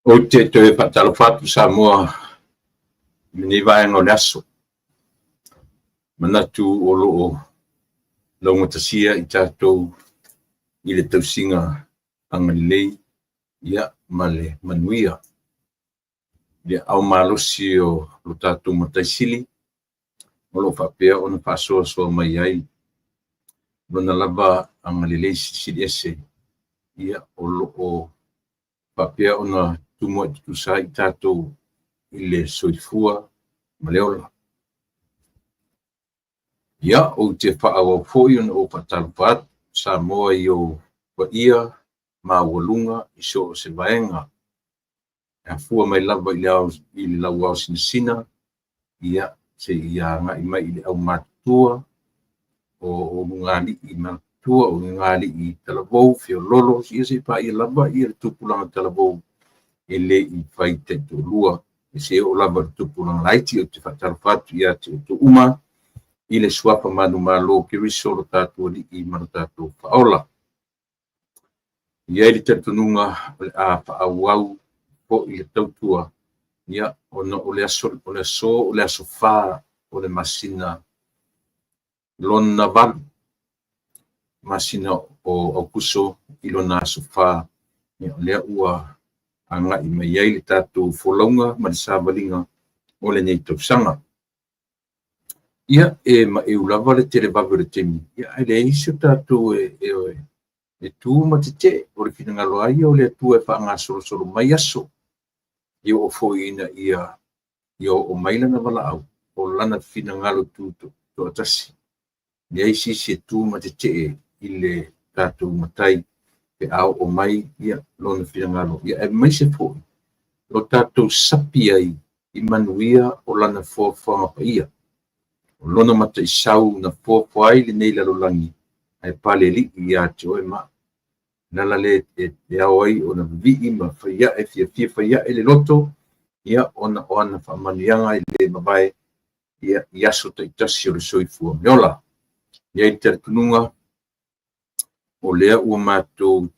Ou te toe faatalofa atu Samoa i lenei vaega o le aso. Manatu o lo o laugatasia i tatou i le tausiga agalelei ia ma le manuia. I le aao malosi o lo tatou Matai Sili o lo o faapea ona faasoasoa mai ai Lona lava agalelei silisili ese ia o lo o faapea ona tumuai tutusa ai i tatou i le soifua ma le ola. Ia, ou te faaauau foi ona ou faatalofa atu Samoa i ou paia maualuga i so o se vaega e afua mai lava i le ao, i le lauao sinasina, ia, seia agai mai i le aumatutua o ulugalii matutua, o ulugalii talavou, feololo, ia seia paia lava ia le tupulaga talavou e le i fai taitoalua, seia oo lava i le tupulaga laiti. Ou te faatalofa atu ia te outou uma i le suafa manumalo o Keriso lo tatou Alii ma lo tatou Faaola. E i ai le talitonuga o le a faaauau foi le tautua, ia, ona o le aso, o le aso, o le aso 4 o le masina lona 8, masina o Aokuso i lona aso 4, ia, o lea ua agai mai ai le tatou folauga ma le savaliga o lenei tausaga. Ia, e maeu lava le televave o le taimi, ia, ae leai se tatou e tu ma tetee, o le finagalo lava ia o le Atua e faagasolosolo mai aso, e oo foi ina ia ia oo mai lana valaau, o lana finagalo tutoatasi. E leai se isi e tu ma tetee i le tatou Matai pe a oo mai ia lona finagalo, ia aemaise foi lo tatou sapi ai i manuia o lana foafoaga paia. O lona mataisau na foafoa ai lenei lalolagi ae palealii ia te oe ma au. O le ala lea e ao ai ona vivii ma fai ae, fiafia fai ae le loto, ia ona o ana faamanuiaga e le mavae ia i aso taitasi o le soifua ma le ola. E i ai le talitonuga o lea ua matou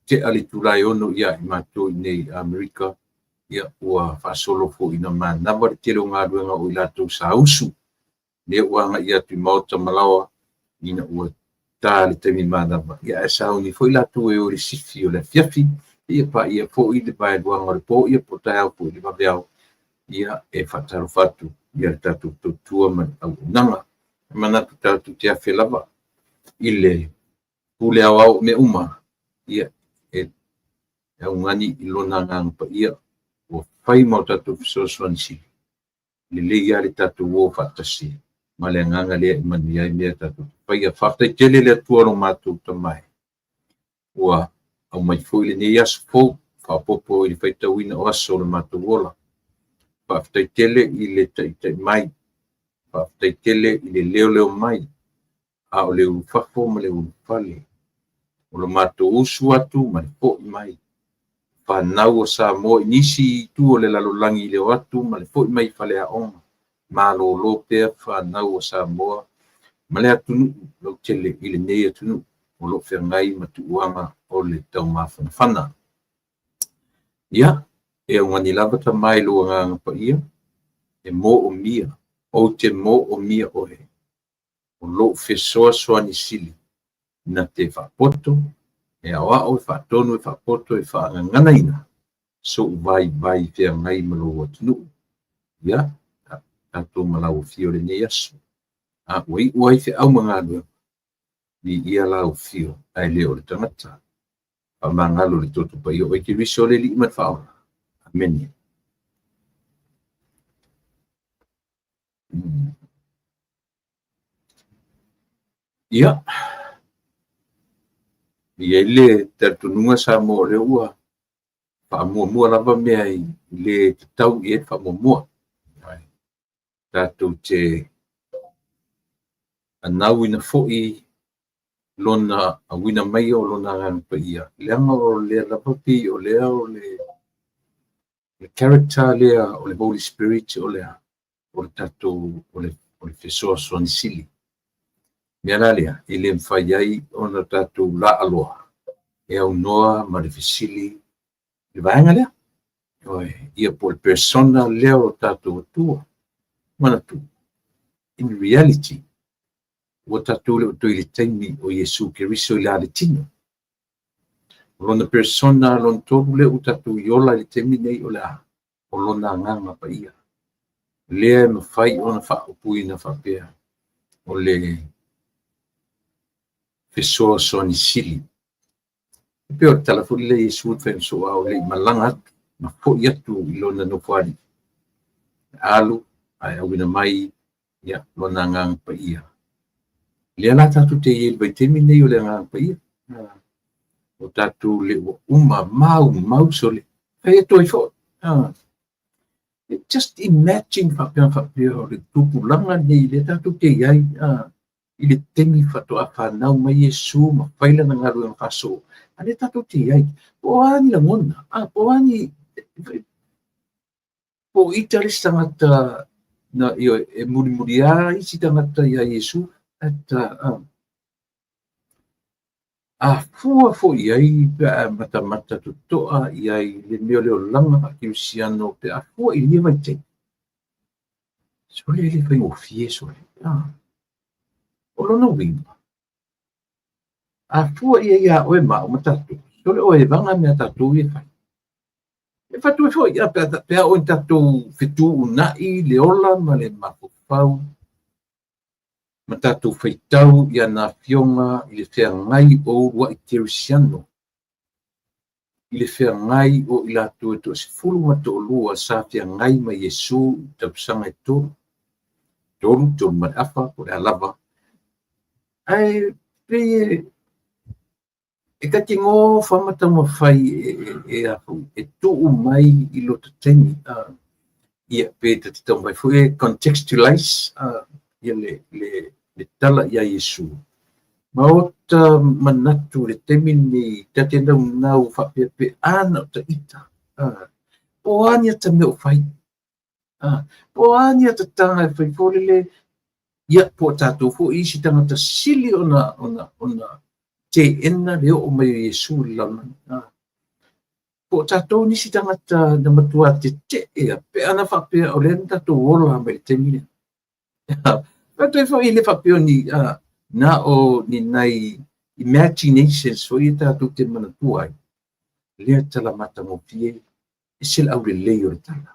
tea le itula e 6 ia i matou i inei i Amerika, ia ua faasolo foi ina manava le tele o galuega o i latou sa usu, lea ua agai atu i maota ma laoa ina ua ta le taimi manava, ia ae sauni foi latou e o i le sifi o le afiafi, ia paia foi le vaeluaga o le po, ia po o taeao foi i le vaveao, ia e faatalofa atu ia le tatou tautua ma le auaunaga. E manatu tatou te afe lava i le pule aoao o mea uma, ia e augani i lona agaga paia ua fai ma o tatou fesoasoani sili. Lelei lava le tatou o faatasi ma le agaga lea e manuia ai mea tatou te faia. Faafetai tele le Atua lo matou Tama e, ua aumai foi lenei aso fou faaopoopo i le faitauina o aso o le matou ola. Faafetai tele i le taitai mai, faafetai tele i le leoleo mai, a o le ulufafo ma le ulufale, o lo matou usu atu ma le foi mai. Fanau a Samoa i nisi itu o le lalolagi i le o atu ma le foi mai i faleaoga, malolo pea fanau a Samoa ma le atunuu lautele i lenei atunuu o lo o feagai ma tuuaga o le taumafanafana. Ia, e augani lava Tama i lou agaga paia, e moomia, ou te moomia oe, o lou fesoasoani sili na te faapoto, e aoao, e faatonu, e faapoto, e faagaganaina sou vaivai feagai ma lou atunuu. Ia, tatou ma lau afio i lenei aso. A ua iu ai feau ma galuega, viia lau afio ae le o le tagata. Faamagalo le toto paia o oe Keriso le Alii ma le Faaola. Amene. Ia, e i ai le talitonuga Samoa o lea ua faamuamua lava mea i le tatau i ai le faamuamua. Tatou te anauina foi lona auina mai o lona agaga paia, leaga o lea lava pei o lea o le character lea o le Holy Spirit o le a? O le tatou o le, o le fesoasoani sili. Mea la lea, e le mafai ai ona tatou laaloa e aunoa ma le fesili i le vaega lea. Ioe, ia po o le persona lea o lo tatou Atua. Manatua, in reality, ua tatou le o toe i le taimi o Iesu Keriso i la le tino. O lona persona lona tolu lea ua tatou i ola i le taimi nei o le a? O lona Agaga Paia. Lea e mafai ona faaupuina faapea, o le fesoasoani sili. E pei o le tala foi lea Iesu e fai soo a o le i malaga atu ma foi atu i lona nofoalii. Alu ae auina mai ia lona Agaga Paia. Lea la tatou te i ai i le vaitaimi nei o le Agaga Paia. O tatou le ua uma maumau sole. Fai atu ai foi. Just imagine faapea faapea o le tupulaga nei lea tatou te i ai i le taimi faatoa fanau mai Iesu ma fai lana galuega faasoo. A lea tatou te i ai. Po o a ni lagona, po o a ni... Po o ita le isi tagata na, ioe, e mulimuli a isi tagata ia Iesu, a fua foi i ai pe a matamata totoa i ai le mea o le olaga faakerisiano pe a fua i ia vaitaimi. Sole e le faigofie sole. O lona uiga, a fua i ai ia oe ma au ma tatou, sole o e vaga mea tatou ia fai. E fatu ai foi, pe a oo ina tatou fetuunai le ola ma le mafaufau ma tatou faitau i ana afioga i le feagai o uluai kerisiano, i le feagai o i latou e 12 sa feagai ma Iesu i tausaga e 3, 3, 3 ma le afa, po o le a lava. Ae pei e ta te gofa ma taumafai e tuu mai i lota taimi. Ia, pe ta te taumafai foi e contextualize ia le tala ia Iesu. Ma o ta manatu le taimi nei, ta te naunau faapea pe ana o ta ita. Po o a ni ata mea o fai. Po o a ni ata tanga e fai fōlele, ia po o tātou foi isi tagata sili ona teena le oo mai o Iesu i le lalolagi. Po o tātou nisi tagata na matua tete'e pe ana faapea o lea na tātou ola mai le taimi lea. Faatoi foi le faapea ni na o ni nai imaginations foi e tātou te manatua ai. Lea tala matagofie e se le aulelei o le tala.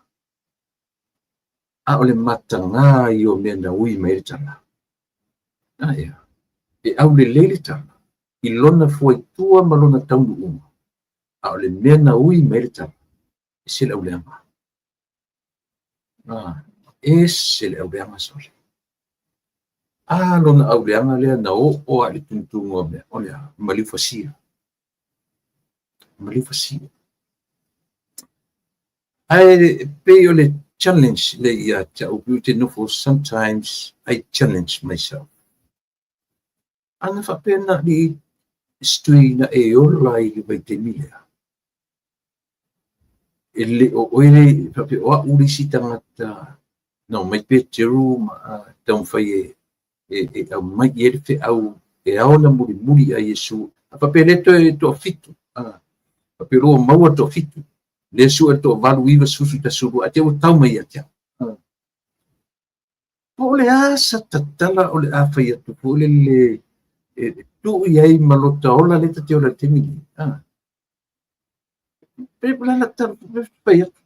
A o le matagā i o mea na ui mai le tala. Ia. E aulelei le tala i lona fuaitua ma lona taunuuga. A o le mea na ui mai le tala e se le auleaga. E se le auleaga sole. A lona auleaga lea na oo a i le tumutumu o mea, o le a, maliu fasia. Maliu fasia. Ae pei o le challenge le ia te au te nofo, sometimes I challenge myself. Ana faapea na li stui na e ola i le vaitaimi lea. E le o oe faapea o au le isi tagata na o mai Peteru ma taumafai e aumai i ai le feau e ao na mulimuli a Iesu. A faapea le toe toafitu. Faapea lua maua toafitu. Le su e toavalu 9 susu 12 a te ua tau mai ia te au. Po o le a sa tatala o le a fai atu foi le e tuu i ai ma lota ola le ta te ola i le taimi nei. Pe la la ta fai atu.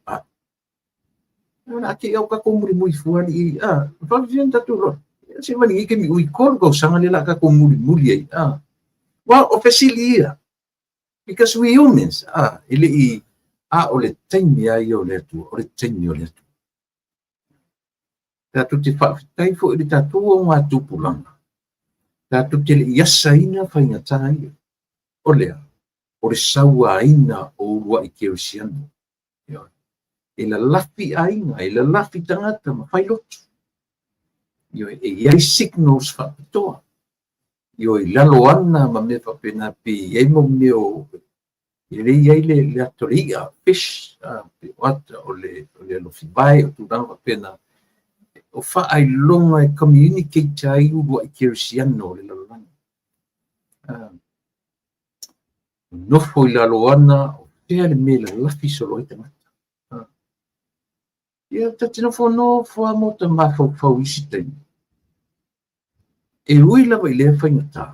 Ona ake au kako mulimuli fua li fa fia tatou loa. Se mani ke mi ui kolu tausaga le la kako mulimuli ai. Well, o fesili ia. Because we humans, e le i a o le taimi ai o le Atua, o le taimi o le Atua. Tatou te faafetai foi i le tatou o ngā tupulaga. Tatou te le i asaina faigata ia. O lea, o le sauaina o uluai kerisiano. E lalafi aiga, e lalafi tagata ma fai lotu. Ioe, e i ai signals faapitoa. Ioe, i lalo ana ma mea faapena pe i ai mau mea o e le i ai le ata o le i'a, fish, pe o ata o le alofi vai, o tulaga faapena. O faailoga e communicate ai uluai kerisiano o le lalolagi. Nofo i lalo ana, o fea le mea lalafi solo ai tagata. Ia, ta te nofonofo lava ma ota mafaufau i isi taimi. E ui lava i lea faigata,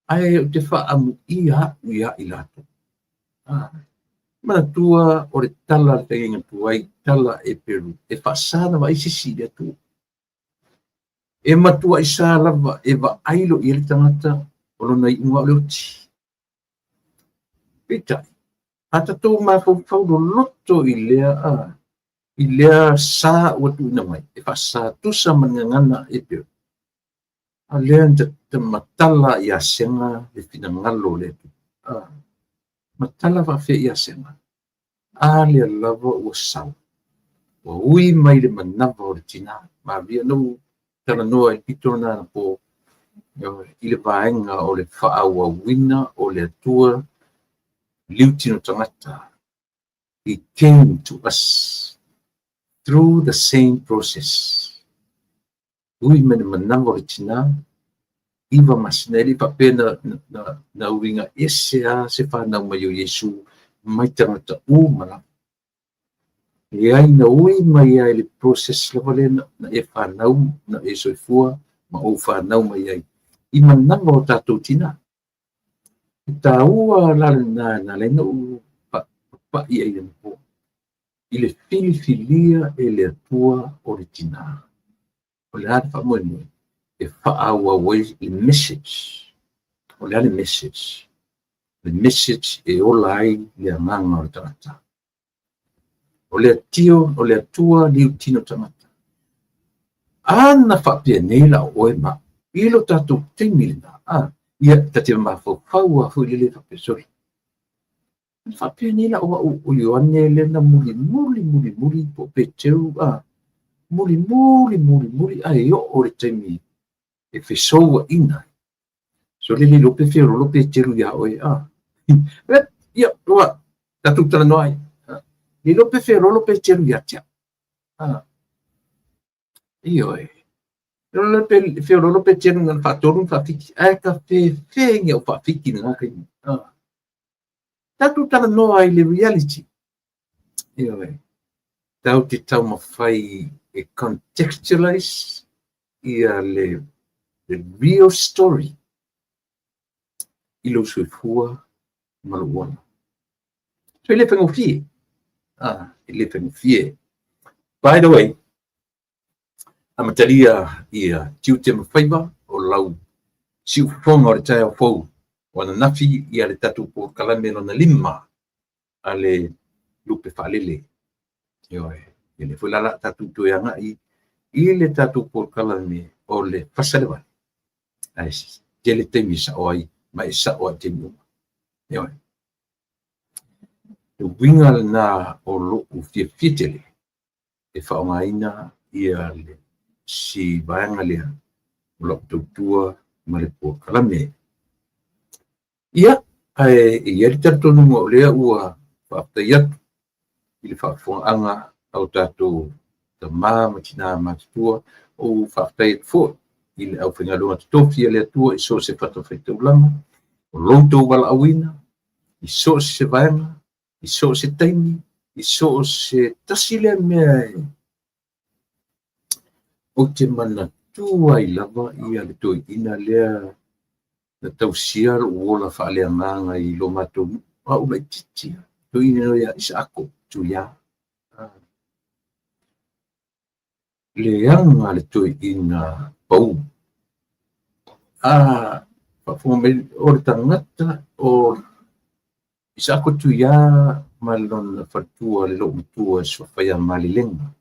ae ou te faaamuia au ia i latou. Ah, manatua o le tala a le feagaiga tuai, tala a Eperu, e faasa ona vaai se isi i le Atua. E matuai sa lava e vaai loa i ai le tagata o lona iuga o le oti. Peitai, a tatou mafaufau loloto i lea, i lea sa ua tuuina mai, e faasa tusa ma le gagana Eperu, a o lea na matala ia Sega le finagalo o le Atua. Matala faafefea ia Sega? A lea lava ua sau, ua ui mai le manava o le tinā. Maria, na ou talanoa i le pito lena anapo i le vaega o le faaauauina o le Atua liutino tagata. He came to us through the same process. Ui mai le manava o le tinā, 9 masina, e le i faapea na uiga ese lava se fanau mai o Iesu mai tagata uma lava. Leai, na ui mai lava i le process lava lea na e fanau, na e soifua ma ou fanau mai ai i manava o tatou tinā. E taua la lena na ala ai ona ou papa'i ai anapo i le filifilia e le Atua o le tinā. O le a le faamoemoe e faaauau ai le message. O le a le message? Le message e ola ai le agaga o le tagata. O le atio, o le Atua liutino tagata. A na faapea nei la o oe ma au, i lo tatou taimi lena, a, ia, ta te mafaufau lava foi lele faapea, sole. Na faapea nei la o au o Ioane lea na mulimuli, mulimuli, po o Peteru, a, mulimuli, mulimuli, ae oo le taimi e fesouaina ai. Sole le iloa pe feololo Peteru iā oe, a. Ia, ua, tatou talanoa ai. Le iloa pe feololo Peteru ia te au. A. Ioe. Le pe feololo Peteru na faatolu na faafiki, ae ka fefe ni au faafiki lena taimi. A. Tatou talanoa ai le reality. Ioe. Tau te taumafai e contextualize ia le real story i lou soifua ma lou ola. So e le faigofie. Ah, e le faigofie. By the way, amatalia ia tiute ma faiva o lau siufofoga o le taeao fou o ananafi ia le tatou polokalame lona 5 a le lupe faalele. Ioe, ia lea foi la o le a tatou toe agai i le tatou polokalame o le fasalevale. Ae tele taimi e sao ai ma e sao ai i taimi uma. Ioe. Le uiga lena o lou fiafia tele e faaaogaina ia le si vaega lea o lau tautua ma le polokalame. Ia, ae e i ai le talitonuga o lea ua faafetai atu i le faafofogaaga a o tatou tama ma tinā matutua, ou faafetai atu foi i le aufaigaluega totofi a le Atua i so o se fatafaitaulaga, o lo outou valaauina i so o se vaega, i so o se taimi, i so o se tasi lea mea e ou te manatua ai lava ia le toeaina lea na tausia lou ola faaleagaga i lo matou nuu, o au laitiiti, toeaina ia Isaako Tuia. Leaga le toeaina pau. A faafofoga mai o le tagata o Isaako Tuia ma lona faletua le loomatua e suafa ia Malilega.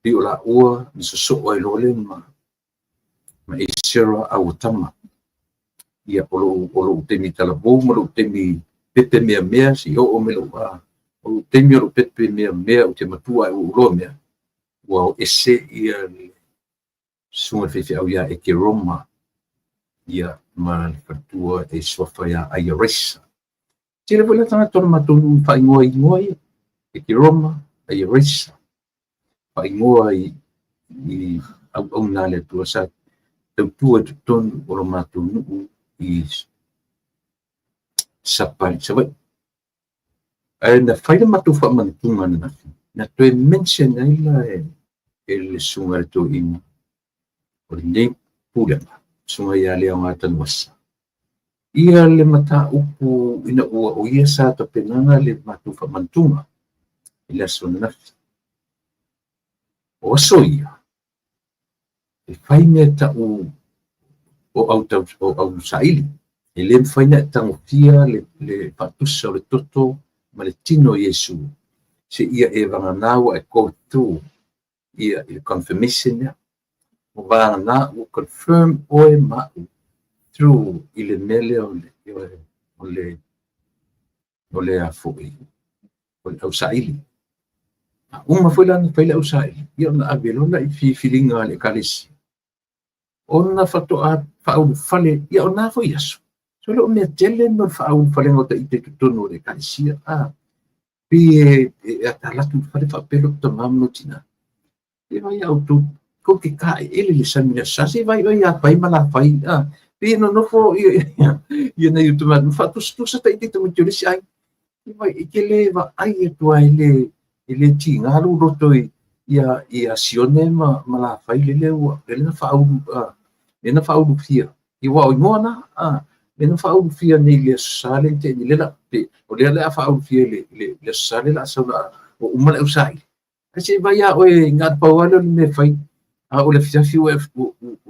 Pei o laua na sosoo ai loa lea ma Esera Auatama. Ia, o lou taimi talavou ma lou taimi pepe meamea se i oo mai lou, o lou taimi o lou pepe meamea ou te matua ai ua ou iloa mea, ua o ese ia le susuga i le faifeau ia Eke Roma, ia, ma le faletua e suafa ia Aia Raisa. Tele foi la tagata o le matou nuu i faaigoa i igoa ia, Eke Roma, Aia Raisa, faaigoa i auauna a le Atua sa tautua i totonu o lo matou nuu i Sapali, Savaii. Ae na fai le matou faamanatuga ananafi, Na toe mention ai la e le susuga i le toeaina o lenei pulega, susuga ia Leaoga Tanuvasa, ia le mataupu ina ua o ia sa tapenaga le matou faamanatuga i le aso ananafi. O aso ia, e fai mea tau o au, tau, o au saili. E le mafai ona e tagofia le faatusa o le toto ma le tino o Iesu, seia e vagana ua e go through ia i le confirmation lea. Ua vagana ua confirm oe ma au through i le mea lea o le a foi, o le ausaili. A uma foi la ona fai le ausaili, ia ona ave loa lea i filifiliga a le Ekalesia, ona faatoa faaulufale, ia o na foi aso, so e le o mea tele mo le faaulufalega o ita i totonu o le Ekalesia, a pei e atalatu i le fale faapea lou tama ma lou tina. E vai a outou, kou te kāʻeʻele i le sami i le Aso Sa, se i vaai oe ia Pai ma Lafai, a pei e nonofo ia nai o tama ma faatusatusa ta ita i tamaiti o le isi aiga. E te le vaai atu lava e le tiga lou loto ia Sione ma Lafai lele ua lele na faaulu lele na faaulufia aua o igoa na lele na faaulufia nei i le Aso Sa lea na tea nei, lea o lea o le a faaulufia i le Aso Sa lea o le a sau ua uma le ausaili. Ae se i vaai lava oe na o le pau lava lea o le mea e fai, a oo i le afiafi ua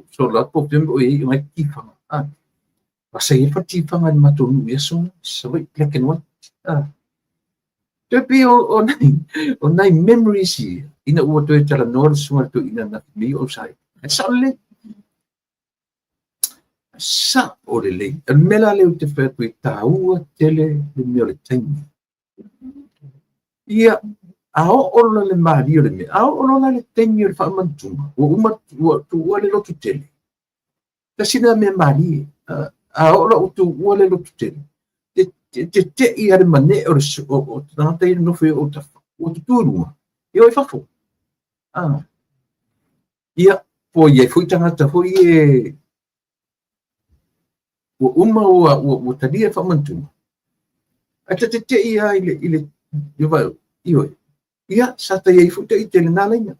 solo atu po o fea o i ai o nai tifaga. A sa i ai tifaga i le matou nuu i aso na, Savaii, black and white. Toe pei o nai memories ia, ina ua toe talanoa le susuga i le toeaina ananafi mea ia o ausaili. Ae sao lelei. Sao lelei. O le mea la lea ou te fai atu ai, taua tele le mea o le taimi. Ia, a oo loa le malie o le mea, a oo loa la le taimi o le faamanatuga, ua uma ua tuua le lotu tele. Tasi lena mea malie. A oo loa ua tuua le lotu tele, te tetei lava le manee o le o tagata ia e nonofo i ou autafa, ua tutu i luga, e o i fafo. Ia, po o i ai foi tagata foi e ua uma ua talia le faamanatuga, ae ta tetei lava i le vai, ioe, ia, sa ta i ai foi ta ita i lena laina.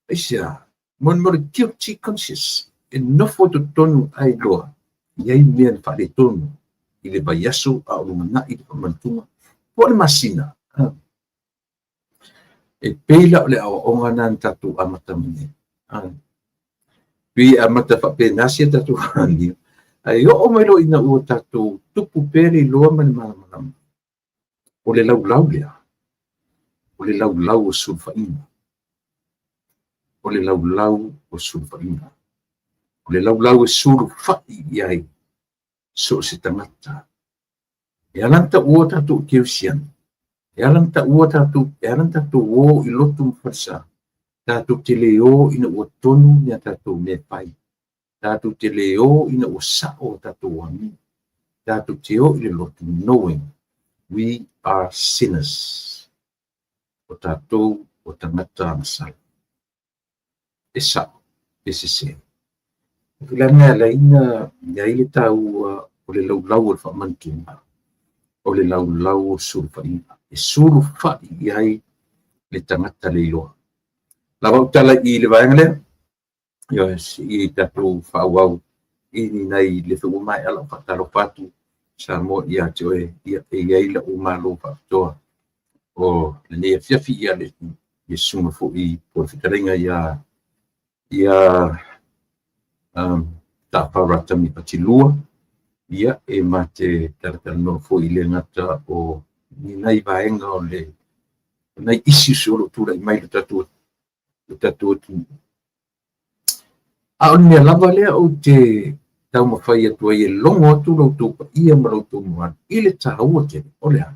Aisea? Mo le guilty conscious, e nofo i totonu ae iloa, e i ai mea na faaletonu i le vaiaso a o lumanai le faamanatuga, po o le masina. E pei la o le aoaoga lena na tatou amata mai nei. Pei e amata faapena si a tatou amio, ae oo mai loa ina ua tatou tupu pea le iloa ma le malamalama, o le laulau lea, o le laulau o sulufaiga. O le laulau o sulufaiga. O le laulau e sulufai i ai so o se tagata. E ala ona taua tatou i kerisiano, e ala ona taua tatou, e ala ona tatou o i lotu ma falesa, tatou te le o ina ua tonu ni a tatou mea e fai. Tatou te le o ina ua sao a tatou amio. Tatou te o i le lotu knowing we are sinners. O tatou o tagata agasala. E sao, e sese. O le a le mea e ala ai ona i ai le taua o le laulau o le faamanatuga, o le laulau o sulufaiga, e sulufai i ai le tagata le iloa. Lava au tala i le vaega lea, ioe, se i tatou faaauau i ni nai le ua maea lau faatalofa atu Samoa ia te oe, ia e i ai lau malo faapitoa o lenei afiafi ia le susuga foi po o le fetalaiga ia Taafau Ratami Fatilua, ia e ma te talatalanoa foi i le gata o ni nai vaega o le nai issues o lo o tulai mai le tatou atunuu. A o le mea lava lea ou te taumafai atu ai e logo atu lo outou paia ma lo outou mamalu i le taua tele o le a?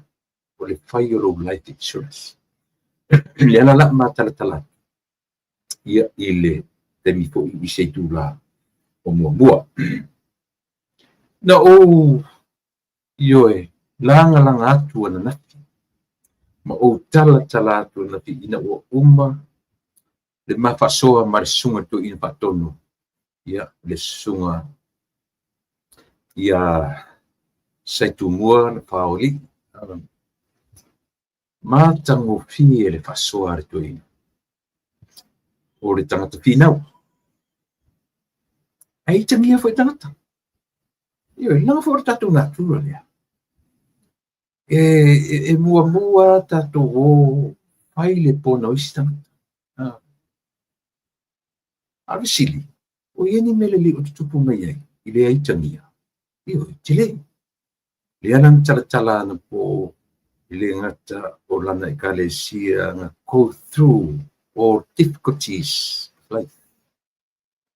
O le fai o lou life insurance. Lea la la ma talatala atu ia i le taimi foi i se itula o muamua. Na ou ioe lagalaga atu ananafi ma ou talatala atu ananafi ina ua uma le ma faasoa ma le susuga i le toeaina faatonu, ia le susuga ia Saitumua Lefaoalii. Matagofie le faasoa a le toeaina, o le tagata finau. Ae itagia foi tagata. Ioe, leaga foi o le tatou natura lea. E muamua tatou o fai le pona o isi tagata. A o le fesili, o i ai ni mea lelei o tutupu mai ai i lea itagia? Ioe, tele. Lea la na talatala anapo e le gata o lana Ekalesia na go through all difficulties of life.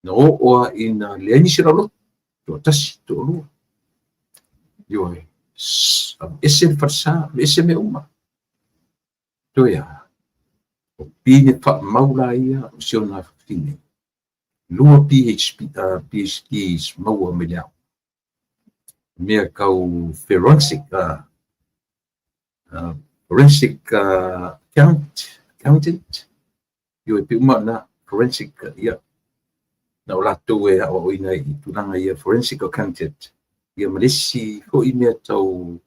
Na oo lava ina leai nisi o lauloto, toatasi, toalua. Ioe, ese le falesa, ese mea uma. Toe a, o pine faamau la ia o si ona afafine. 2 PhDs maua mai le ao. Mea tau forensic, forensic accountant, ioe, pe uma na forensic, ia, na o latou e aoaoina i tulaga ia forensic accountant, ia ma le isi foi mea tau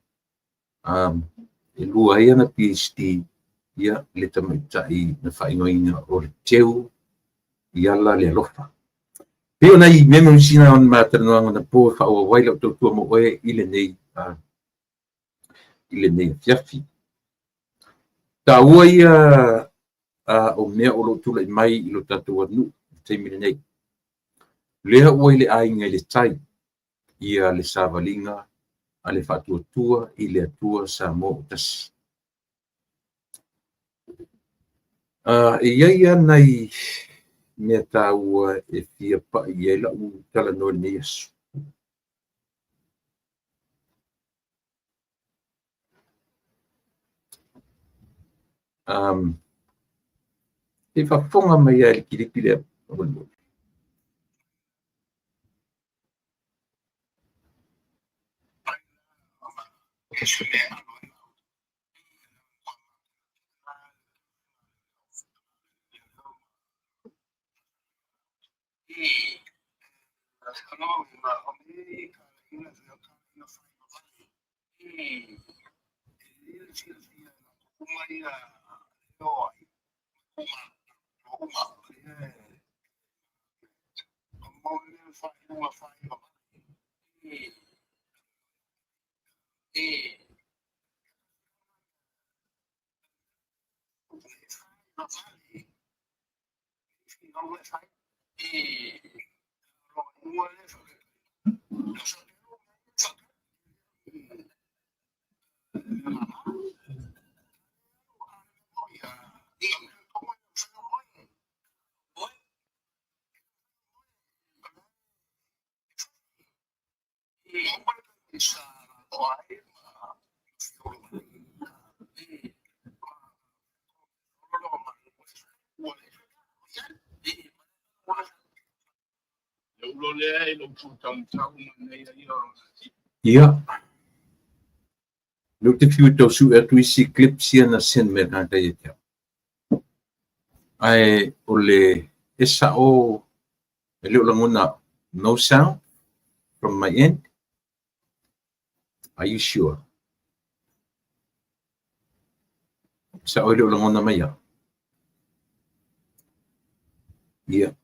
e lua ai ana PhD, ia le tamaitai na faaigoaina o le Teu Iala le Alofa. Pei o nai memories na o ma talanoaga na po e faaauau ai lau tautua mo oe i lenei afiafi. Taua ia o mea o lo o tulai mai i lo tatou atunuu i le taimi lenei. Lea ua i le aiga i le tai ia le savaliga a le Faatuatua i le Atua Samoa ua tasi. E i ai lava nai mea taua e fia pai i ai lau talanoa i lenei aso. Se i faafofoga mai lava i le kilipi lea. Ia, lea ou te fiu e tau sue atu isi clips ia na send mai e le tagata ia te au. Ae o le e sao e le o lagona au. No sound from my end? Are you sure? Sao e le o lagona mai au. Ia.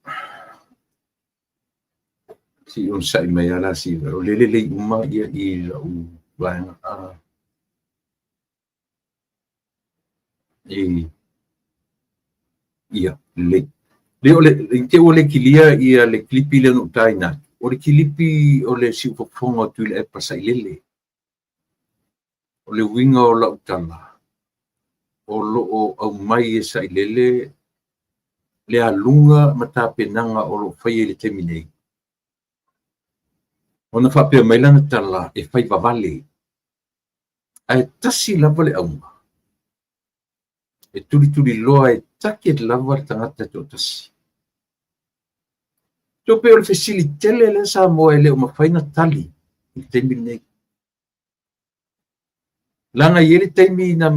Se i onosai mai lava la si o lea e lelei uma ia i lau vaega. Ia, lelei. Le o le i te ua le kilia ia le kilipi lea na ou taina atu. O le kilipi o le siufofoga o Tuilaepa Sailele. O le uiga o lau tala, o lo o aumai e Sailele le aluga ma tapenaga o lo o faia i le taimi nei. Ona faapea mai lana tala e fai vavale. Ae tasi lava le auga, e tulituliloa e target lava le tagata e toatasi. Toe pei o le fesili tele lea Samoa e le o mafai ona tali i le taimi lenei. Leaga e i ai le taimi na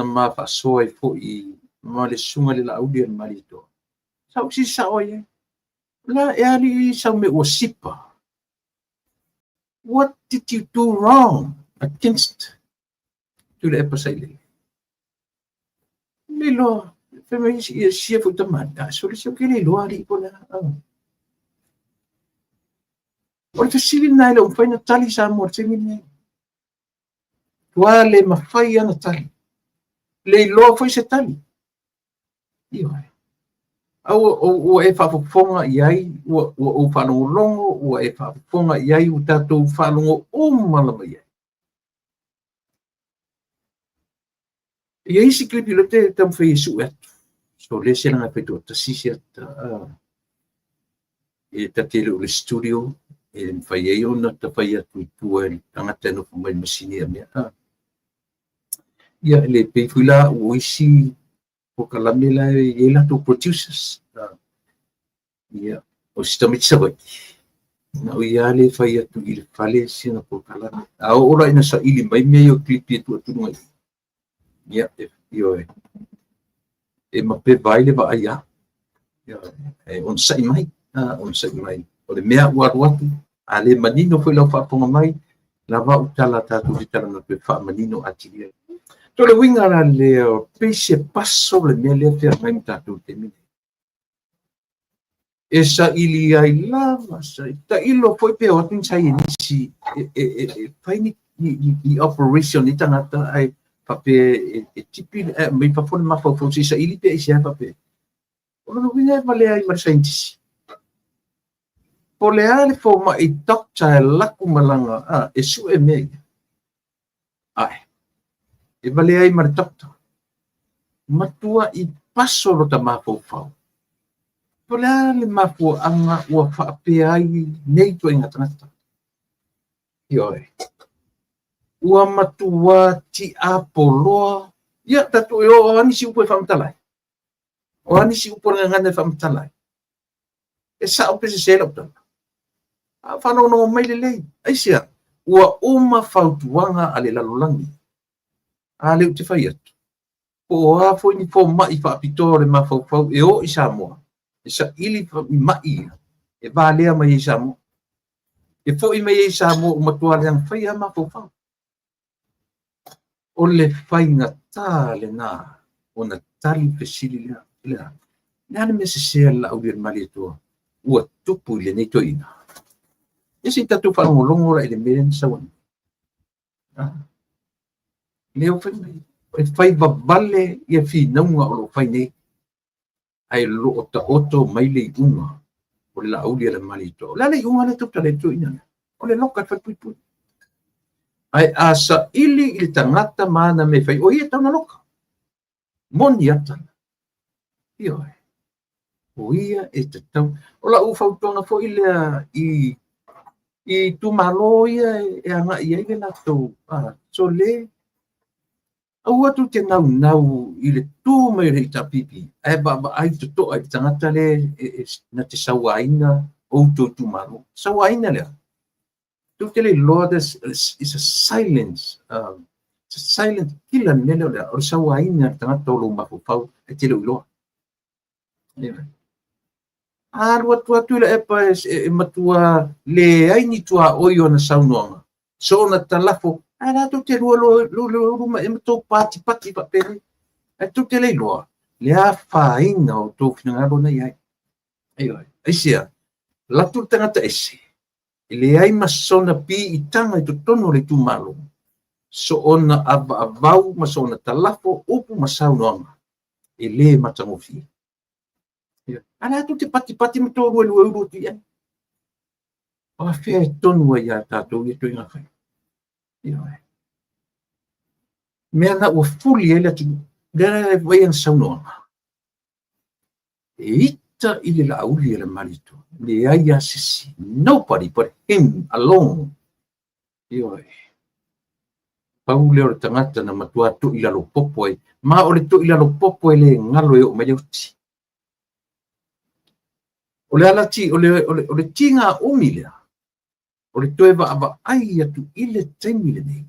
ma faasoa ai foi ma le susuga i le Laauli a le Malietoa. Sa ou fesili sao ai ai. La e alii sau mea ua sipa. What did you do wrong against Tuilaepa Sailele? Le iloa, fai mai isi, ia sia foi tamalii, a sole se ou te le iloa alii po o le a. O le fesili lena e le o mafai ona tali Samoa i le taimi lenei. Ua le mafai lava ona tali. Le iloa foi se tali. Ioe. A ua e faafofoga i ai, ua ou faalogologo, ua e faafofoga i ai, ua tatou faalogo uma lava i ai. E i ai isi kilipi o lea ou te taumafai e sue atu. So le se laga e fai toatasi se ata. E ta te le o le studio e mafai ai ona ta fai atu i tua i le tagata e nofo mai i le masini a mea. Ia, e le pei foi la o isi polokalame la e i ai latou producers. Ia, o si tamaiti Savaii, na o ia lea e fai atu i le fale sina polokalame. A oo la ina saili mai mea ia o kilipi e tuu atu i luga i i, ia, ioe, e mapeva ai le vaai a. E onosai mai, onosai mai. O le mea ua alu atu, a le manino foi lau faafofoga mai, lava au tala tatou te talanoa atu e faamanino atili ai. So le uiga la lea, pei se paso le mea lea feagai ma tatou i le taimi lenei. E saili ai lava, tailo foi pe o atu ni saienisi e fai ni operation i tagata ae faapea e tipi ae aumai i fafo le mafaufau se i saili pe aisea faapea. O lona uiga e valea ai ma le saienitisi. Po o le a le fomai doctor e alu atu ma lana e sue mea ia. Ae, e valea ai ma le doctor. Matuai paso lota mafaufau. Po o le a le mafuaaga ua faapea ai nei ituaiga tagata. Ioe. Ua matua tiapoloa. Ia, tatou e o a nisi upu e faamatala ai. O a nisi upu o le gagana e faamatala ai. E sao pe sese lau tala. A faalogologo mai lelei. Aisea? Ua uma fautuaga a le lalolagi. A lea ou te fai atu. Po o a foi ni fomai faapitoa o le mafaufau e o i Samoa, e saili i mai ia, e valea mai ai i Samoa. E foi mai ai i Samoa ua matua leaga fai lava mafaufau. O le faigata lena ona tali le fesili lea. Le a? Le a le mea sese a le Laaulialemalietoa ua tupu i lenei toeaina? Ia se i tatou faalogologo la i le mea lea na sau ai. Lea ua fai mai, e fai vavale ia finauga o lo o fai nei, ae lo o taoto mai le iuga o le Laaulialemalietoa. O le a le iuga lea tautala ai le toeaina lea? O le loka i le falepuipui. Ae a saili i le tagata ma ana mea e fai, o ia e tatau ona loka. Moni a tala. Ioe. O ia e tatau. O lau fautuaga foi lea i itumalo ia e agai i ai le latou sole, aua tou te naunau i le tu mai o le HRPP ae vaavaai totoa i le tagata lea na te sauaina outou itumalo. Sauaina lea. Tou te le iloa, it's a silence, it's a silent killer le mea lea o le a, o le sauaina le tagata o lou mafaufau e te le o iloa. A alu atu atu Tuilaepa e matua leai ni tuaoi o ana saunoaga, soona talafo, ae la tou te lua lua ma ea ma tou patipati faapenei. Ae tou te le iloa le afaina o tou finagalo na i ai. Ioe. Aisea? Alu atu le tagata ese, e leai ma sona piitaga i totonu o le itumalo, soona avaavau ma soona talafo, upu ma saunoaga, e le matagofie. A la tou te patipati ma tou luelueulu atu i ai. O afea e tonu ai ia tatou ia ituaiga fai. Ioe. Mea na ua fuli ai le atunuu. Lea e vaai ana saunoaga. E ita i le Laauli a le Malietoa. Leai lava se isi. Nobody but him alone. Ioe. Pau lea o le tagata na matua toilalo popo ai. Ma o le toilalo popo e le galo e oo mai le oti. O le ala ti, o le, o le, o le tiga umi lea, o le toe vaavaai atu i le taimi lenei.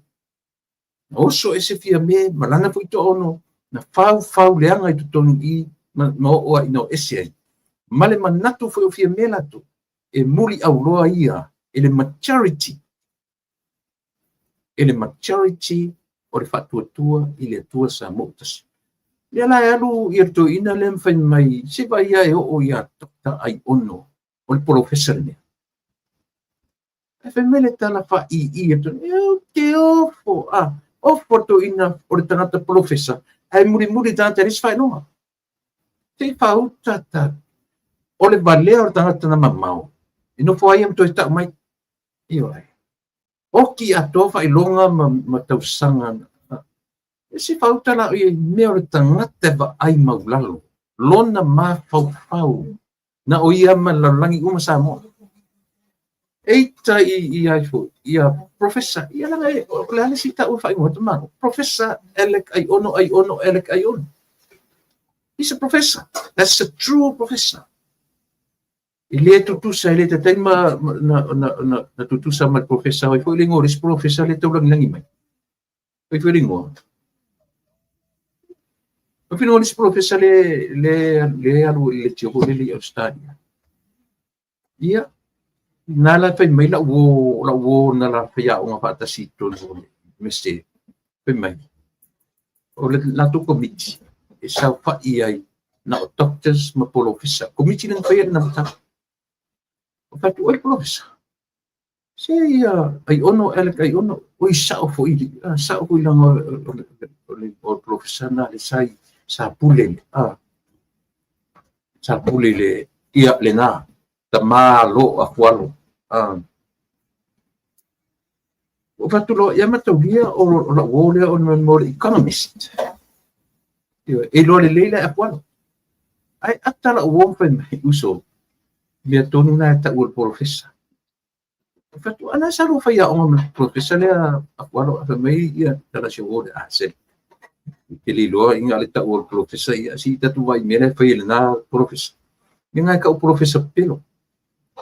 Na oso ese Fiame ma lana foi toaono, na faufau leaga i totonu i ma oo ai ina o ese ai. Ma le manatu foi o Fiame latou, e muliauloa ia e le majority, e le majority o le faatuatua i le Atua Samoa ua tasi. Lea la e alu ia le toeaina lea ma fai mai, se vaai ia e oo ia Doctor Aiono, o le polofesa le mea. Ae fai mai le tala faaii a le toeaina, ou te ofo, a, ofo le toeaina o le tagata polofesa, ae mulimuli le tagata e leai se faailoga. Se i faauta ta, o le valea o le tagata na mamao, e nofo ai ia ma toe tau mai. Ioe. Oki atoa faailoga ma tausaga. E se faauta la i mea o le tagata e vaai maulalo, lona mafaufau, na o ia ma le lalolagi uma Samoa. Eita i ai foi, ia Professor, ia laga e, o le a le isi tau e faaigoa ai tamaloa? Professor Alec Aiono Aiono Alec Aiono. He's a professor. That's a true professor. E le tutusa, e le taitai ma, na, na, na, na tutusa ma le professor, ai foi le igoa o le isi professor le taulagilangi mai. Ai foi le igoa. O fino o le isi professor le alu i le tio le i Australia. Ia, na la fai mai lau uo, lau uo na la faiaoga faatasi i totonu o le Iunivesite, fai mai, o le latou komiti e saofai ai na o doctors ma polofesa. Komiti lea na faia lena mataupu. O fai atu, oi le polofesa, se ia Aiono, Alec Aiono, oi sao foi, sao foi leaga o le polofesa na le sa, sa pule, sa pule le, ia lena, tama lo afualo. Ua fai atu loa, ia mataulia o lau uo lea o le economist. E iloa lelei la e afualo. Ae ata lau uo ma fai mai, uso, mea tonu na e tau o le polofesa. Fai atu, ana sa lua faiaoga ma le polofesa lea afualo, a fai mai ia tala si uo le a se. Te le iloa inga le tau o le polofesa ia, si tatu vai mea lea e fai e lena polofesa. Ia ngai kau polofesa pelo.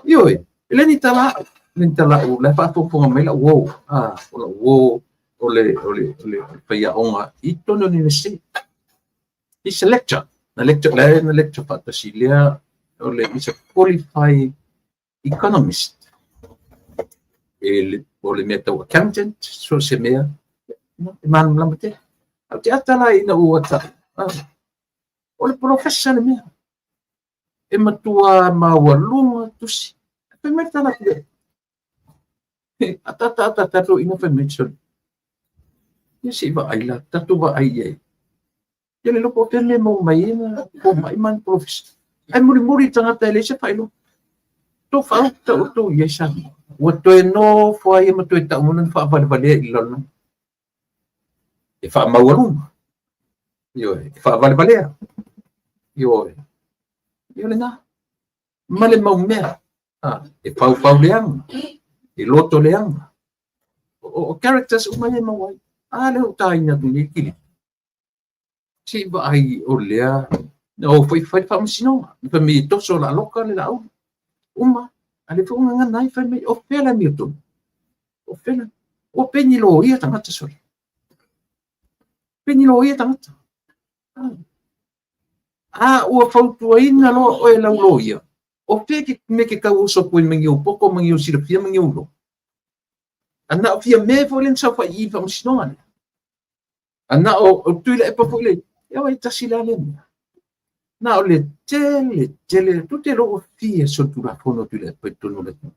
Ioe, e le ni tala au, le ni tala au, la e faafogafoga mai lau uo, o lau uo o le faiaoga i totonu o le Iunivesite. He's a lecturer. Na lecture, la na lecture faatasi lea, o le, he's a qualified economist. E o le mea tau accountant, so se mea, e malamalama tele. Au te ata la ina ua ata, o le polofesa le mea. E matua maualuga tusi. Fai mai le tala atu lea. Ata ata ata tatou ina fai mai soli. Ia se i vaai la, tatou vaai i ai. Ia le loko o le mau mai e na fomai ma na polofesa. Ae mulimuli le tagata e leai se faailoga. Tou faauta outou i ai Samoa. Ua toe nofo ai ma toe tau mai lona faavalevalea i le lalolagi. E faamaualuga. Ioe, e faavalevalea. Ioe. Ia lena. Ma le mau mea. E faufau leaga. E loto leaga. O characters uma ia e maua ai. A lea ua taina atu nei kili. Se i vaai o lea na o foi fai le faamasinoga. Na fai mai e toso la loka le laau. Uma. A le foi gagana ai fai mai o fea le amiotonu. O fea le... Ua peni loia tagata sole. Peni loia tagata. A ua fautuaina loa oe e lau loia, o fea ke mea ke tau oso atu ai mai ni ou poto ma ni ou silafia ma ni ou iloa? A na o Fiame foi lea na saofai i i le faamasinoga lea. A na o Tuilaepa foi lea, ia e tasi la lea mea. Na o le tele, tele, tu te iloa ua fia solitulafono Tuilaepa i totonu o le atunuu.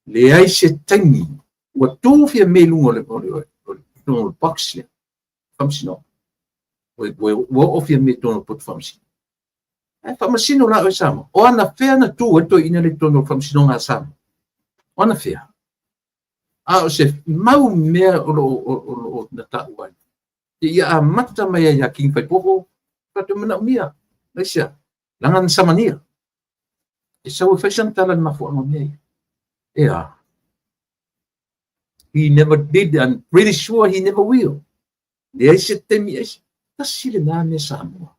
Leai se taimi ua tu Fiame i luga o le box lea, faamasinoga. Ua oo Fiame i totonu o le poto faamasino. Ae faamasino la oe Samoa. O anafea na tu ai le toeaina lea i totonu o le faamasinoga a Samoa? O anafea? A o se mau mea o lo o na taua ai. Ia amata mai ai ia King Faipopo, tatou manaomia, aisea, leaga na samania. E sau e fai sana tala i le mafuaaga o mea ia. Ea. He never did, I'm pretty sure he never will. Leai se taimi aise. Tasi lena mea Samoa.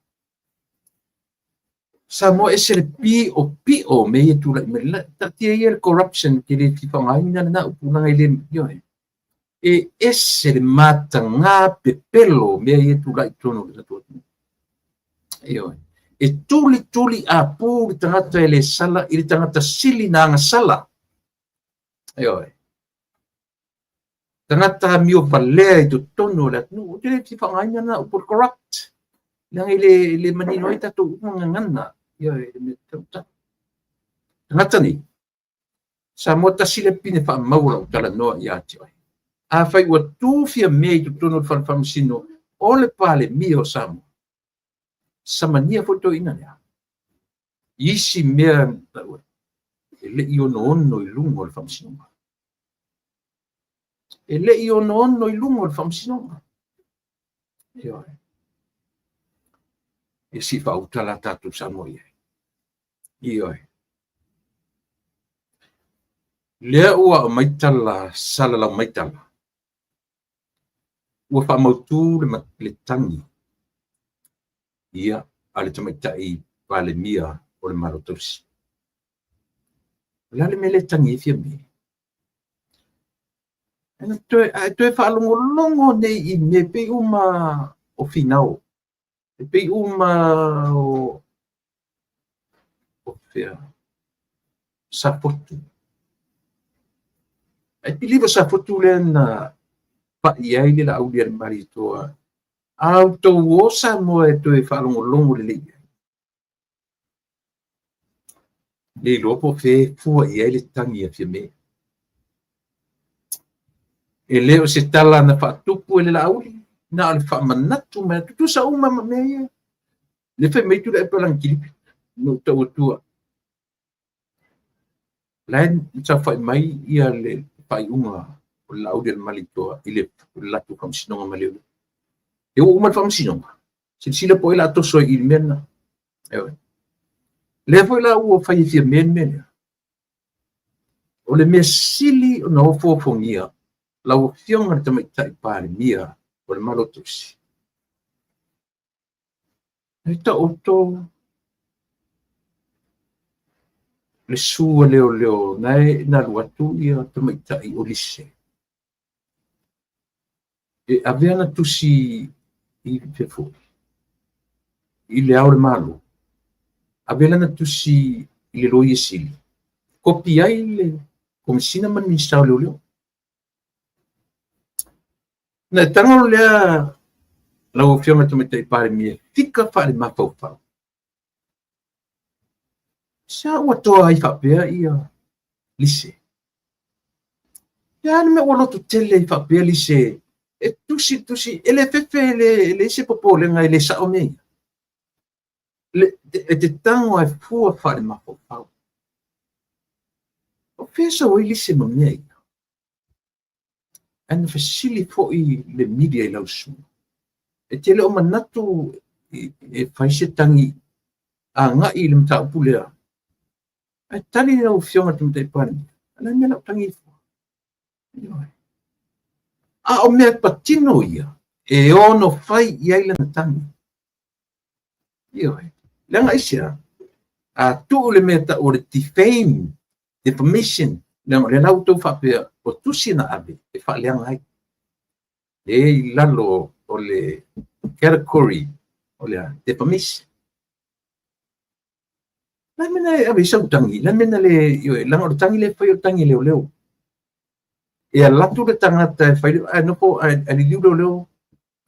Samoa ese le piʻopiʻo o mea ia e tulai mai. La, taatia ia le corruption ke le fia faaaogaina lena upu leaga e le, ioe. E ese le matagā pepelo o mea ia e tulai i totonu o le tatou atunuu. Ioe. E tulituli apū le tagata e le sala i le tagata sili na agasala. Ioe. Tagata amio valea i totonu o le atunuu. Ou te le fia faaaogaina lena upu o le corrupt. Leaga e le manino ai tatou uma gagana, ioe, le mea tatau ona tau. Tagata nei, Samoa tasi le pine faamau o lau talanoa ia te oe. Afai ua tu Fiame i totonu o le Fale Faamasino o le Palemia o Samoa, samania foi le toeaina lea. I isi mea e le i onoono i luga o le Faamasinoga. E le i onoono i luga o le Faamasinoga. Ioe. Ia se i faauta la tatou saunoa i ai. Ioe. Lea ua aumai tala, salalau mai tala, ua faamautu le tagi ia a le tamaitai Palemia o le Malo Tausi. O le a le mea lea e tagi ai Fiame? Ae toe faalogologo nei i mea pei uma o finao, e pei uma o fea, Safotu. I believe o Safotu lea na pai ai le Laaulialemalietoa. A outou o Samoa e toe faalogologo lelei i ai. Le iloa po o fea e fua i ai le tagi a Fiame. E le o se tala na faatupu e le Laauli, na o le faamanatu mai, tutusa uma ma mea ia. Le fai mai Tuilaepa lana kilipi, na ou tau atua. La e saofai mai ia le faaiuga o le Laaulialemalietoa i le latou faamasinoga ma leoleo. E ua uma le faamasinoga, silasila po o ai o le a toso ai i le mea lena. Ioe. Lea foi la ua fai e Fiame le mea lea. O le mea sili ona ofoofogia lau Afioga i le Tamaitai Palemia o le Malo Tausi. E taoto le su a leoleo na e na alu atu ia tamaitai o Lise. E ave ana tusi i fea foi, i le Ao o le Malo, ave lana tusi i le Loia Sili, kopi ai le Komesina ma le Minisita o Leoleo. Na e tago lea lau Afioga i le Tamaitai Palemia, fika faale-mafaufau. Sa ua toa ai faapea ia Lise. Le a le mea ua loto tele ai faapea Lise, e tusi tusi, e le fefe, e leai se popolega, e le sao mea ia. E te tago e fua faale-mafaufau. O fea sau ai Lise ma mea ia? Ae na fesili foi le media i lau susuga. E te le o manatu e fai se tagi agai i le mataupu lea. Ae tali lau Afioga i le Tamaitai Palemia, o le a le mea o le a ou tagi ai fua? A o mea patino ia, e ono fai i ai lana tagi. Ioe. Leaga aisea? A tuu le mea tau o le defame, defamation, leaga o lea la ua outou faapea, o tusi na ave e faaleaga ai. E i lalo o le category o le defamation. La mea na e ave i sau tagi, la mea na le, ioe, leaga o le tagi le fai o le tagi leoleo. E alu atu le tagata e fai, ae nofo, ae liliu leoleo,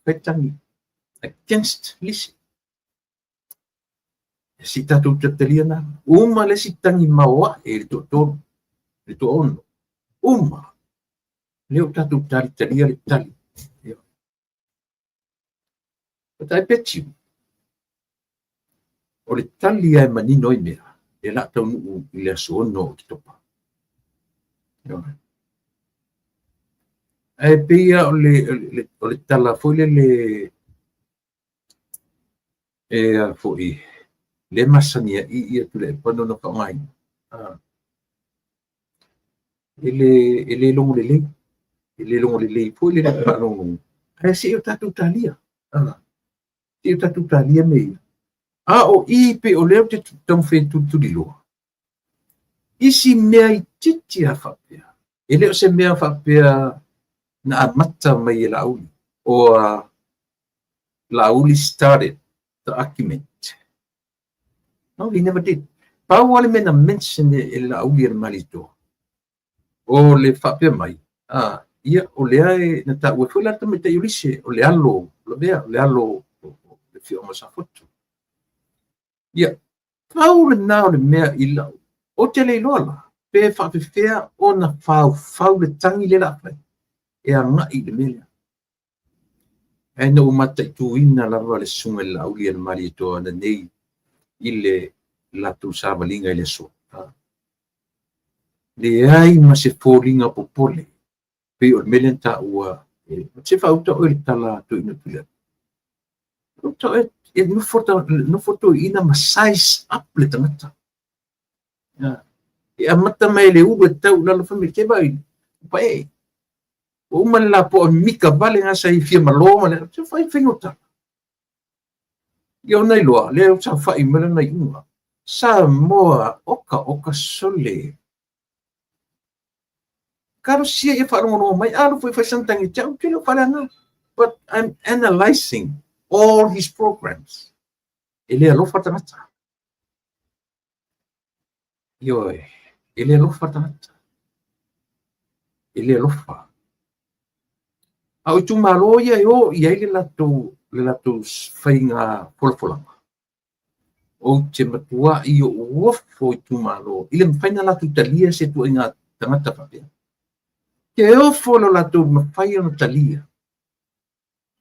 fai tagi. Against Lise. E si tatou talitalia na. Uma le si tagi maoae i le toatolu, le toaono. Uma. Lea o tatou talitalia le tali. But I bet you, o le tali e manino ai mea, e la taunuu i le aso 6 o Oketopa. Ae pei o le tala foi lele e a foi le masani ai ia Tuilaepa ona faaaogaina. E le logo lelei. E le logo lelei foi le faalogologo. Ae se i o tatou talia. Se i o tatou talia mea ia. A o i pe o lea ou te taumafai e tulituliloa. Isi mea itiiti a faapea. E le o se mea faapea na amata mai e Laauli. Or Laauli started the argument. No, he never did. Pau lava le mea na mention e le Laaulialemalietoa. O le faapea mai, ia, o lea e na taua foi la le tamaitai o Lise, o le alo o Lavea, o le alo o le afioaga o Safotu. Ia, pau lena o le mea i lau, ou te le iloa la, pe faapefea ona faufau le tagi lea o le a fai e agai i le mea lea. Ae na ou mataituina lava le Susuga i le Laauli a le Malietoa ananei i le latou savaliga i le aso. Leai ma se foliga popole pei o le mea lea na taua. Se faauta oe i le tala a Toeaina Tuilaepa. Uta oe e nofo, nofo toeaina ma size up le tagata. E amata mai le ulu e tau i lalo fai mai, ke vai, pae. Ua uma le lapoa mika vale gasa i fia malo ma le, se fai fai tala. Ia ona iloa, lea ua saofai mai lana iuga. Samoa, oka oka sole. Talosia ia faalogologo mai, alu foi fai sana tagi te au, te le o faaleaga. But I'm analyzing all his programs. E le alofa tagata. Ioe, e le alofa tagata. E le alofa. A o itumalo ia e o i ai le latou faiga folafolaga. Ou te matuai ou ofo itumalo i le mafai ona latou talia se ituaiga tagata faapea. Te ofo lo latou mafai ona talia.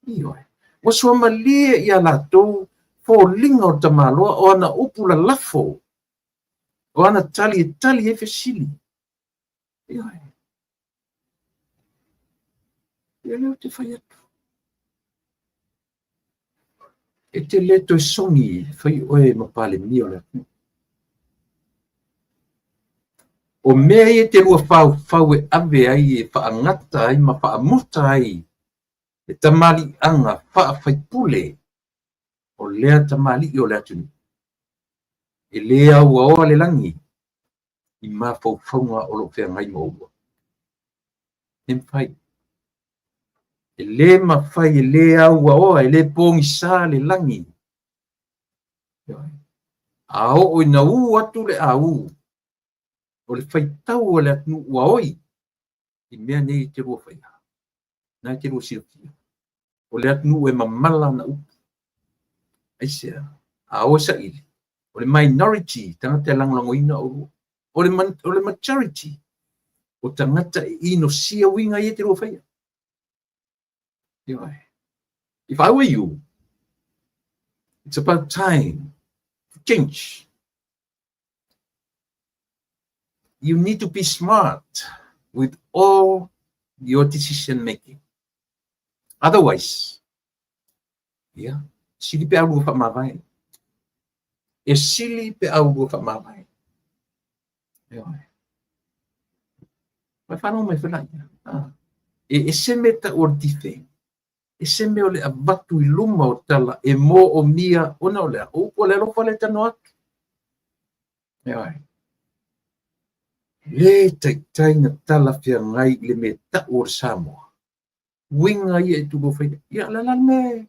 Ioe. Ua suamalie ia latou foliga o le tamaloa o ana upu lalafo, o ana tali e tali ai fesili. Ioe. Ia lea ou te fai atu. E te le toe sogi fai oe ma Palemia o le atunuu. O mea ia e te lua faufau e ave ai e faagata ai ma faamuta ai le tamaliiaga faafaipule o lea tamalii o le atunuu. E le auaoa le lagi i mafaufauga o lo o feagai ma oulua. E mafai. E le mafai, e le auaoa, e le pogisa le lagi. A oo ina u atu le au, o le faitau a le atunuu ua oi i mea nei e te lua faia. Na e te lua silafia. O le atunuu e mamala ana upu. Aisea? A o e saili, o le minority, tagata e lagolagoina oulua. O le majority, o tagata e inosia uiga ia e te lua faia. Ioe. If I were you, it's about time to change. You need to be smart with all your decision making. Otherwise, ia, sili pe aulua faamavae. E sili pe aulua faamavae. Ioe. Mai whanau mai whanau. Ah. E ese me ta o le tife. Ese mea o le avatu i luma o tala e moomia ona o le a. O upu a le alofa lea e talanoa atu. Ioe. Le taitai na talafeagai i le mea tau o le Samoa. Uiga ia e tulua faia. Ia, la la le mea.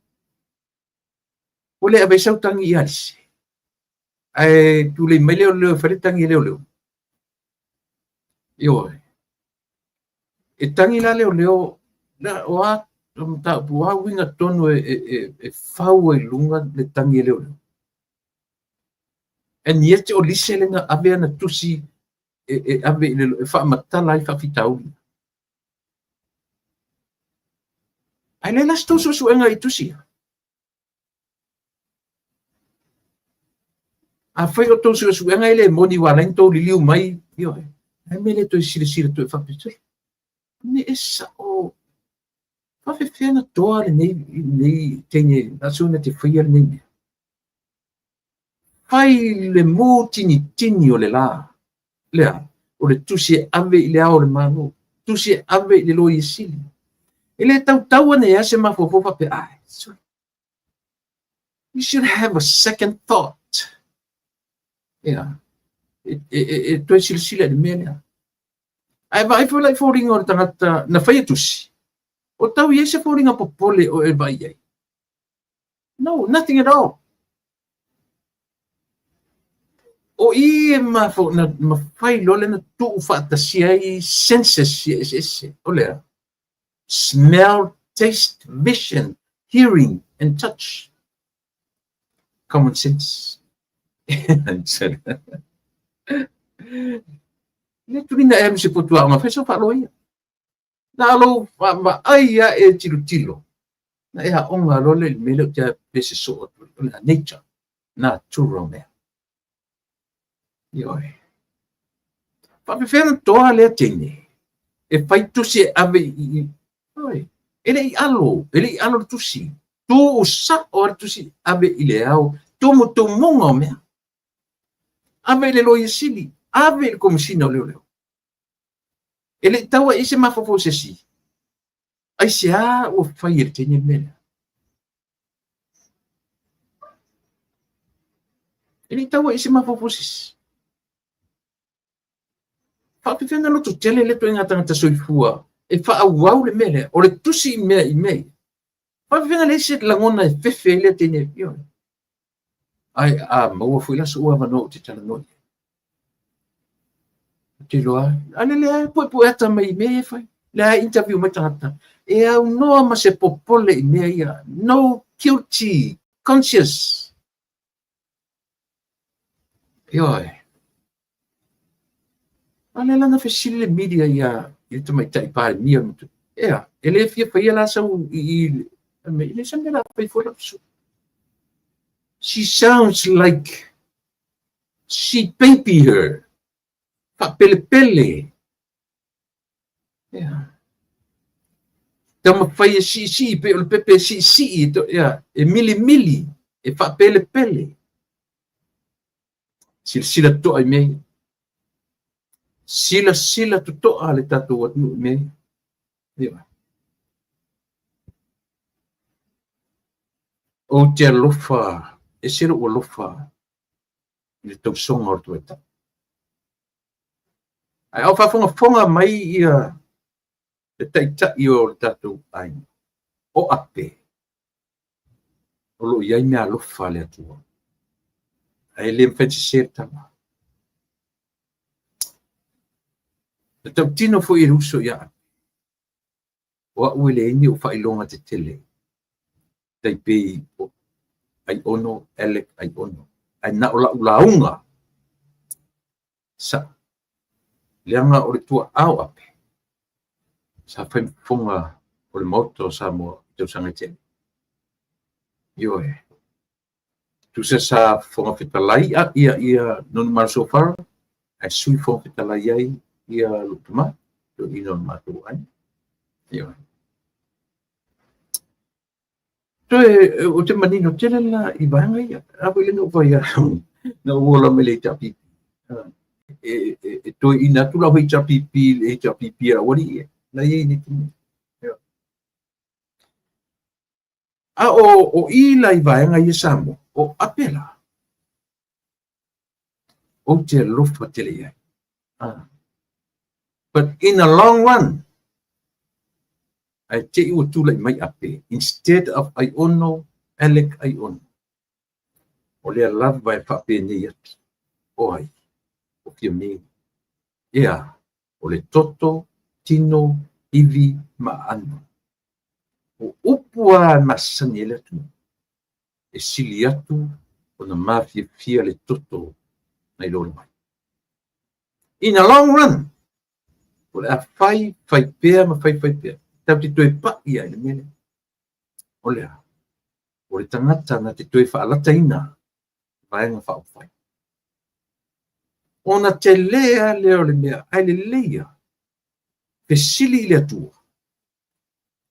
Ua le ave ai sau tagi i Alise. Ae tulei mai leoleo e fai le tagi a leoleo. Ioe. E tagi la leoleo, la, o a mataupu, o a uiga tonu e fau ai i luga le tagi a leoleo. And yet o Lise le na ave ana tusi e ave i le, e faamatala ai faafitauli. Ae le la se tou suesuega i tusi ia. Afai o tou suesuega e le moni ua ala ai ona tou liliu mai, ioe, ai mea le toe silasila toe faapea, ne e sao, faafefea na toa lenei teine aso na te faia lenei mea. Fai le mutinitini o le la, lea, o le tusi e ave i le Ao o le Malo, tusi e ave i le Loia Sili. E le tautau ane ai se mafaufau faapea, ai, sorry. You should have a second thought. Yeah. E toe silasila i le mea lea. Ae vaai foi la i foliga o le tagata na faia tusi. O tau i ai se foliga popole o e vaai ai. No, nothing at all. O i e mafau, na mafai loa lea na tuu faatasia ai senses ia eseese. O lea, smell, taste, vision, hearing and touch. Common sense. Le tulina e alu se potu aoga fai sau faaloia. Na lou vaai a e tilotilo. Na e aoga loa le mea lea ou te pese soo atu ai. O le nature, natural mea. Ioe. Faapefea na toa lea teine e fai tusi e ave i oi, e le i alo, e le i alo le tusi. Tuu sao a le tusi ave i le ao, tumutumuga o mea. Ave i le loia sili, ave i le komesina o leoleo. E le i tau ai se mafaufau se isi. Aisea ua fai e le teine le mea lea? E le i tau ai se mafaufau se isi. Faapefea na loto tele le ituaiga tagata soifua e faaauau le mea lea, o le tusi i mea i mea ia. Faapefea na leai se lagona e fefe ai lea teine, ioe. Ae a maua foi la so'u avanoa ou te talanoa i ai. Ou te iloa, a le lea e puepue ata mai i mea ia e fai. Lea e interview mai tagata. E aunoa ma se popole i mea ia. No guilty conscious. Ioe. A lea la na fesili le media ia i le tamaitai Palemia o le motu. Ea, e le fia faia la sau i i e le sa mea la fai foi lau su. She sounds like she baby her. Faapelepele. Ea. Taumafai e siisii pei o le pepe e siisii, ea, e milimili, e faapelepele. Silasila totoa i mea ia. Silasila totoa le tatou atunuu i mea ia. Ioe. Ou te alofa, ese lou alofa i le tausoga o le tamaitai. Ae a o faafogafoga mai ia le taitai o le tatou aiga, o Ape, o lo o i ai meaalofa a le Atua. Ae le mafai ona sese le tala. Na tautino foi e le uso ia Ape, o au e leai ni ou faailoga tetele, tai pei o Aiono, Alec Aiono, ae na o lau lauga Sa'o, leaga o le tua'a o Ape, sa fai ma fofoga o le Maota o Samoa i tausaga e tele. Ioe. Tusa sa Fofoga Fetalai ia ia Nonumalo Sofara, ae Sui Fofoga Fetalai ai ia lou tama, toeaina o le matou aiga. Ioe. Toe, ou te manino tele la i vaega ia. A foi lea na ou fai atu, na ou ola mai le HRPP. E, e, e toeaina atu lau HRPP i le HRPP a lau alii e. La i ai nei taimi. A o, o i la i vaega ia Samoa, o Ape la. Ou te alofa tele i ai. Ah. But in the long run, ae te i ua tulai mai Ape, instead of Aiono, Alec Aiono. O lea lava e faapenei atu, o ai, o Fiame. Ea, o le toto, tino, ivi ma aano. O upu lava e masani ai le atunuu, e sili atu ona mafiafia le toto nai lo le vai. In the long run, o le a fai, fai pea ma fai, fai pea. Tatou te toe pai ai i le mea lea. O le a? O le tagata na te toe faalataina vaega faaupufai. Ona tele lava lea o le mea, ae lelei lava, fesili i le Atua,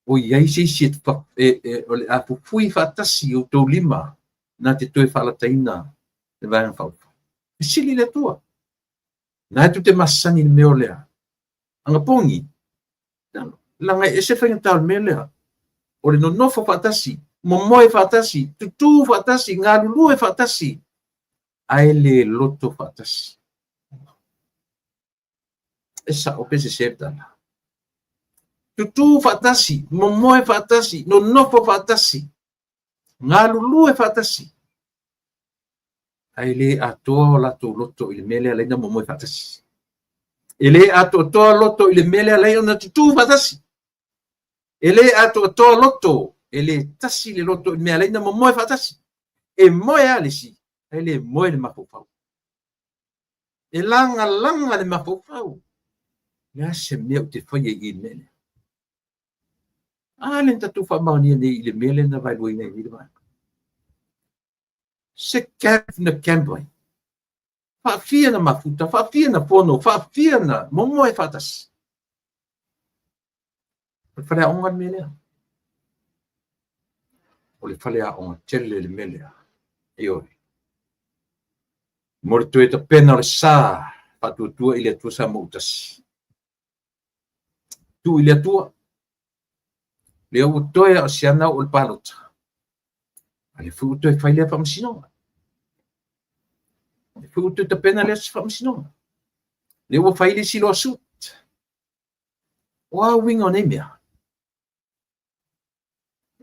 o i ai se isi o le a fufui faatasi i outou lima na te toe faalataina le Vaega Faaupufai. Fesili i le Atua. Na e tou te masani i le mea o lea. Agapogi, leaga e ese faigata o le mea lea. O le nonofo faatasi, momoe faatasi, tutū faatasi, galulue faatasi, ae le loto faatasi. E sa'o pe sesē le tala. Tutū faatasi, momoe faatasi, nonofo faatasi, galulue faatasi, ae le atoa o latou loto i le mea lea laina momoe faatasi. E le atoatoa loto i le mea lea laina ona tutū faatasi. E le atoatoa loto, e le tasi le loto i le mea laina momoe faatasi. E moe lava le isi, ae le moe le mafaufau. E lagalaga le mafaufau. O le a se mea ou te faia i i le mea lea? A lea na tatou faamaonia nei i le mea lea na vaeluaina ai nei le vaega. Se camp na camp ai. Faafia na mafuta, faafia na fono, faafia na momoe faatasi. O le faleaoga le mea lea. O le faleaoga tele le mea lea. Ioe. Mo le toe tapena o le sa faatuatua i le Atua Samoa ua tasi. Tuu i le Atua. Lea ua toe a o se ana o le palota. A lea foi ua toe fai lea faamasinoga. Lea foi ua toe tapena lea faamasinoga. Lea ua fai le isi lawsuit. O a uiga o nei mea?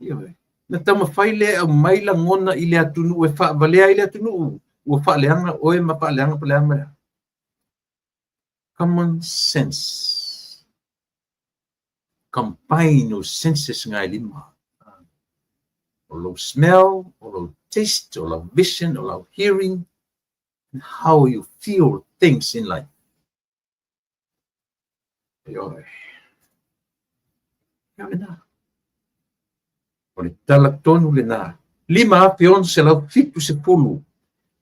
Ioe. Na taumafai lea e aumai lagona i le atunuu e faavalea ai le atunuu. Ua faaleaga oe ma faaleaga po le a ma le a. Common sense. Combine o senses nga e lima. O lou smell, o lou taste, o lau vision, o lau hearing, and how you feel things in life. Ioe. Ia lena. O le tala tonu lena. 5,670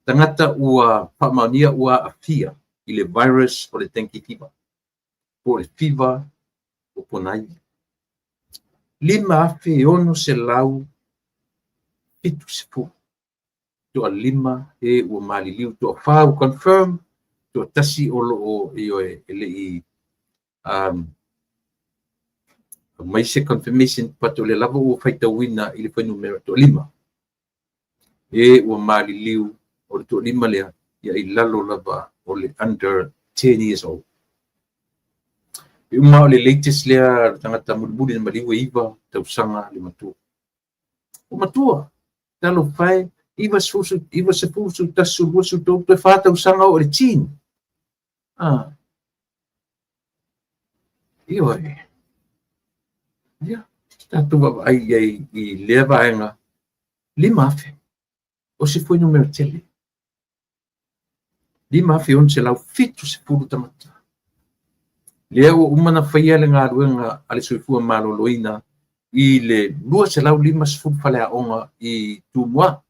tagata ua faamaonia ua aafia i le virus o le dengue fever. Po o le fever o ponaivi. 5,670. Toalima e ua maliliu, toafa ua confirm, toatasi o lo o, ioe, e le i aumai se confirmation, but o lea lava ua faitauina i le fuainumera toalima e ua maliliu. O le toalima lea ia i lalo lava o le under 10 years old. E uma o le latest lea, le tagata mulimuli na maliu e 9 tausaga le matua. O matua, talofa e, 90, 91, 23, toe 4 tausaga o le teen. Ah. Ioe. Ia, tatou vaavaai i ai i lea vaega, 5,000. O se fuainumera tele. 5,670 tagata. Lea ua uma na faia le galuega a le Soifua Maloloina i le 250 faleaoga i Tumua.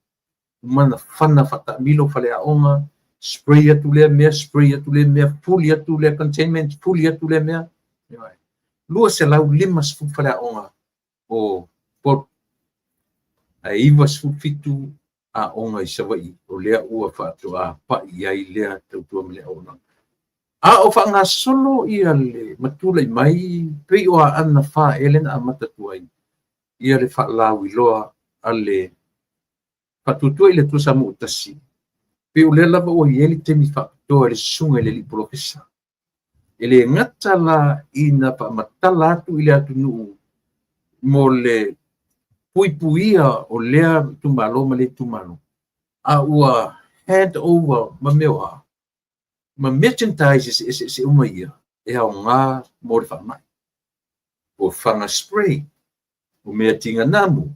Uma na fana faataamilo faleaoga, spray atu lea mea, spray atu lea mea, fuli atu lea containment, fuli atu lea mea. 250 faleaoga o Upolu. Ae 97 aoga i Savaii o lea ua faatoa pai i ai lea tautua ma le auaunaga. A o faagasolo ia le matulai mai pei o Aana 4 ea lea na amata atu ai ia le faalauiloa a le faatuatua i le Atua Samoa ua tasi. Pei o lea lava ua i ai le taimi faapitoa i le susuga i le alii polofesa. E le gata la ina faamatala atu i le atunuu mo le puipuia o lea itumalo ma lea itumalo, a ua hand over ma mea o a ma merchandise eseese uma ia e aoga mo le faamai. O fana spray, o mea tiganamu,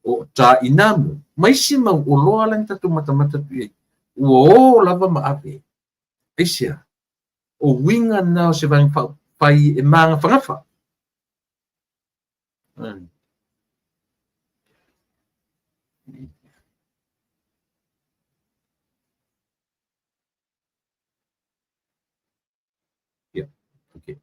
o tainamu, ma isi mau oloa la na tatou matamata atu i ai. Ua o lava ma ave. Aisea? O uiga na o se Vaega Faaupufai e magafagafa. Ia, okay.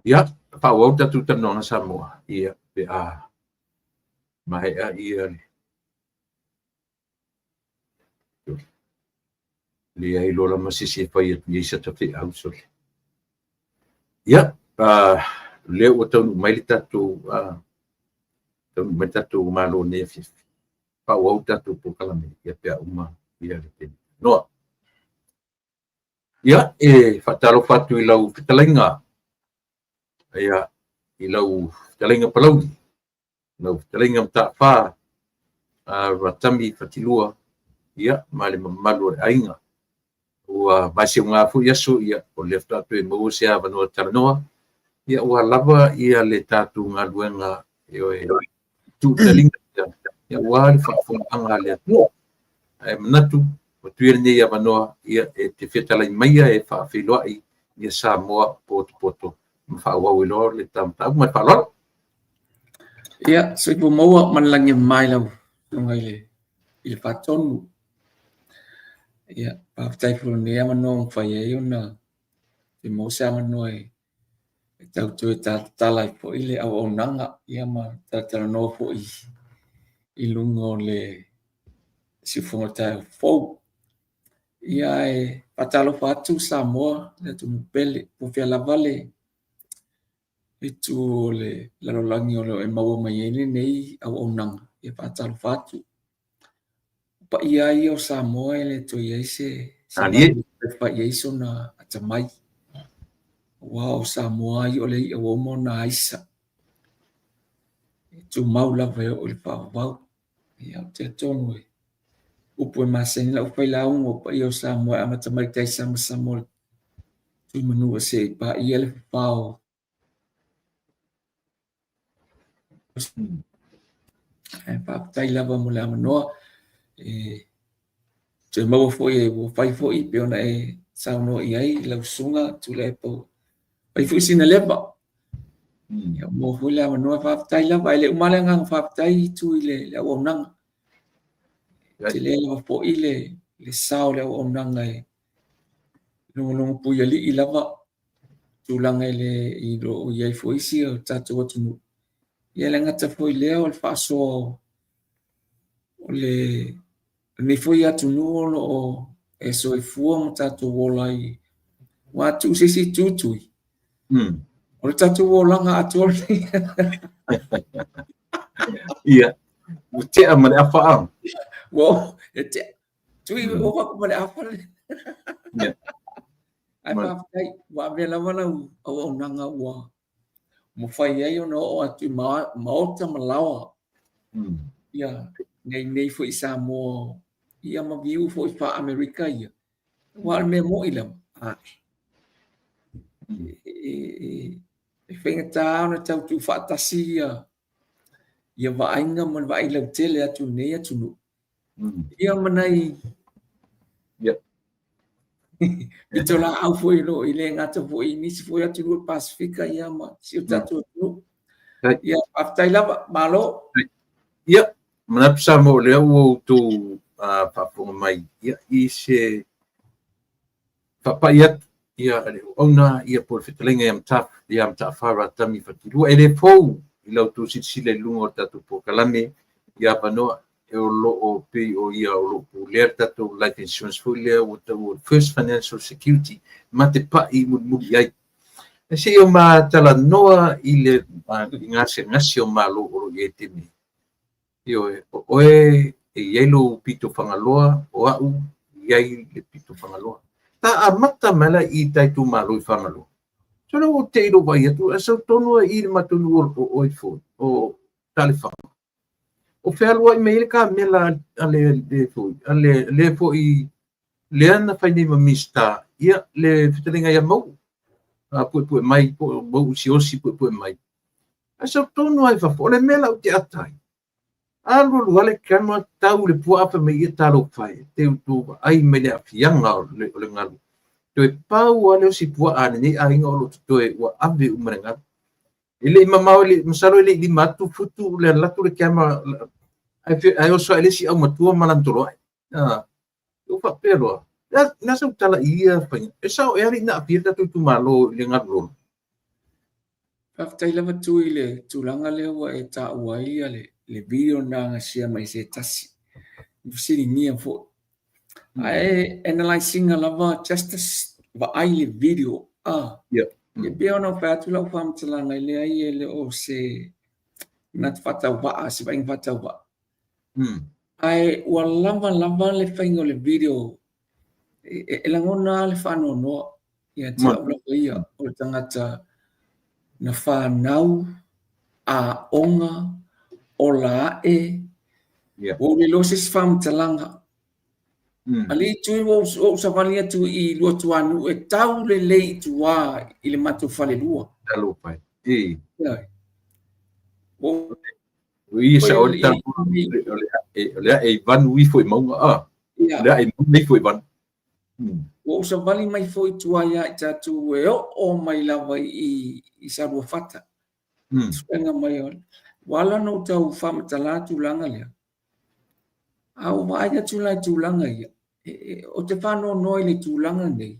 Ia, faaauau tatou talanoaga Samoa. Ia, pe a maea ia le leai loa la ma se isi e fai atu i ai sa tafeau sole. Ia, lea ua taunuu mai le tatou taunuu mai le tatou Malo nei afiafi. Faaauau tatou polokalame ia pe a uma ia le taimi. Noa. Ia, e faatalofa atu i lau fetalaiga, ia, i lau fetalaiga Palauli, lau fetalaiga Mataafa, Ratami Fatilua, ia, ma le mamalu o le aiga. Ua vaeseuga foi aso, ia, o lea faatoa toe maua se avanoa talanoa, ia, ua lava ia le tatou galuega, ioe, Tuutaliga ia, aua le faafofogaaga a le atunuu. Ae manatu ua tuia lenei avanoa ia e te fetalai maia e faafeiloai ia Samoa potopoto ma faaauau ai loa le ta mataupu. Ma le faaaloalo. Ia, soifua maua ma le lagi e mama i lau Afioga i le Faatonu. Ia, faafetai foi i lenei avanoa ua mafai ai ona fia maua se avanoa e tau toe talatala ai foi le auaunaga, ia ma talatalanoa foi i luga o le siufofoga taeao fou. Ia, e faatalofa atu Samoa, le atunuu pele, po o fea lava le itu o le lalolagi o lo o e maua mai ai lenei auaunaga, ia faatalofa atu. O paia lava ia o Samoa e le toe i ai se e fai i ai sona atamai. Aua o Samoa lava ia o le i'a ua uma ona aisa. E tumau lava e oo i le faavavau. Ia, ou te talitonu e upu e masani lau failauga, o paia o Samoa e amata mai i tai samasama o le Tuimanua seia paia le fafao. Ae faafetai lava mo le avanoa e toe maua foi e ua fai foi pei ona e saunoa i ai lau susuga Tuilaepa, ua fai foi sina leva. Ia ua maua foi le avanoa, faafetai lava. E le uma lava le agaga faafetai Tui i le auaunaga. E tele lava foi le sao o le auaunaga e logologopuialii lava tulaga e le i lo o i ai foi isi o tatou atunuu. Ia e le gata foi i lea o le faasoa o lenei foi atunuu o lo o e soifua ma tatou ola ai. Ua tuu se isi itu Tui, o le tatou olaga atoa lenei. Ia, ua tea ma le afa a. Ua e tea. Tui, ua ova atu ma le afa. Ae faafetai, ua avea lava lau auaunaga ua mafai ai ona oo atu i maota ma laoa. Ia, nei nei foi i Samoa, ia ma viu foi faa-Amerika ia. Aua o le mea moni lava, e faigata ona tau tuufaatasi ia vaaiga ma le vaai lautele atu i lenei atunuu. Ia ma nai pitolaau foi o lo o i le gata foi i nisi foi atunuu o le Pasefika ia ma si o tatou atunuu. Ia, faafetai lava, malo. Ia, manatu Samoa o lea ua outou faafofoga mai ia, i se faapai atu ia a le auauna ia po o le fetalaiga ia Mata'afa Ratami Fatilua. E le fou i la outou silasila i luga o le tatou polokalame i avanoa e o lo o pei o ia o lo o pulea le tatou life insurance foi lea ua taua First Financial Security ma te pai mulimuli i ai. Ae se i o ma talanoa i le gasegase o Malo o lo o i ai i le taimi nei. Ioe, o oe e i ai lou pito Fagaloa, o au e i ai le pito Fagaloa. Ta amata mai la i ta itumalo i Fagaloa. So lea ua te i lou vaai atu, ae sau tonu lava i le matou nuu o oe foi, o Talefaga. O fealuai mai ai le kamela a le foi, a le foi lea na fai nei ma Minisita, ia le fetalaiga ia Mauu, puepue mai, po o Mauu Siaosi puepue mai. Ae sau tonu lava i fafo, o le mea la ou te ata ai, alu alu lava le camera tau i le puaa fai mai, ia talofa e, te outou vaai mai le aafiaga o le galu. Toe pau lava le osi puaa a lenei aiga o lo o totoe ua ave uma le galu. E le i mamao, masalo e le i 5 atu futu le alu atu le camera, ae oso ae le isi aumatua ma lana toloai. Ua faapea loa, na sau tala i ia faiga, e sao ea alii na aafia le tatou itumalo i le galu lolo? Faafetai lava Tui i le tulaga lea ua e taua ai le video na agasia mai se tasi. Ua fesiligia foi. Ae analyse ina lava just vaai le video. E pei ona fai atu lau faamatalaga, e leai e le o se manatu faatauvaa, se vaaiga faatauvaa. Ae ua lava lava le faiga o le video e lagona lava le faanoanoa ia te au lava ia, o le tagata na fanau, aoga, ola ae, ua ou le iloa se isi faamatalaga. Alii Tui, ua ou savali atu i Luatuanuu e tau lelei i tua i le matou falelua. Talofa e. Ua O ia sa o le o le ae i vanu ifo i mauga, a. O le ae i mauga ifo i vanu. Ua ou savali mai foi i tua ia i tatou e oo mai lava i Saluafata. Suega mai o. Ua ala ona ou tau faamatala tulaga lea. A ua vaai atu la i tulaga ia, ou te faanoanoa i le tulaga lenei.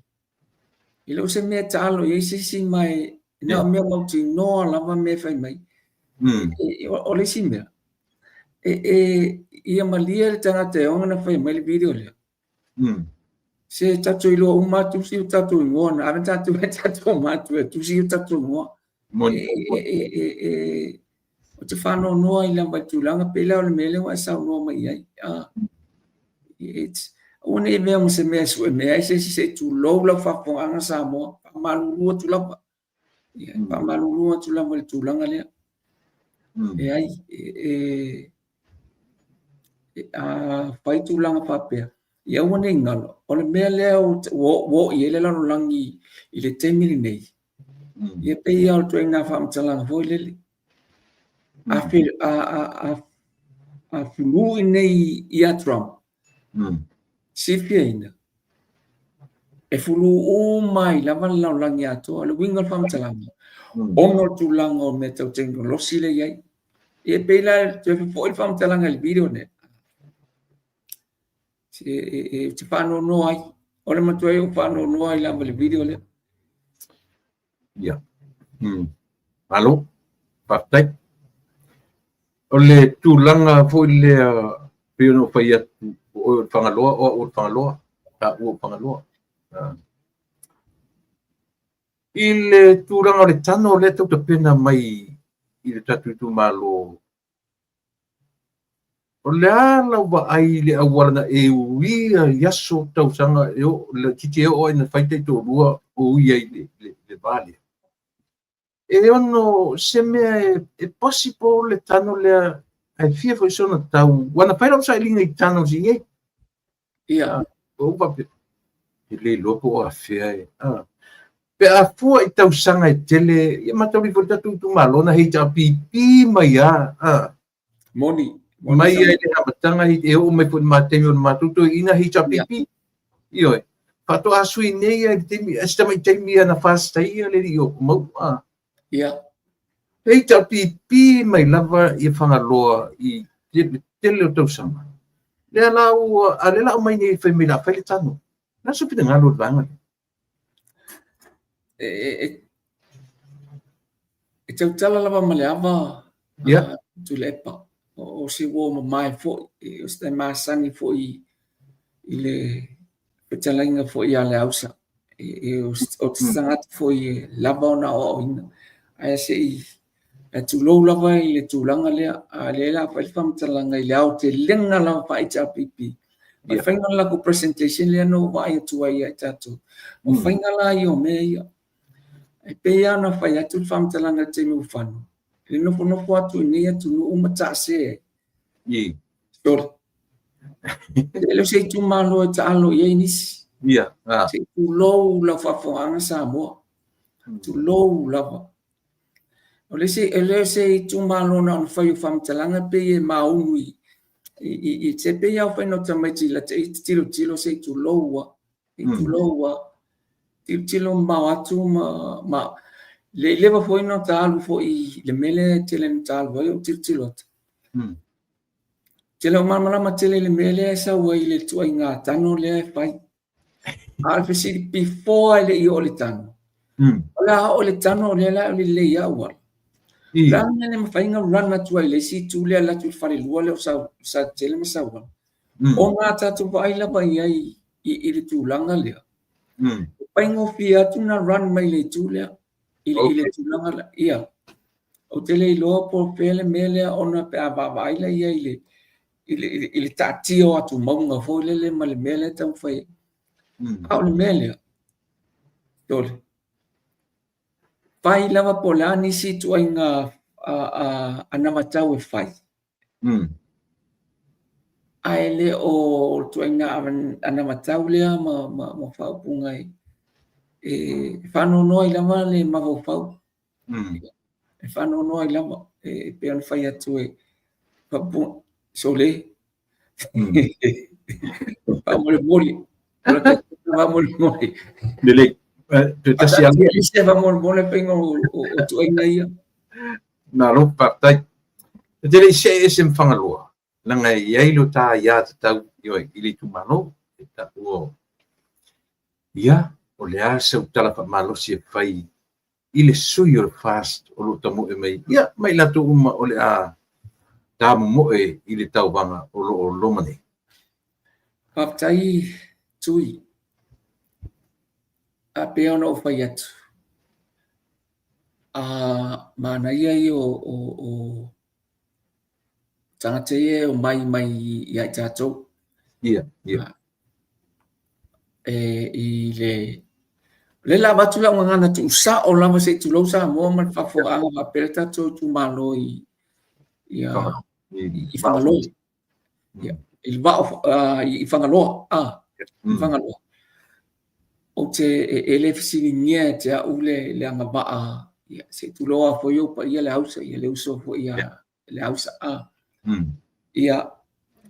E le o se mea e taalo i ai se isi, ma e na o mea mautinoa lava mea e fai mai. O le isi mea, ia malie le tagata e ona fai mai le video lea. Se tatou iloa uma lava tusi o tatou igoa, na ave tatou e tatou matua e tusi o tatou igoa. Ou te faanoanoa ai lava i tulaga pei la o le mea lea ua e saunoa mai i ai. Aua ne i avea ma se mea e sue mea ai se isi, se i tulou lau faafofogaaga Samoa, faamalulu atu lava. Ia, faamalulu atu lava i le tulaga lea. Leai, a fai tulaga faapea, ia aua ne i galo, o le mea lea ua oo i ai le lalolagi i le taimi lenei, ia pei lava o le ituaiga faamatalaga foi lele. A fului nei ia Trump, silafiaina, e fulu uma ai lava le lalolagi atoa. O le uiga o le faamatalaga, ona o le tulaga o mea tau tekonolosi lea e i ai. Ia pei la toe faafoi le faamatalaga i le video lea. Ou te faanoanoa ai. O le matuai ou faanoanoa ai lava i le video lea. Ia. Malo. Faafetai. O le tulaga foi lea pei ona ou fai atu, o oe o le Fagaloa, o au o le Fagaloa, taua o Fagaloa. I le tulaga o le tano lea tau tapena mai i le tatou itumalo, o le a lau vaai i le auala na e uia i aso tausaga e oo, laitiiti e oo ai ina fai taitoalua o uia i le va lea? E ono se mea e possible le tano lea ae fia foi sona tau. Ua na fai lau sailiga i tano si nei. Ia. Ou faapea, e le iloa po o afea e. Pe a fua i tausaga e tele, ia mataulia foi le tatou itumalo na HRPP mai a. Moni. Mai ai le amataga e oo mai foi i le taimi o le matou toeaina HRPP. Ioe. Faatoa sui nei ai le taimi, se tamai taimi ia na fastaia le alii o Mauu. Ia. HRPP mai lava ia Fagaloa i le tele o tausaga. Lea la ua, a lea la aumai nei fai mai la fai le tano. Na se finagalo o le vaega lea. E tautala lava ma le ava Tuilaepa. O se uo mamae foi, o se masani foi i le fetalaiga foi ia Leausa. O se tagata foi e lava ona aoaoina. Ae se i tulou lava i le tulaga lea, a lea la fai le faamatalaga i le aotelega lava faa-HRPP. O le faiga o le latou presentation lea na ou vaai atu ai ia i tatou. O faiga la ia o mea ia. E pei lava ona fai atu le faamatalaga i le taimi ua fano, le nofonofo atu i nei atunuu ma taase ai. Sorry. E le o se itumalo e taalo i ai nisi. Ia. Se i tulou lau faafofogaaga Samoa. Tulou lava. O le isi, e le o se itumalo na ona fai o faamatalaga pei e maunu i se pei lava o faiga o tamaiti la te i tilotilo se i tulou lava. I tulou lava. Tilotilo mamao atu ma le leva foi na ta alu foi i le mea lea e tele na ta alu ai o tilotilo atu. Te le o malamalama tele i le mea lea e sau ai i le ituaiga tano lea e fai. A o le fesili before e le i oo i le tano. O le a oo i le tano o lea la o le lelei lava auala. O le a le mea le mafai ona run atu ai i le isi itu lea alu atu i le falelua lea o Saletele ma Sauano. Ona a tatou vaai lava i ai i le tulaga lea, e faigofie atu ona run mai le itu lea i le tulaga lea. Ia, ou te le iloa po o fea le mea lea ona pe a vaavaai la i ai i le taatia o atumauga foi lele ma le mea lea e taumafai ai. A o le mea lea, Tole, fai lava po o le a nisi ituaiga anavatau e fai. Ae le o le ituaiga anavatau lea ma faaupuga e faanoanoa ai lava le mafaufau. E faanoanoa ai lava, e pei ona fai atu e Faapupuga, sole. Faamolemole. Faamolemole. Lelei. Toe tasi lava. Se faamolemole faiga o ituaiga ia. Malo, faafetai. E te le i see ese ma Fagaloa, leaga e i ai lo ta aiatatau ioe i le itumalo e taua o ia, o le a sau tala faamalosi e fai i le sui o le FAST o lo o tamoe mai, ia, ma i latou uma o le a tamomoe i le tauvaga o lo o loma nei. Faafetai Tui. A pei ona ou fai atu, a manaia ia o tagata ia e omai mai ia i tatou. Ia, ia. E, i le o lea la avatu lau gagana tuusao lava se i tulou Samoa ma le faafofogaaga faapea le tatou itumalo i ia i Fagaloa. Ia, i le vao i Fagaloa, i Fagaloa. Ou te e le fesiligia e te au le agavaa, ia, se i tulou lava foi ou paia le ausa, ia le uso foi a le ausa a. Ia,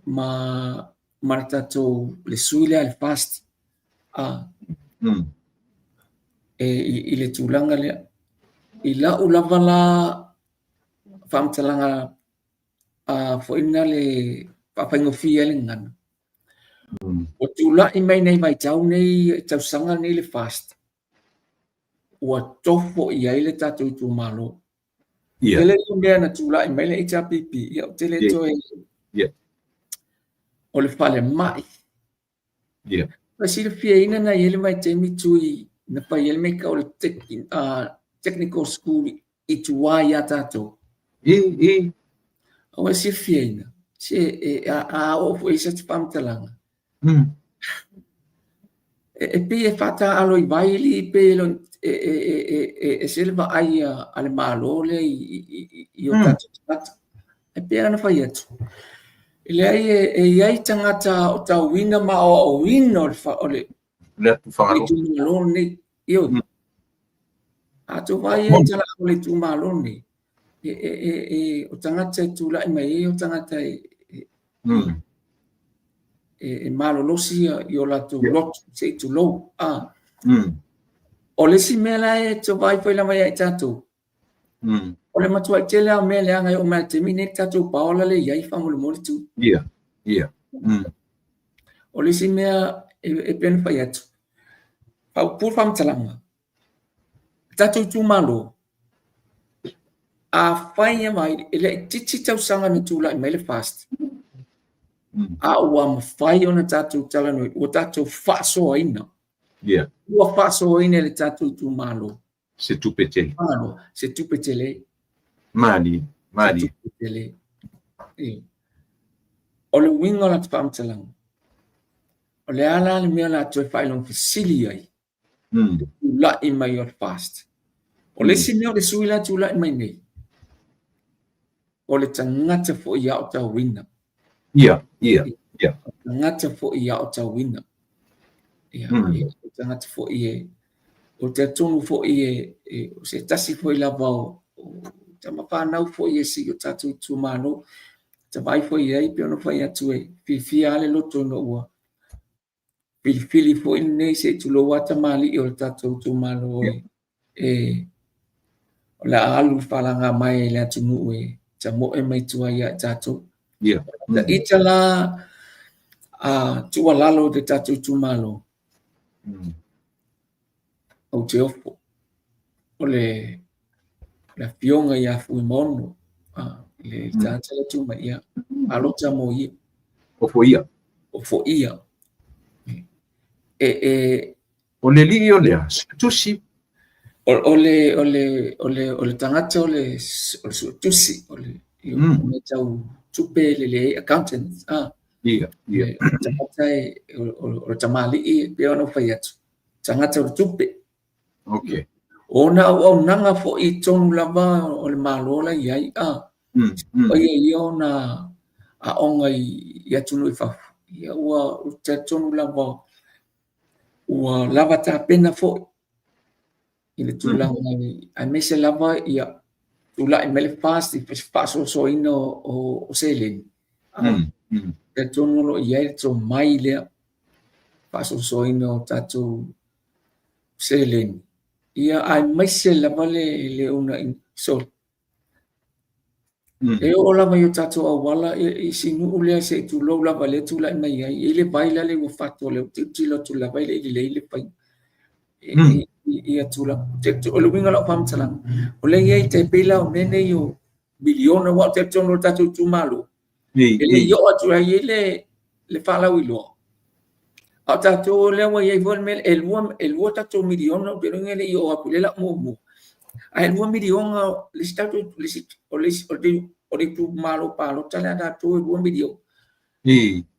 ma le tatou, le sui lea le FAST, a. E, i le tulaga lea. I lau lava la faamatalaga a foi na le faafaigofie ai le gagana. Ua tulai mai nei vaitau nei, tausaga nei le FAST, ua tofo i ai le tatou itumalo. Tele ia mea na tulai mai le HRPP, ia ou te le toe... O le falemai. Ua silafiaina na i ai le vaitaimi Tui na fai ai le mea e tau o le technical school i tua ia tatou. I. Ua silafiaina, se a oo foi i se faamatalaga, e pei e faataaalo i vai alii pei e ese le vaai a le Malo lea i o tatou tagata. E pei ona fai atu, e leai e i ai tagata aotauina ma aoaoina o le itumalo lenei. Ioe. A outou vaai i tala o le itumalo lenei, o tagata e tulai mai ai o tagata e malolosi i o latou loto, se i tulou. O le isi mea la e te vaai foi lava ia i tatou, o le matuai tele lava o mea leaga e oo mai i le taimi lenei le tatou paola lea e i ai faamolemole tu. Ia, ia. O le isi mea e pei ona fai atu, faapuupuu le faamatalaga, le tatou itumalo, afai e vaai, e laitiiti tausaga na tulai mai le FAST, a ua mafai ona tatou talanoa, ua tatou faasoaina. Ua faasoaina e le tatou itumalo. Se tupe tele. Se tupe tele. Malie, malie. Se tupe tele. O le uiga o la ta faamatalaga, o le a la le mea o le a toe faailoga fesili ai, le tulai mai o le FAST. O le isi mea o le sui la tulai mai nei, o le tagata foi aotauina. Ia, ia, ia. O le tagata foi aotauina. Ia, o le tagata foi e, o te talitonu foi e, o se tasi foi lava o tama fanau foi e si o tatou itumalo, ta vaai foi i ai, pei ona fai atu e fiafia lava le loto ina ua filifili foi lenei se i tulou lava tamalii o le tatou itumalo e o le a alu faalaga mai e le atunuu e tamoe mai tua ia i tatou. Ta ita la a tuualalo i le tatou itumalo, ou te ofo o le afioga ia Fuimaono, le tagata lea tu mai, ia, alota mo ia. Ofo ia. Ofo ia. E, O le alii o le a? Suetusi. O le tagata o le suetusi, o le mea tau tupe le leai accountant. Ia, ia. O le tagata o le tamalii e pei ona ou fai atu, tagata o le tupe. O ona auaunaga foi i totonu lava o le Malo la i ai, o ia ia ona aoga i atunuu i fafo, ia ua talitonu lava ua lava tapena foi i le tulaga aemaise lava ia. Tulai mai le FAST i faasoasoaina o seleni. Talitonu o lo o i ai le tomai lea faasoasoaina o tatou seleni. Ia, aemaise lava le uunaiga. Sorry. E oo lava i o tatou auala i si nuu lea se i tulou lava lea e tulai mai ai. E i ai le vai la le ua fatu o lea ou te tilotilo atu lava e le i lelei le faiga. Ia tulaga. O le uiga o lau faamatalaga, o lea e i ai tai pei la o mea nei o miliona, aua ou te talitonu o le tatou itumalo, e le i oo atu ai i le faalauiloa. A o tatou lea ua i ai foi le mea, e lua tatou miliona, ou te iloa e le i oo atu i le lau muamua. Ae 2 miliona le isi tatou, le isi, o le isi, o le itumalo palota lea a tatou e 2 miliona.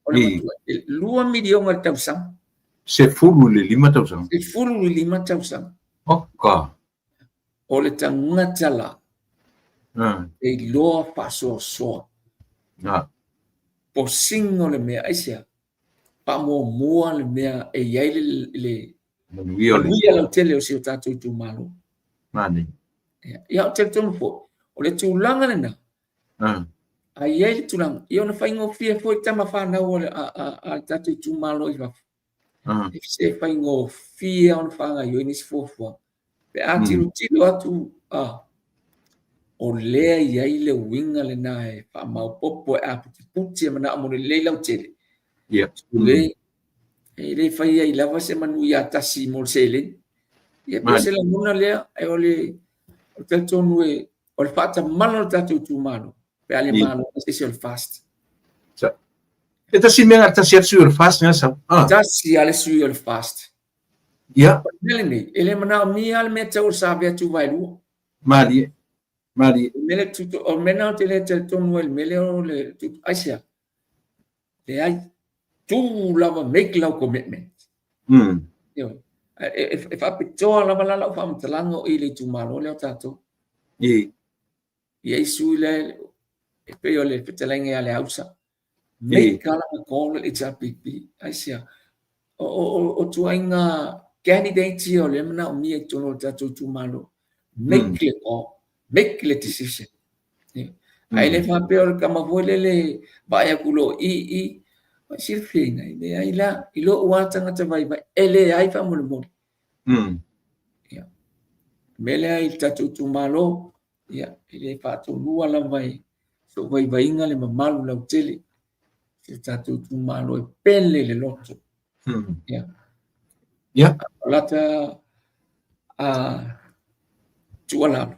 O le matua, 2 miliona i le tausaga. 15 tausaga. 15 tausaga. Oka. O le tagata la, e iloa faasoasoa. Posina o le mea, aisea? Faamuamua le mea e i ai le manuia lautele o si o tatou itumalo. Mani. Ia, ou te talitonu foi, o le tulaga lena, a i ai le tulaga, ia ona faigofie foi tama fanau a le tatou itumalo i fafo. E se faigofie ona faagaoioi nisi fuafuaga. Pe a tilotilo atu, o lea e i ai le uiga lena e faamaopoopo, e aputiputi, e manao mo le lelei lautele. Le, e le fai ai lava se manuia tasi mo le seleni. Ia, pei o se lagona lea, e o le talitonu e, o le faatamala o le tatou itumalo, pe a le malo se isi o le FAST. E tasi mea tasi atu sui o le FAST nga sau. Tasi a le sui o le FAST. Ia. O le mea lenei, e le manaomia le mea tau o le save atu vaelua. Malie. Malie. O le mea le o le mea na ou te le talitonu ai le mea lea o le aisea. Leai, tu lava make lau commitment. Ioe. E faapitoa lava la lau faamatalaga o i le itumalo lea o tatou. I. I ai sui lea e pei o le fetalaiga ia Leausa. Make lana call le HRPP. Aisea? O tuaiga candidate ia o lea e manaomia i totonu o le tatou itumalo. Make le call. Make le decision. Ae le faapea o le tama foi lele vaai atu loa i i, ai silafia ina, e leai la, i lou lava tagata vaivai, e leai faamolemole. Ia. O le mea lea i le tatou itumalo, ia, e le faatolua lava i sou vaivaiga le mamalu lautele, si o tatou itumalo e pele le loto. Ia. Ia. O lata a tuualalo,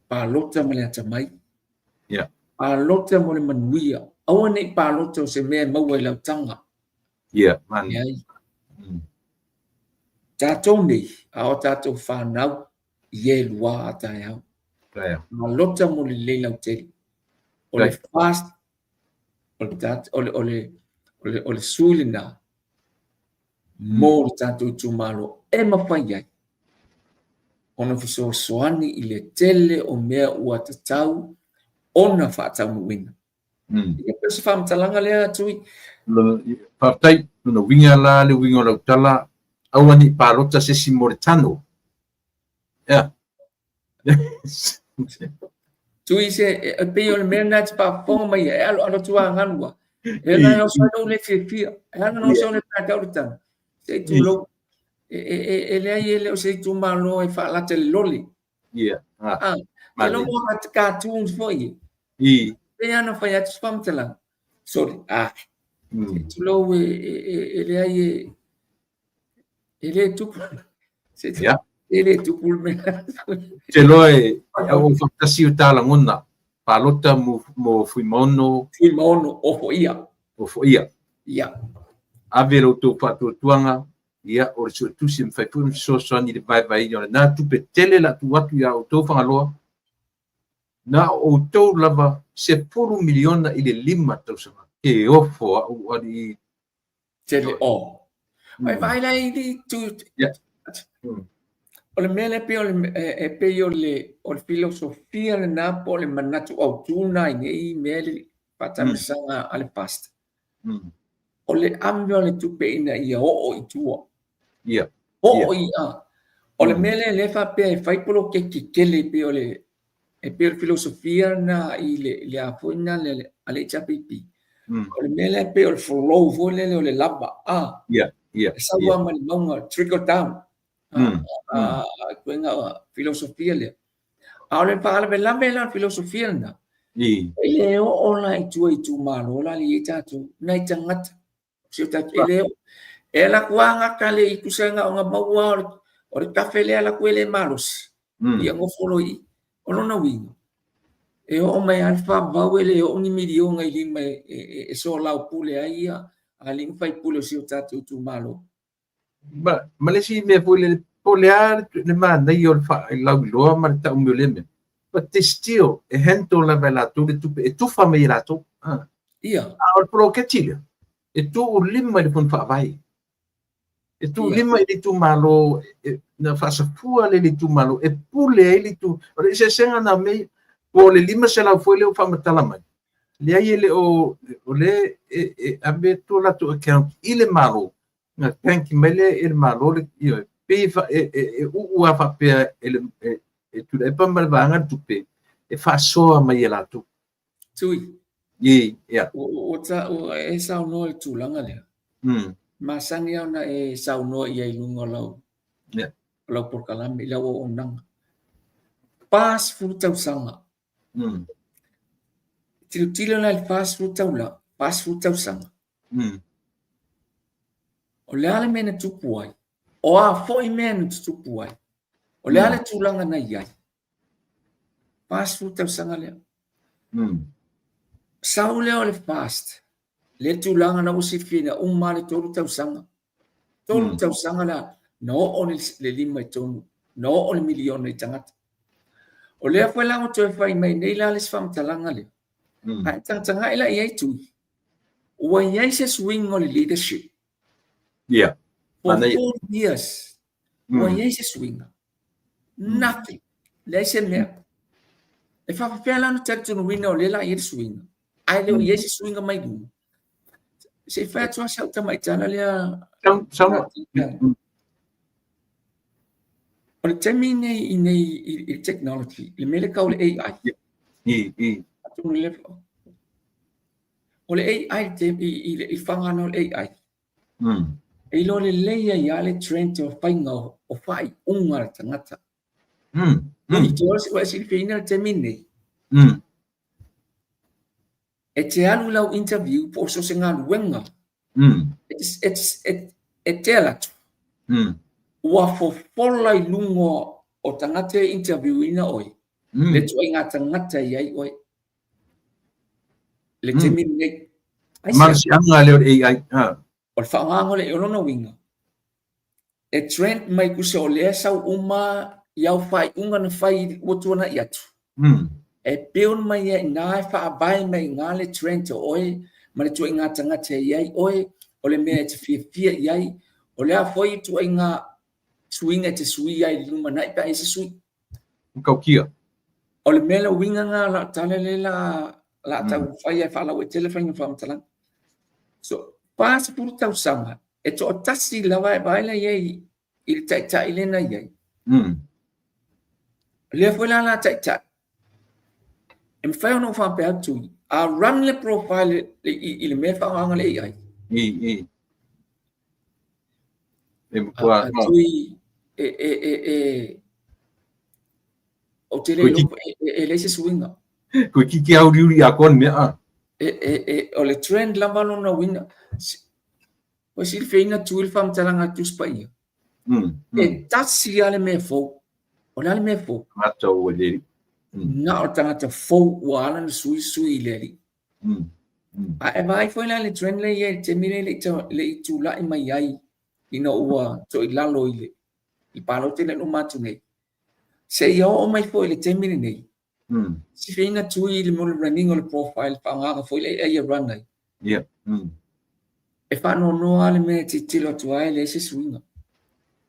palota ma le atamai. Yeah. Palota mo le manuia. Aua ne i palota o se mea e maua i lau taga. Yeah, man. Leai. Tatou nei, a o tatou fanau, i e lua a taeao. Taeao. Palota mo le lelei lautele. O le FAST, o le, o le, o le, o le, o le sui lena, mo le tatou itumalo e mafai ai ona fesoasoani i le tele o mea ua tatau ona faataunuuina. Ia pei o se faamatalaga lea Tui. Faafetai, lona uiga la le uiga o lau tala, aua ne i palota se isi mo le tano. Ea. Tui se, e pei o le mea lena e te faafofoga mai ai, e aloalo atu agalu a. E na o sa le fiafia, e ana no sa le tau le tanu. Se i tulou. E leai e le o se itumalo e faalata le loli. Ia. Ah, e logo a te cartoons foi. I. E ana fai atu se faamatalaga. Sorry. Ah. Se i tulou e leai e E le tupu. Yeah. E le tupu le mea. Te loa e au au whakatasi o tā langona. Palota mo, mo Fuimaono. Fuimaono, Ofoia. Ofoia. Ia. Ave lo tō whaatuatuanga, ia, o le suetusi e mawhai foi ona fesoasoani i le vaevaeina o lena tupe tele la tuu atu ia outou Fagaloa, na o outou lava 10 miliona i le 5 tausaga. Ke ofo au alii. Tele o. Ai vaai la i li tu. O le mea lea pei o le e pei o le o le filosofia lena po o le manatu autu lena i nei mea le faatamisaga a le pasta. O le ave o le tupe ina ia oo i tua. Ia. Oo i a. O le mea lea lea e faapea e fai poloketi tele e pei o le e pei o le filosofia lena i le le a foi lena le a le HRPP. O le mea lea e pei o le flow foi lele o le lava a. Yeah. E sau lava mai le mauga, trickle down. A ituaiga filosofia lea. A o le faalavelave la o le filosofia lena, e le oo la i tua i itumalo la le i ai tatou, nai tagata si o tatou, e le oo. E ala atu lava gata le i tusa na ona maua o le kafe lea ala atu e le malosi, ia nofo loa i i. O lona uiga, e oo mai lava le faavavau e le oo ni miliona i lima e soalaupule ai ia alii ma faipule o si o tatou itumalo. Ma le isi mea foi lele, po o le a le manaia o le faalauiloa ma le tau mai o lea mea, but they still, e handle lava e latou le tupe, e tufa mai e latou. A o le poloketi lea, e tuulima i le Fono Faavae. E tuulima i le itumalo, na faasafua lea i le itumalo, e pule ai le itumalo. O le eseesega na o mea ia. Po o le 500 foi lea ua faamatala mai, leai e le o, o lea e ave atu o latou account i le Malo, na bank mai lea e le Malo le, ioe, pei e uu lava faapea e le e Tuilaepa ma le vaega le tupe e faasoa mai e latou. Tui. I, ia. Ua e saunoa i le tulaga lea. Masani lava ona e saunoa i ai i luga o lau, o lau polokalame, i lau auaunaga. 40 tausaga. Tilotilo la i le 40 taula, 40 tausaga. O le a le mea na tupu ai? O a foi mea na tutupu ai? O le a le tulaga na i ai? 40 tausaga lea. Sau lea o le FAST, le tulaga na ua silafia na uma le 3 tausaga. 3 tausaga la, na oo le 5 i tonu, na oo le miliona i tagata. O lea foi la ua toe fai mai nei la le isi faamatalaga lea. Ae tagatagai la i ai Tui, ua i ai se suiga o le leadership. For 4 years, ua i ai se suiga. Nothing. Leai se mea. E faapefea la ona talitonuina o lea la i ai le suiga, ae le o i ai se suiga mai luga. Se i fai atu lava si au tamaitala lea. O le taimi nei i nei i le technology, le mea lea tau o le AI. Atonu lea o le AI i le faaaogaina o le AI, e iloa lelei ai lava le trend o faiga o faaiuga a le tagata. Ui, te oe ua e silifiaina le taimi lenei. E te alu i lau interview po o so o se galuega, e te alu atu, ua fofola i luga o tagata e interview ina oe, le ituaiga tagata e i ai oe. Le taimi lenei. Malosiaga lea o le AI. O le faaaogaina o le o lona uiga, e trend mai tusa o lea e sau uma i au faaiuga na fai ua tuanai atu. E build mai ai i ina, e faavae mai i ina le trend o oe ma le ituaiga tagata e i ai oe, o le mea e te fiafia i ai, o le a foi ituaiga suiga e te suia ai i le lumanai pe a i ai se sui. Matautia. O le mea le uiga lena o lau tala lea la la taumafai e faalauaitele faiga faamatalaga. So, 40 tausaga e toatasi lava e vaai la i ai i le taitai lea na i ai. O lea foi la la taitai, e mafai ona ou faapea atu, a run le profile i le mea e faaaogaina le AI. E matua. Tui, e, ou te le iloa, e leai se suiga. Toeitiiti auliuli atoa le mea a. E, o le trend lava lona uiga. Ua silifiaina Tui le faamatalaga a le Tusi Paia. E tasi lava le mea fou. O le a le mea fou? Tagata ua i le Alii. Na o le tagata fou ua ala ona sui, sui i le Alii. A e vaai foi la i le trend lea e i ai i le taimi lea e le i tulai mai ai ina ua toilalo i le palota lea na uma atu nei, seia oo mai foi i le taimi lenei, silafia Tui i le mea o le running o le profile, faaaogaina foi le AI e run ai. E faanoanoa lava le mea e tilotilo atu ai e leai se suiga.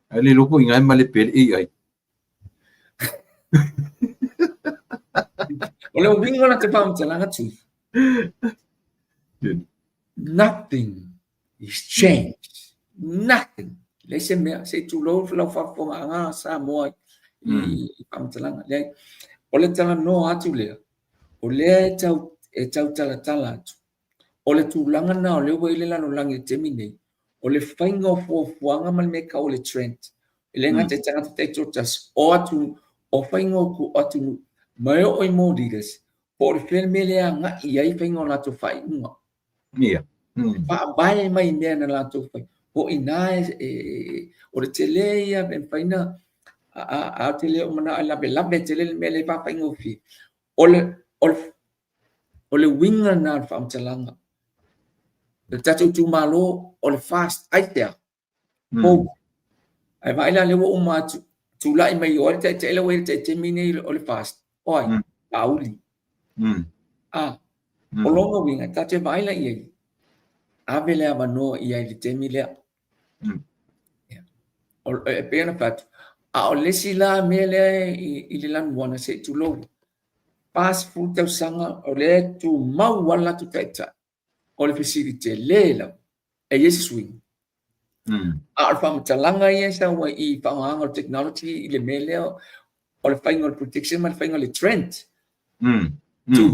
Ae le iloa po o i ina e malepe ai le AI. O le uiga o la ta faamatalaga Tui, nothing is changed. Nothing. Leai se mea, se i tulou lau faafofogaaga Samoa i faamatalaga. Leai, o le talanoa atu lea, o lea e tau talatala atu, o le tulaga lena o lea ua i ai le lalolagi i le taimi nei, o le faiga o fuafuaga ma le mea e tau o le trend. E le gata i tagata taitoatasi, o atu, o faiga o atunuu, ma e oo i more leaders, po o le fea le mea lea e agai i ai faiga o latou faaiuga. Ia. E faavae mai i mea na latou fai. O i ina o le tele ia e mafai ona a ou te le o manao e lavelave tele le mea lea e faafaigofie. O le, o le, o le uiga lena o le faamatalaga. O le tatou itumalo, o le FAST, aisea? Pou. Ae vaai la lea ua uma atu, tulai mai o ai le taitai la ua i ai le taitemi nei o le FAST. O ai? Laauli. A, o lona uiga, ta te vaai la i ai, ave le avanoa i ai i le taimi lea. E pei ona fai atu, a o le isi la mea lea i le lanuana, se i tulou, 40 tausaga o lea e tumau lava le latou taitai. O le fesili tele lava, e i ai se suiga? A o le faamatalaga ia e sau ai i faaaogaina o le technology i le mea lea o le faiga o le prediction ma le faiga o le trend. Tu.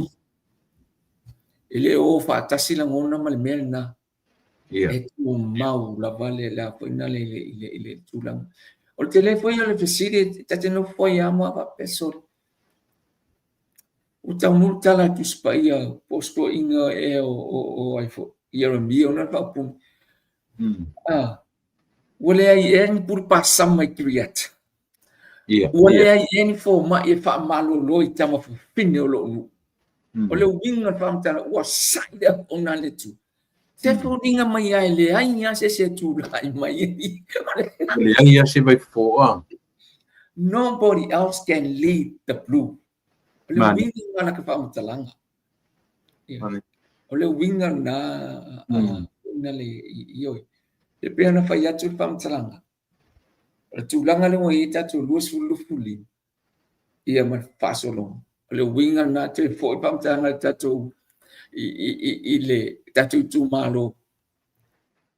E le o faatasi lagona ma le mea lena. E tumau lava le le a foi na le le le tulaga. O le tele foi o le fesili ta te nofo ai lava ma faapea sole. Ua taunuu le tala a le Tusi Paia po o se toeaina ea o ai foi, Ieremia ona le faaupuga. Ua leai ea ni pulu pasama i Kiriata? Ua leai ea ni fomai e faamalolo i tama fafine o lou nuu? O le uiga o le faamatalaga, ua sa'i le auauna a le Atua. Se foliga mai lava e leai lava se isi e tulai mai ai. Ua leai lava se vaifofoa. Nobody else can lead the blue. O le uiga lena o laka faamatalaga. O le uiga lena na le ioe. E pei ona fai atu le faamatalaga, o le tulaga lea ua i ai tatou 2025, ia ma le faasologa. O le uiga lena, toe foi le faamatalaga i le tatou i le tatou itumalo.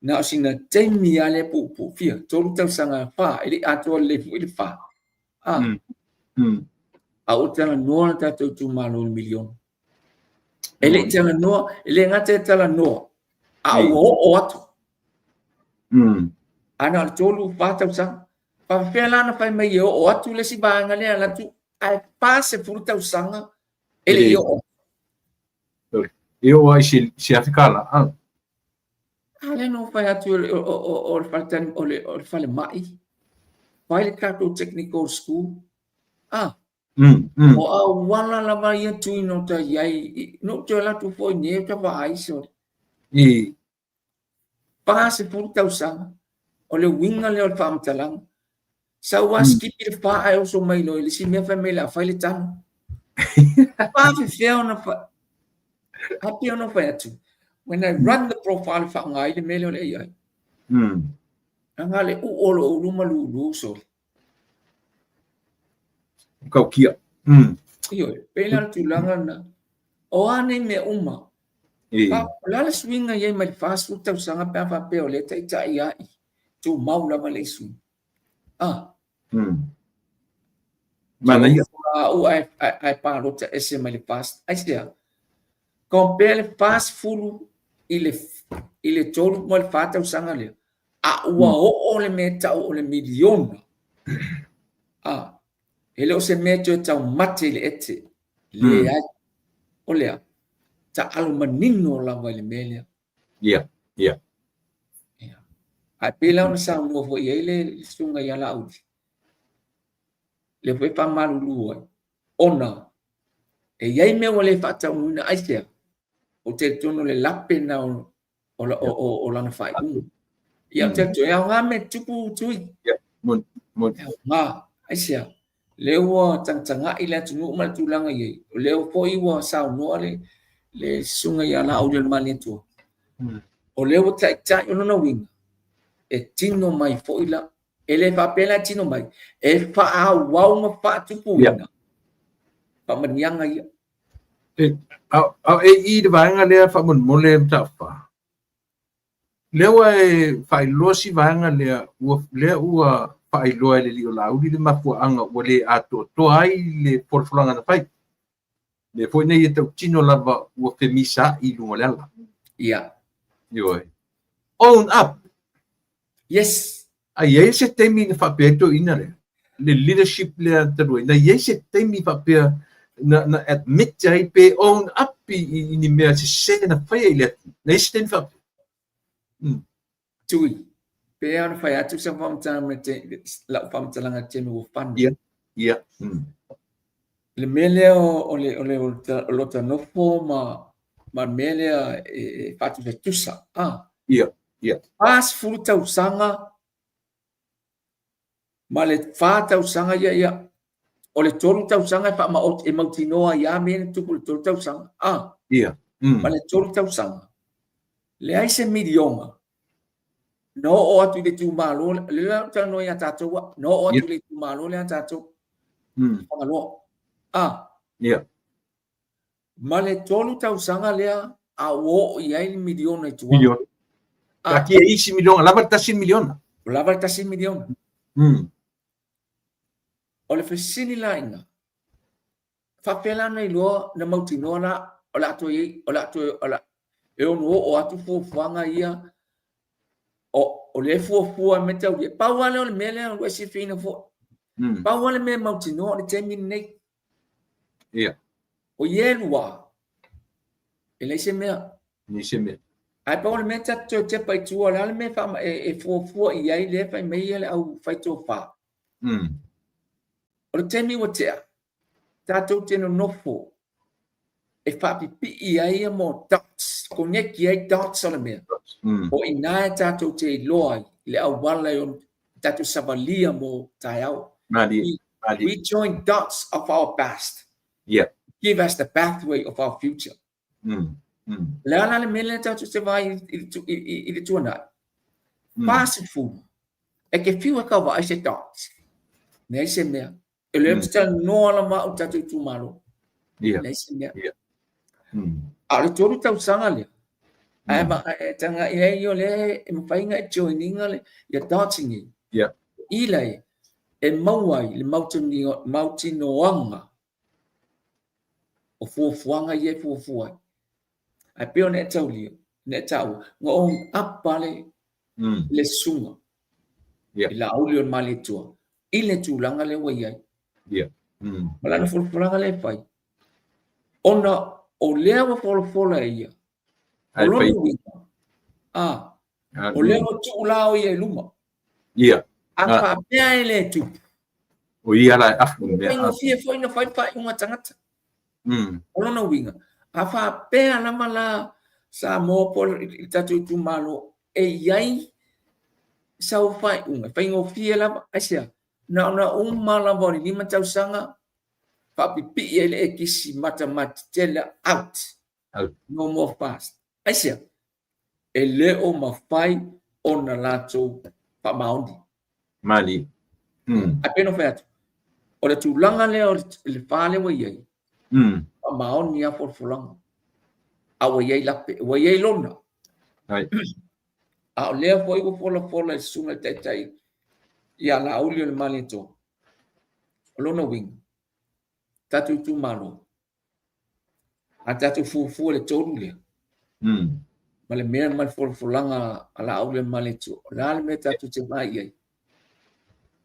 Na o sina taimi lava lea puupuu, fia, 3 tausaga, 4, e le i atoa lelei foi le 4. A ua talanoa le tatou itumalo i le miliona. E le i talanoa, e le gata e talanoa, a ua oo atu. A na o le 3, 4 tausaga. Faapefea la ona fai mai e oo atu le isi vaega lea alu atu, ae 40 tausaga e le i oo. E oo ai se $1,000. A lea na ou fai atu o le faletali, o le falemai, fai le tatou technical school. O auala lava ia tui no ta i ai, no te alu atu foi nei o ta vaai sole. 40 tausaga, o le uiga lea o le faamatalaga. Sau lava sikipi le fa ae oso mai loa i le isi mea fai mai o le a fai le tano. Faafefea ona fai? A pei ona fai atu, when I run the profile e faaaoga ai le mea lea o le AI. Leaga le uu o lou ulu ma lulu sole. Kaukia. Ioe, pei la le tulaga lena. O a nei mea uma, o le a le suiga i ai mai le 40 tausaga pe a faapea o lea e taitai ai, tumau lava le isi suiga. Manaia. Au ae palota ese mai le FAST. Aisea? Compare le 40 i le 3 ma le 4 tausaga lea, a ua oo le mea e tau o le miliona. E le o se mea e toe taumate i le ete. Leai. O lea, taalo manino lava i le mea lea. Ia, ia. Ia. Ae pei la ona saunoa foi i ai le susuga ia Laauli, lea foi e faamalulu ai, ona e i ai mea ua le faataunuuina, aisea? Ou te talitonu o le lape lena o lana faaiuga. Ia, ou te talitonu, e aoga mea tupu tui. Ia, moni, moni. E aoga, aisea? Lea ua tagatagai le atunuu ma le tulaga i ai. O lea foi ua saunoa le, le susuga ia Laauli o le Malietoa. O lea ua taitai, o lona uiga, e tino mai foi la, e le faapea la e tino mai, e faaauau ma faatupuina yeah. faamanuiaga ia. E, a, a, e i le vaega lea faamolemole Mataufa. Lea ua e faailoa si vaega lea, ua, lea ua faailoa e le alii o Laauli le mafuaaga ua le atoatoa ai le folafolaga na fai. Lea foi na ia tautino lava ua femisaai i luga o le ala. Ia. Ioe. Own up. Yes. A i ai se taimi na faapea ai toeaina lea, le leadership lea talu ai, na i ai se taimi faapea na, na admit ai pe own up i, i, i ni mea sese na faia i le atunuu. Na i ai se taimi faapea? Tui, pe ona fai atu sa faamatalaga te, lau faamatalaga taimi ua fana. Ia, ia. Le mea lea o le, o le, o lota nofo ma, ma le mea lea e, e faatusatusa. Ah. Ia, ia. 40 tausaga ma le 4 tausaga ia, ia, o le 3 tausaga e faamaoti, e mautinoa ai lava mea na tupu i le 3 tausaga. Ah. Ia. Ma le 3 tausaga, leai se miliona na oo atu i le itumalo, lea la ou talanoa ia tatou, na oo atu i le itumalo lea a tatou, Fagaloa. Ah. Ia. Ma le 3 tausaga lea a ua oo i ai le miliona i tua. Miliona. Ah. Taatia isi miliona, lava le tasi miliona. Lava le tasi miliona. O le fesili la ina, faapea la ona iloa na mautinoa la o le a toe, o le a toe, o le a, e ono oo atu fuafuaga ia o, o lea e fuafua me taulia. Pau lava lea o le mea lea ua e silafia foi. Pau lava le mea mautinoa o le taimi lenei. Ia. O ia e lua, e leai se mea. Leai se mea. Ae pau o le mea tatou toe tepa i tua, o le a le mea e, e fuafua i ai lea e fai mai ia le au fai tofa. O le taimi ua tea, tatou te nonofo e faapipii ai ia mo dots, koneki ai dots o le mea. O i ina e tatou te iloa ai i le auala e ono tatou savalia mo taeao. Malie. Malie. We join dots of our past. Yeah. Give us the pathway of our future. Le a la le mea lea tatou te vaai i, i, i, i le tuanai? 40. E ke fiu e ka vaai se dots. Leai se mea. E le mm. talanoa lava au tatou itumalo. Yeah. Leai se mea. Yeah. A o le 3 tausaga lea, ae ma e tanga i ai o le e mafai ona e join inga le ia dancing i. Yeah. I la e e maua ai le mautinoaga o fuafuaga ia e fuafua ai. Ae pei ona e taulia, na e taua, na own up le le susuga Yeah. i Laauli o le Malietoa i le tulaga lea ua i ai. Yeah. Ma lana folafolaga lea e fai, ona o lea ua folafola e ia, o lona uiga, a, o lea ua tuu la o ia i luma. Ia. A faapea e le tupu. O ia la e afu i mea. Faigofie foi ona fai le faaiuga a tagata. O lona uiga, a faapea lava la Samoa po o le tatou itumalo e i ai sau faaiuga, faigofie lava, aisea? Na ona uma lava o le 5 tausaga faapipii ai le ekisi matamata tele out. Out. No more fast. Aisea? E le o mafai ona latou faamaoni. Malie. Ae pei ona fai atu, o le tulaga lea o le fa lea ua i ai, faamaoni lava folafolaga. A ua i ai lape, ua i ai lona. Ai. A o lea foi ua folafola e le susuga i le taitai ia Laauli o le Malietoa. O lona uiga, tatou itumalo, a tatou fuafua le tolu lea, ma le mea ma le folafolaga a Laauli o le Malietoa, o le a le mea tatou te vaai i ai?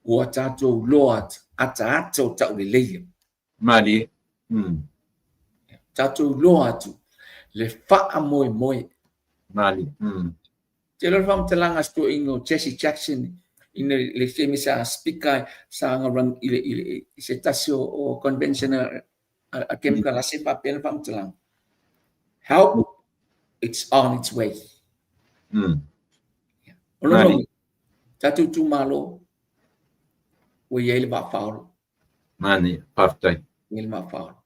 Ua tatou loa ataata o tauleleia. Malie. Tatou loa atu le faamoemoe. Malie. Te loa le faamatalaga a si toeaina o Jesse Jackson i le taimi sa speaker sa aga run i le, i le, i se tasi o, o convention a, a Kemukalase faapea le faamatalaga. Help, it's on its way. O lona uiga, tatou itumalo, ua i ai le vaa faaola. Manaia, faafetai. Ua i ai le vaa faaola.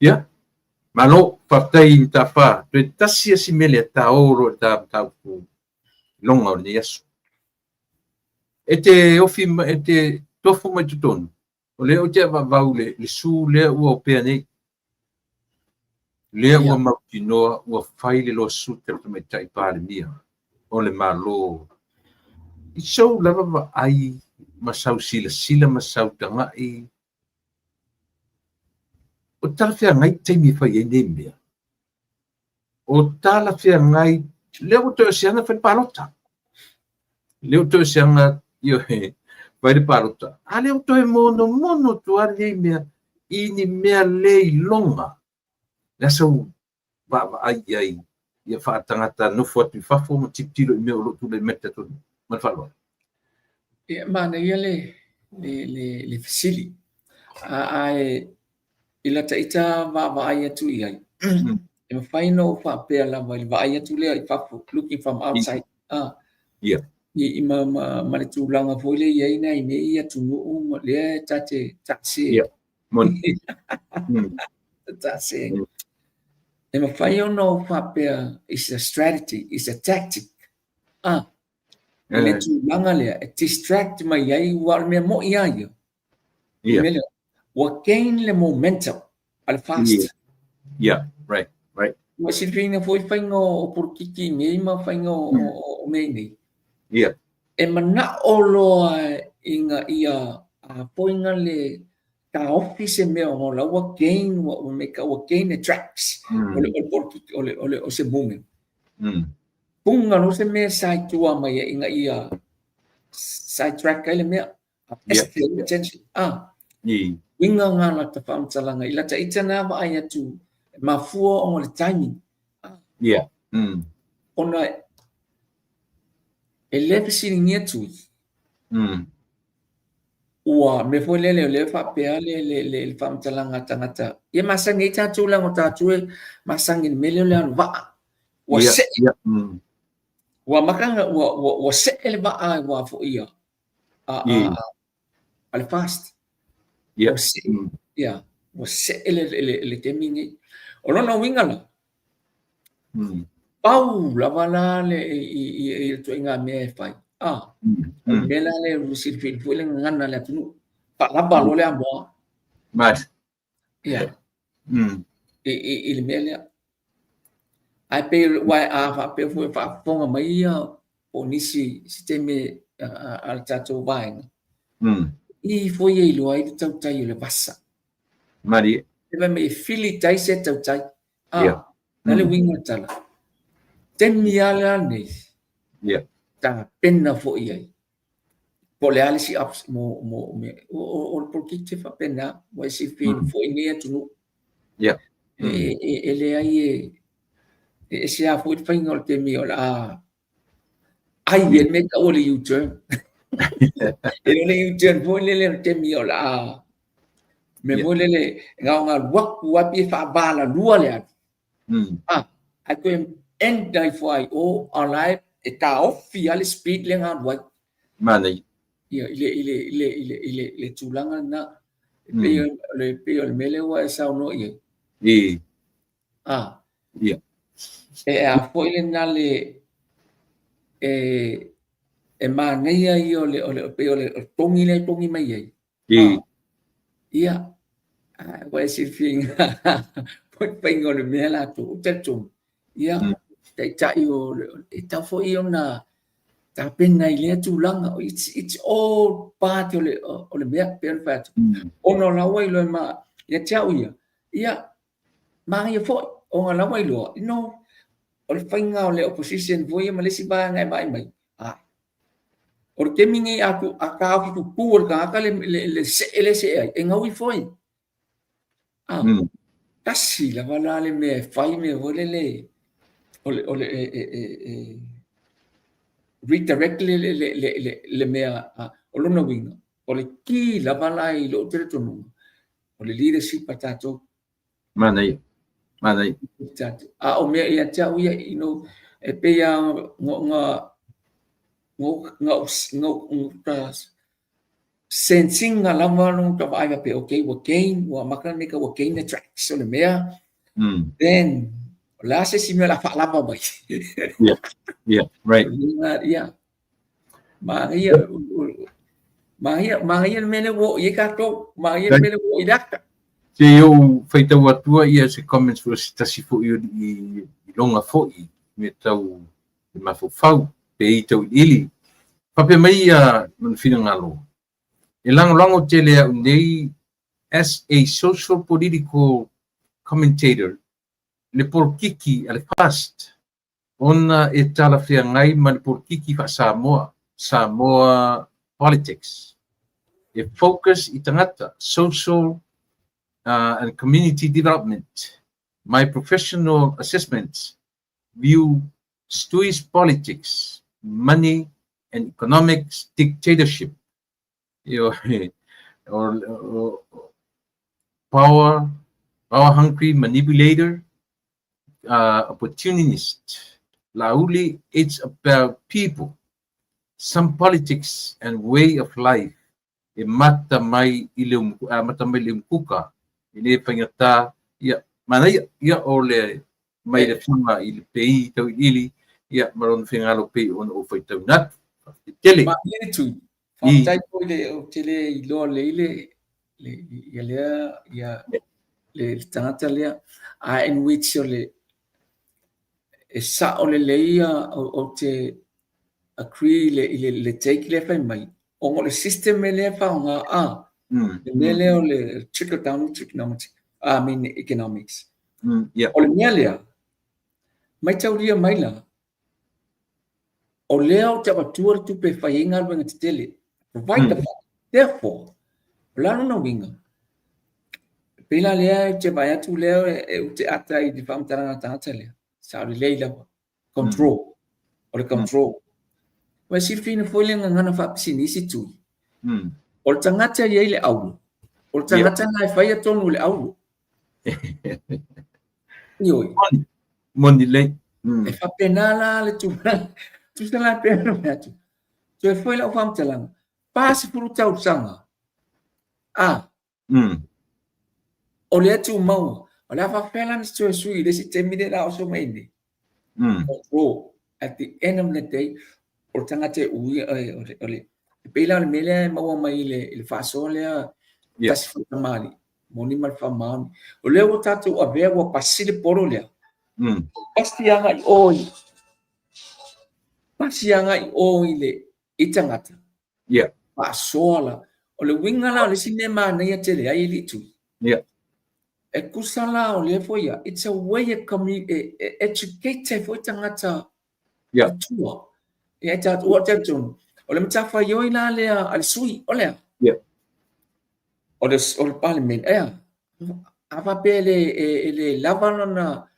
Ia, malo, faafetai i Mataafa. Toe tasi lava si mea lea, ta o loa i le ta mataupu loga o lenei aso. E te ofi e te tofu mai totonu, o lea ou te avaavau le, le su lea ua opea nei. Lea ua mautinoa ua fai le lawsuit a le Tamaitai Palemia o le Malo i sou lava vaai ma sau silasila ma sau tagai, o talafeagai taimi e fai ai nei mea? O talafeagai lea ua toe o se aga fai le palota. Lea ua toe o se aga, ioe, fai le palota. A lea ua toe monomono atu lava lenei mea i ni mea le iloga. Le a sau vaavaai i ai ia faatagata nofo atu i fafo ma tilotilo i mea o lo o tulai mai i le tatou atunuu. Ma le faaaloalo. Ia, manaia le fesili. Ae i lata ita vaavaai atu i ai, e mafai ona ou faapea lava i le vaai atu lea i fafo, looking from outside, i ma le tulaga foi lea e i ai nai nei atunuu ma lea e ta te taase. Taase. E mafai ona ou faapea, it's a strategy, it's a tactic. I le tulaga lea e distract mai ai, aua o le mea moni lava ia. Mea lea, ua gain le momentum a le fast. Yeah, right, right. Ua silafia foi faiga o polokiki nei ma faiga o mea nei. E manao loa ina ia foiga le taofi se mea ona o la ua gain, ua make ua gain the tracks o le polokiki, o se movement. Puga loa se mea sa i tua mai ai ina ia side track ai le mea. Attention. Uiga ngā lata whaamatalaga. I lata ita nā vaai atu, mafua ona o le timing. Ona e le fesiligia tui. Ua mea foi lele o lea faapea le faamatalaga a tagata. Ia masani ai tatou leaga o tatou e masani i le mea lea o le alu vaa. Ua see. Ua maka ua see le vaa ua foi ia. A le fast. Ua see. Ia, ua see le taimi nei. O lona uiga la, pau lava la le i le ituaiga mea e fai. O le mea la lea ua silafia foi le gagana a le atunuu. Faalava loa le amoa. Ia. I le mea lea. Ae pei aua a faapea foi o faafofoga mai ia po o nisi i se taimi a le tatou vaega, i foi e iloa ai le tautai o le vasa. Malie. E fai mai e fili tai se tautai. Na le uiga o le tala. Taimi lava la lenei, tapena foi i ai. Po o le a le isi ups mo mea. O le polokiki e faapena, ua e silafia foi lenei atunuu. E leai e ese lava foi le faiga o le taimi o le a ai e le mea e taua o le U-turn. E le o le U-turn foi lele o le taimi o le a mea foi lele e na ona alu atu lava pei e faavalalua le alu. Ae toe end ai foi i o, a o la e taofi lava le speed lea na alu ai. Manaia. Ia, i le tulaga lena. E pei o le mea lea ua e saunoa i ai. E a foi lena le e manaia ia o le pei o le togi lea e togi mai ai. Ia, ua e silafia foi le faiga o le mea latou. Ou te talitonu, ia, taitai o e tatau foi ona tapena i lea tulaga. It's all part o le mea, pei ona fai atu. Ona o la ua iloa ma, ia te au ia, ia, manaia foi, ona o la ua iloa, o le faiga o le opposition foi ia ma le isi vaega e vaai mai, o le taimi nei a taofi tutu e le tagata le see lea e see ai, e gau ifo ai. Tasi lava la le mea e fai mea foi lele o le e redirect le mea. O lona uiga, o le key lava la i lou talitonuga, o le leadership a tatou. Manaia. Manaia. A o mea ia te au ia, e pei lava na sense ina lava lona vaai faapea, okay, ua gain, ua amata lenei ua gain the tracks o le mea. Then, o le a se isi mea o le a faalava mai? Yeah, right. Ia. Manaia, manaia, manaia le mea lea ua oo i ai tatou. Manaia le mea lea ua oo i le ata. Se i ou faitau atua ia se comments foi o se tasi foi o alii iloga foi i mea tau le mafaufau pe i tauiliili. Faapea mai ia lona finagalo, E lagolago tele e au nei as a social political commentator le polokiki a le FAST ona e talafeagai ma le polokiki faa-Samoa, Samoa politics, e focus i tagata, social and community development. My professional assessments view Stui's politics, money and economics dictatorship, ioe, o, power, power hungry manipulator, opportunist. Laauli, it's about people, some politics and way of life e mata mai i le amata mai le umukuka, e le faigata, ia, manaia, ia, o le mai le afioga i le PI tauiliili, ia, ma lona finagalo pei ona ou faitauina atu. Faafetai tele. Malie le tui. Faafetai foi le, ou te le iloa lelei le, le, ia lea, ia, le, le tagata lea. A in which o le, e sa'o lelei ia, ou te agree i le, i le, le take lea fai mai, ona o le system lea e faaaoga a, le mea lea o le trickle down economics, I mean economics. O le mea lea, maitaulia mai la, o lea ou te avatua le tupe e fai ai galuega tetele, provide the fund. Therefore, o le a lona uiga? E pei la lea ou te vaai atu lea ou te ata i le faamatalaga a le tagata lea, sao lelei lava. Control. O le control. Ua silafia foi le gagana faapisinisi tui. O le tagata e i ai le auro, o le tagata lena e faia tonu le auro. Ioe. Moni lelei. E faapena la le tulaga. Tusa la pei ona fai atu. Toe foi lau faamatalaga, 40 tausaga, a, o lea tumau, o le a faapefea la ona toe sui i le isi taimi lea o le a oso mai nei? Control. At the end of the day, o le tagata e uia, o le, o le, e pei la o le mea lea e maua mai i le, i le faasoa lea, tasi foi tamalii, moni ma le faamaoni. O lea ua tatou avea ua pasi le polo lea. Pasi agai o i, pasi agai o i le, i tagata. Faasoa la. O le uiga la o le isi mea manaia tele ai e alii tui. E tusa la o lea foi ia, it's a way e, e, e educate ai foi tagata i tua. Ia e tatou, ua talitonu, o le matafaioi la lea a le sui, o le a? O le, o le Palemene, ea, a faapea e le, e, e le lava lona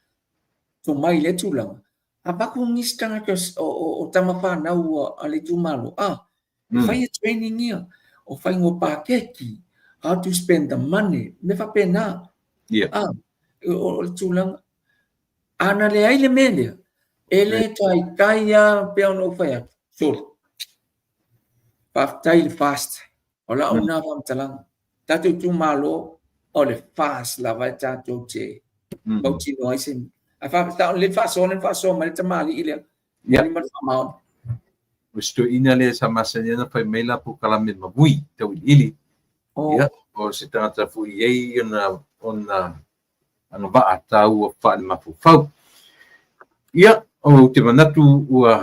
tomai i lea tulaga, avatu nisi tagata o, o, o tama fanau a le itumalo, a, e fai e training ia, o faiga o paketi, how to spend the money, mea faapena. A, o, o le tulaga. A na leai le mea lea, e le taitai lava pei ona ou fai atu, sole. Faafetai i le FAST. O lau lena faamatalaga. Tatou itumalo, o le FAST lava e tatou te mautinoa ai se Ae faafetai, o le faasoa lea na faasoa mai le tamalii lea. Moni ma le faamaoni. O si toeaina lea sa masani ai ona fai mai la polokalame ma Vui tauiliili. Ia, o se tagata foi e i ai ona ona agavaa taua faalemafaufau. Ia, ou te manatu ua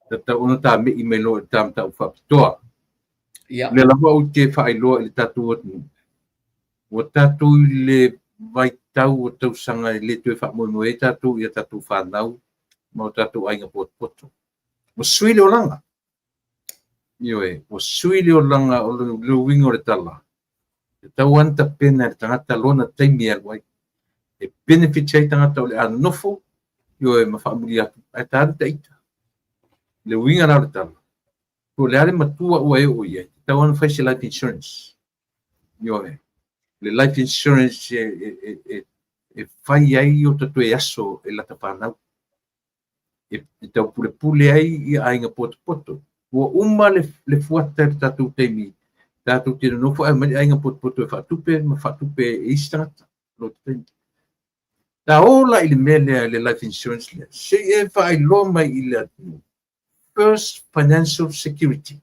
tatau ona tame'i mai loa i le ta mataupu faapitoa. O lea lava ou te faailoa i le tatou atunuu, ua tatou i le vaitau o tausaga e le toe faamoemoe ai tatou i a tatou fanau ma o tatou aiga potopoto. Ua sui le olaga. Ioe, ua sui le olaga o le uiga o le tala. E tatau lava ona tapena e le tagata lona taimi e alu ai. E benefit ai tagata o le a nofo, ioe, ma faamuli atu, ae ta alu taita. Le uiga la o le tala, po o le a le matua ua e oo i ai, e tatau lava ona fai se life insurance. Ioe, le life insurance e, e, e, e, e fai ai o ta toe aso e lata fanau. E, e taupulepule ai ia aiga potopoto. Ua uma le, le fuata i le tatou taimi, tatou te nonofo ae omai le aiga potopoto e faatupe ma faatupe e isi tagata. Lo te taimi. Ta o la i le mea lea, le life insurance lea, se i e faailoa mai i le atunuu. First financial security.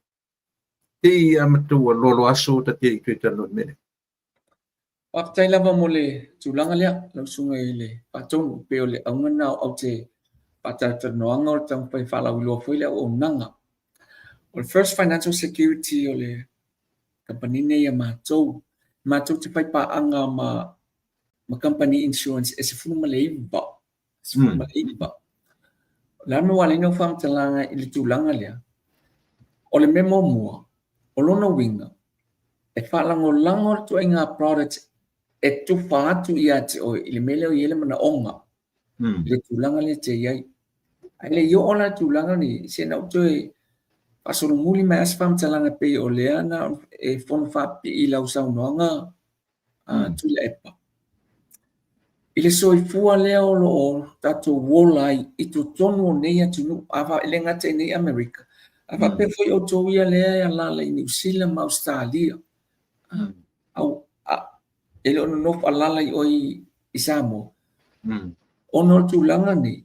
Te i a matou ua loaloa aso ta te i toe talanoa i le mea lea. Faafetai lava mo le tulaga lea, lau susuga i le Faatonu, pei o le auga lena o au te faatalatalanoaga o le taumafai e faalauiloa foi le auaunaga. O le First Financial Security o le kamupani nei a matou, matou te faipaaga ma ma kamupani insurance e 19, 19. O le a le mea ua ala ai ona ou faamatalaga i le tulaga lea? O le mea muamua, o lona uiga, e faalagolago le ituaiga product e tufa atu ia te oe i le mea lea o i ai le manaoga, i le tulaga lea e te i ai. Ae le i oo la i le tulaga lenei, se na ou toe faasolomuli mai lava se faamatalaga e pei o lea na e fono faapipii i lau saunoaga Tuilaepa. I le soifua lea o lo o tatou ola ai i totonu o nei atunuu, e le gata i nei Amerika, ae faapea foi outou ia lea e alaala i Niu Sila ma Ausetalia, e le o nonofo alaala i oe i Samoa. Ona o le tulaga nei,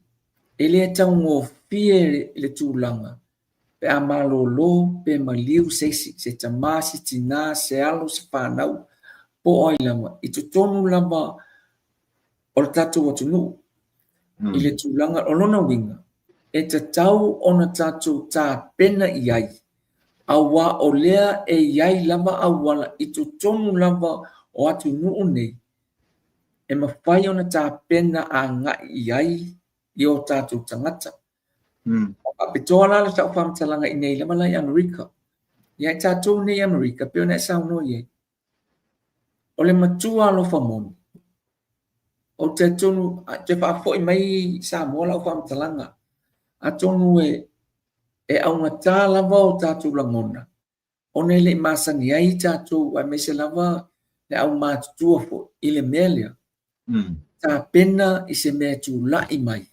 e le taugofie le tulaga pe a malolo pe maliu se isi, se tama, se tina, se alo, se fanau, po o ai lava, i totonu lava o le tatou atunuu i le tulaga, o lona uiga, e tatau ona tatou tapena i ai, aua o lea e i ai lava auala i totonu lava o atunuu nei e mafai ona tapena agai i ai i o tatou tagata. Faapitoa la le sau faamatalaga i nei lava la i Amerika. Ia i tatou nei i Amerika, pei ona e saunoa i ai, o le matua alofa moni, ou te talitonu, toe faafoi mai i Samoa lau faamatalaga, atonu e augata lava o tatou lagona, ona e le i masani ai tatou aemaise lava le aumatutua foi i le mea lea. Tapena i se mea e tulai mai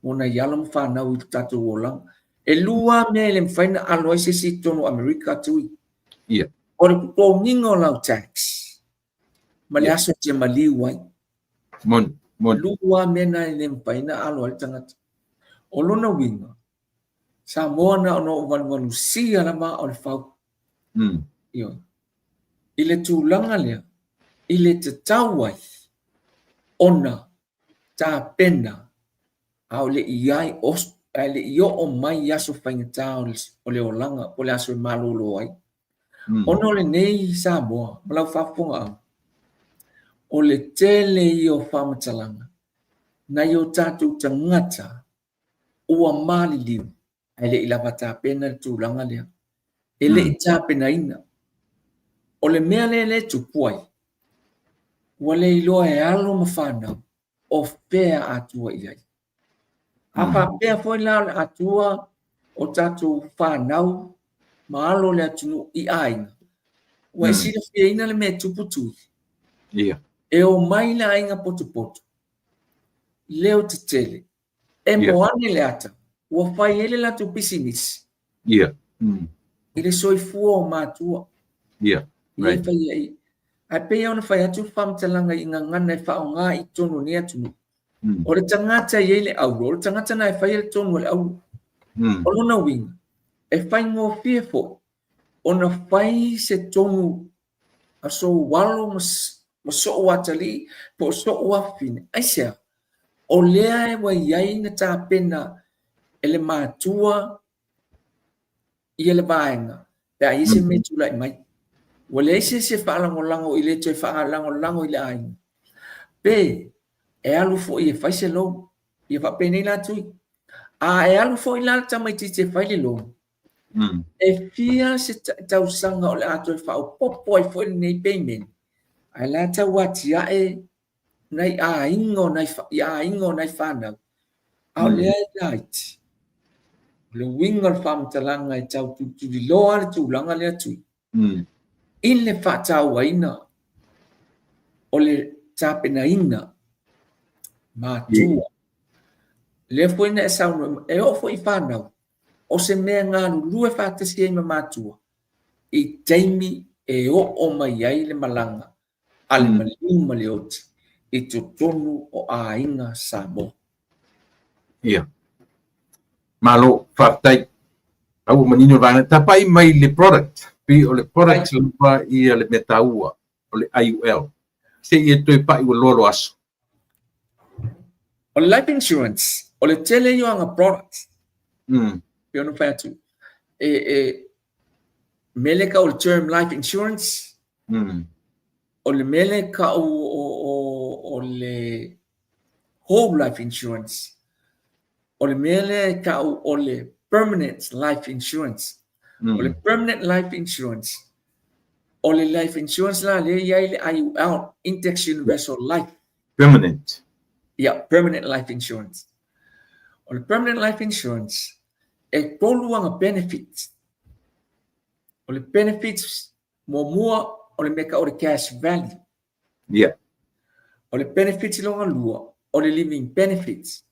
mo nai alo ma fanau i le tatou olaga. E lua mea e le mafai ona alo ai se isi i totonu o Amerika Tui. O le totogiina o lau tax ma le aso e te maliu ai. Moni, moni. Lua mea na e le mafai ona alo ai le tagata. O lona uiga, Samoa na ona ou valuvalusia lava aa o le fau. Ioe. I le tulaga lea, i le tatau ai ona tapena a o le i ai a le i oo mai i aso faigata o le olaga po o le aso e malolo ai. Ona o lenei Samoa ma lau faafofogaaga, o le tele ia o faamatalaga nai o tatou tagata ua maliliu ae le i lava tapena le tulaga lea. E le i tapenaina. O le mea lea lea e tupu ai, ua le iloa e alo ma fanau o fea Atua i ai. A faapea foi la o le Atua o tatou fanau ma alo o le atunuu i aiga, ua e silafiaina le mea e tupu Tui. E omai le aiga potopoto, leo tetele, emo ane le ata, ua fai ai le latou pisinisi. I le soifua o matua. Ia e fai ai. Ae pei ona fai atu le faamatalaga i gagana e faaaoga i totonu o nei atunuu. O le tagata e i ai le auro, o le tagata na e faia le tonu a le auro. O lona uiga, e faigofie foi ona fai se tonu a sou alo ma sou atalii po o sou afafine. Aisea? O lea ua i ai na tapena e le matua ia le vaega pe a i ai se mea e tulai mai. Ua leai se isi e faalagolago i le toe faalagolago i le aiga. Pe e alu foi e fai se loan. Ia faapenei la Tui. A e alu foi la le tamaitiiti e fai le loan, e fia se tausaga o le a toe faaopoopo ai foi lenei payment, ae la tau atiae nai aiga o nai, i aiga o nai fanau, a o lea e laiti. O le uiga o le faamatalaga e tau tulituliloa le tulaga lea Tui, i le faatauaina o le tapenaina matua. Lea foi na e saunoa, e oo foi i fanau, o se mea e galulue faatasi ai ma matua i taimi e oo mai ai le malaga a le maliu ma le oti i totonu o aiga Samoa. Ia. Malo, faafetai. A ua manino le vaega. Tapai mai le product. Pei o le product lava ia le mea taua. o le IUL. Se i e toe pa'i ua loa loa aso. O le life insurance, o le tele ia o aga products. Pei ona fai atu, e mea lea e tau o le term life insurance, o le mea lea e tau o le whole life insurance, o le mea lea e tau o le permanent life insurance. O le permanent life insurance, o le life insurance la lea e i ai le IUL, Index Universal Life. Permanent. Yeah, permanent life insurance. O le permanent life insurance, e tolu aga benefits. O le benefits muamua, o le mea e tau o le cash value. O le benefits lona lua, o le living benefits.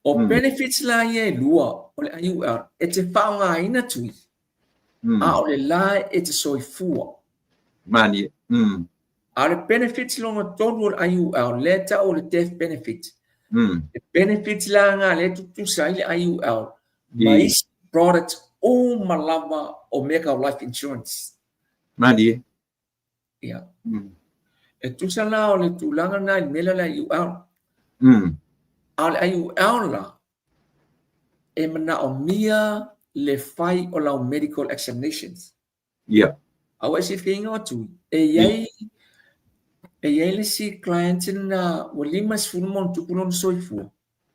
O benefits la ia e lua, o le IUL, e te faaaogaina tui, a o le la e te soifua. Mani. A o le benefits lona tolu o le IUL, lea e tau o le death benefit. E benefits la nga lea e tutusa ai le IUL ma isi products uma lava o mea tau life insurance. Mani. Ia. E tusa la o le tulaga lena i le mea lea o le IUL. A o le IUL la, e manaomia le fai o lau medical examinations. A ua e silafia o atu, e i ai le isi client na ua 50 ma ona tupu lona soifua.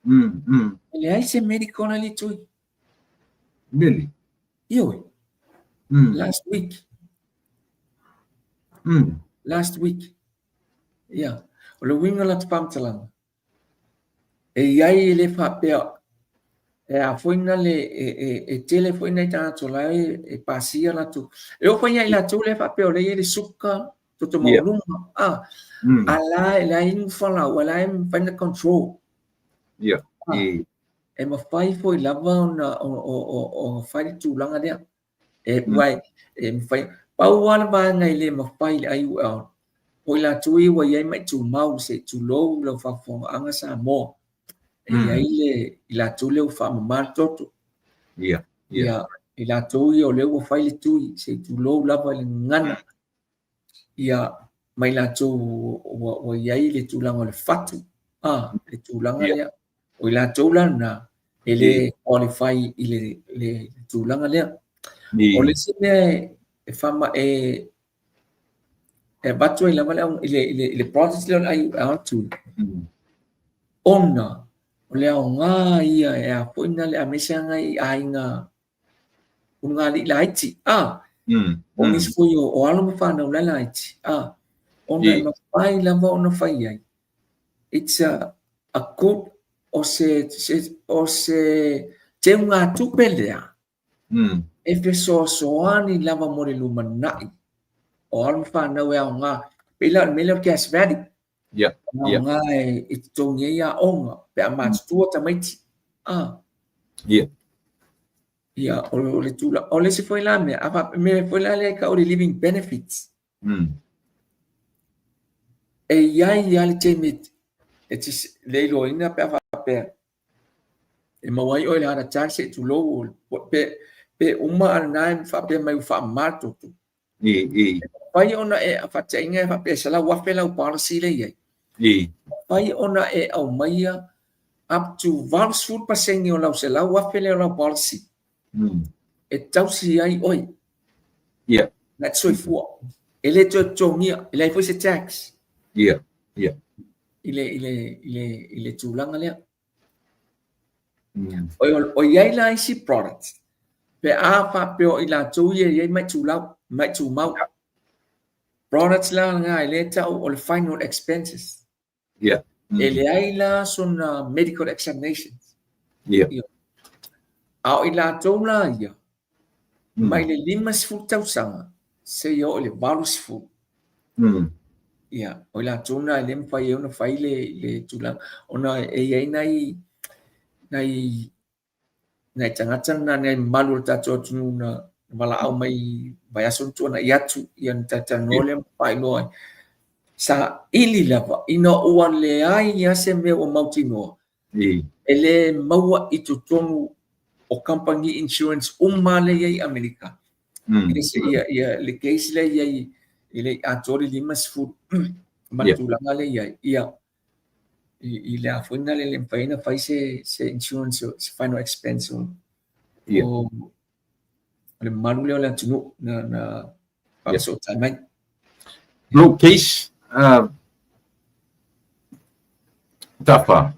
E leai se medical na le tui. Really? Ioe. Last week. Last week. Ia. O le uiga o la ta faamatalaga, e i ai e le faapea, e a foi na le, e tele foi nai tagata o la e pasia latou. E oo foi ia i latou lea faapea o lea e i ai le suka, toto maualuga, a, a la e leai ni falau, a la e mafai ona control. E mafai foi lava ona fai le tulaga lea. E, uai, e mafai, pau lava le vaega e le mafai i le IUL, o i latou ia ua i ai mai tumau, se i tulou lau faafofogaaga Samoa. E i ai le, i latou lea ua faamama le toto. Ia, i latou ia o lea ua fai le tui, se i tulou lava i le gagana. Ia, ma i latou ua i ai le tulaga o le fatu, le tulaga lea. O i latou la lena, e le qualify i le tulaga lea. O le isi mea e faama e avatu ai lava le i le process lea o le IUL tui, ona o le aoga ia e a foi na le aemaise lava i aiga ulugalii laiti, o nisi foi o alo ma fanau la laiti, ona e mafai lava ona fai ai. It's a good, o se teugatupe lea, e fesoasoani lava mo le lumanai o alo ma fanau e aoga. Pei la o le mea lea o le cash value. Aoga e totogi ai aoga pe a matutua tamaiti. Ia, o le tulaga. O le isi foi la mea, a mea foi la lea e tau o le living benefits. E i ai lava le taimi e te le iloaina pe a faapea e maua ai oe le heart attack se i tulou pe uma a lena e faapea mai ua faamama le toto. E mafai ona e faataitaiga e faapea e $100,000 lau policy lea e i ai. E mafai ona e aumaia up to 80% o lau $100,000 lea o lau policy e tausi ai oe. Na te soifua. E le toe totogia, e leai foi se tax. I le tulaga lea. O i ai la isi products, pe a faapea o i latou ia e i ai mai tulau, mai tumau. Products la lena e le tau o le final expenses. E leai la sona medical examinations. A o i latou la ia, mai le 50 tausaga seia oo i le 80. Ia, o i latou na e le mafai ai ona fai le tulaga, ona e i ai nai tagata na, nai mamalu o le tatou atunuu na valaau mai vaiaso na tuanai atu, ia na talatalanoa lea ma faailoa ai. Sa ili lava, ina ua leai lava se mea ua mautinoa, e le maua i totonu o company insurance uma lea e i ai i Amerika. Ia, le case lea e i ai e le i atoa le 50 ma le tulaga lea i ai. Ia, i le a foi na le le mafai ona fai se insurance, se final expense o le mamalu lea o le atunuu na faafesootai mai. Lou case, Tafa.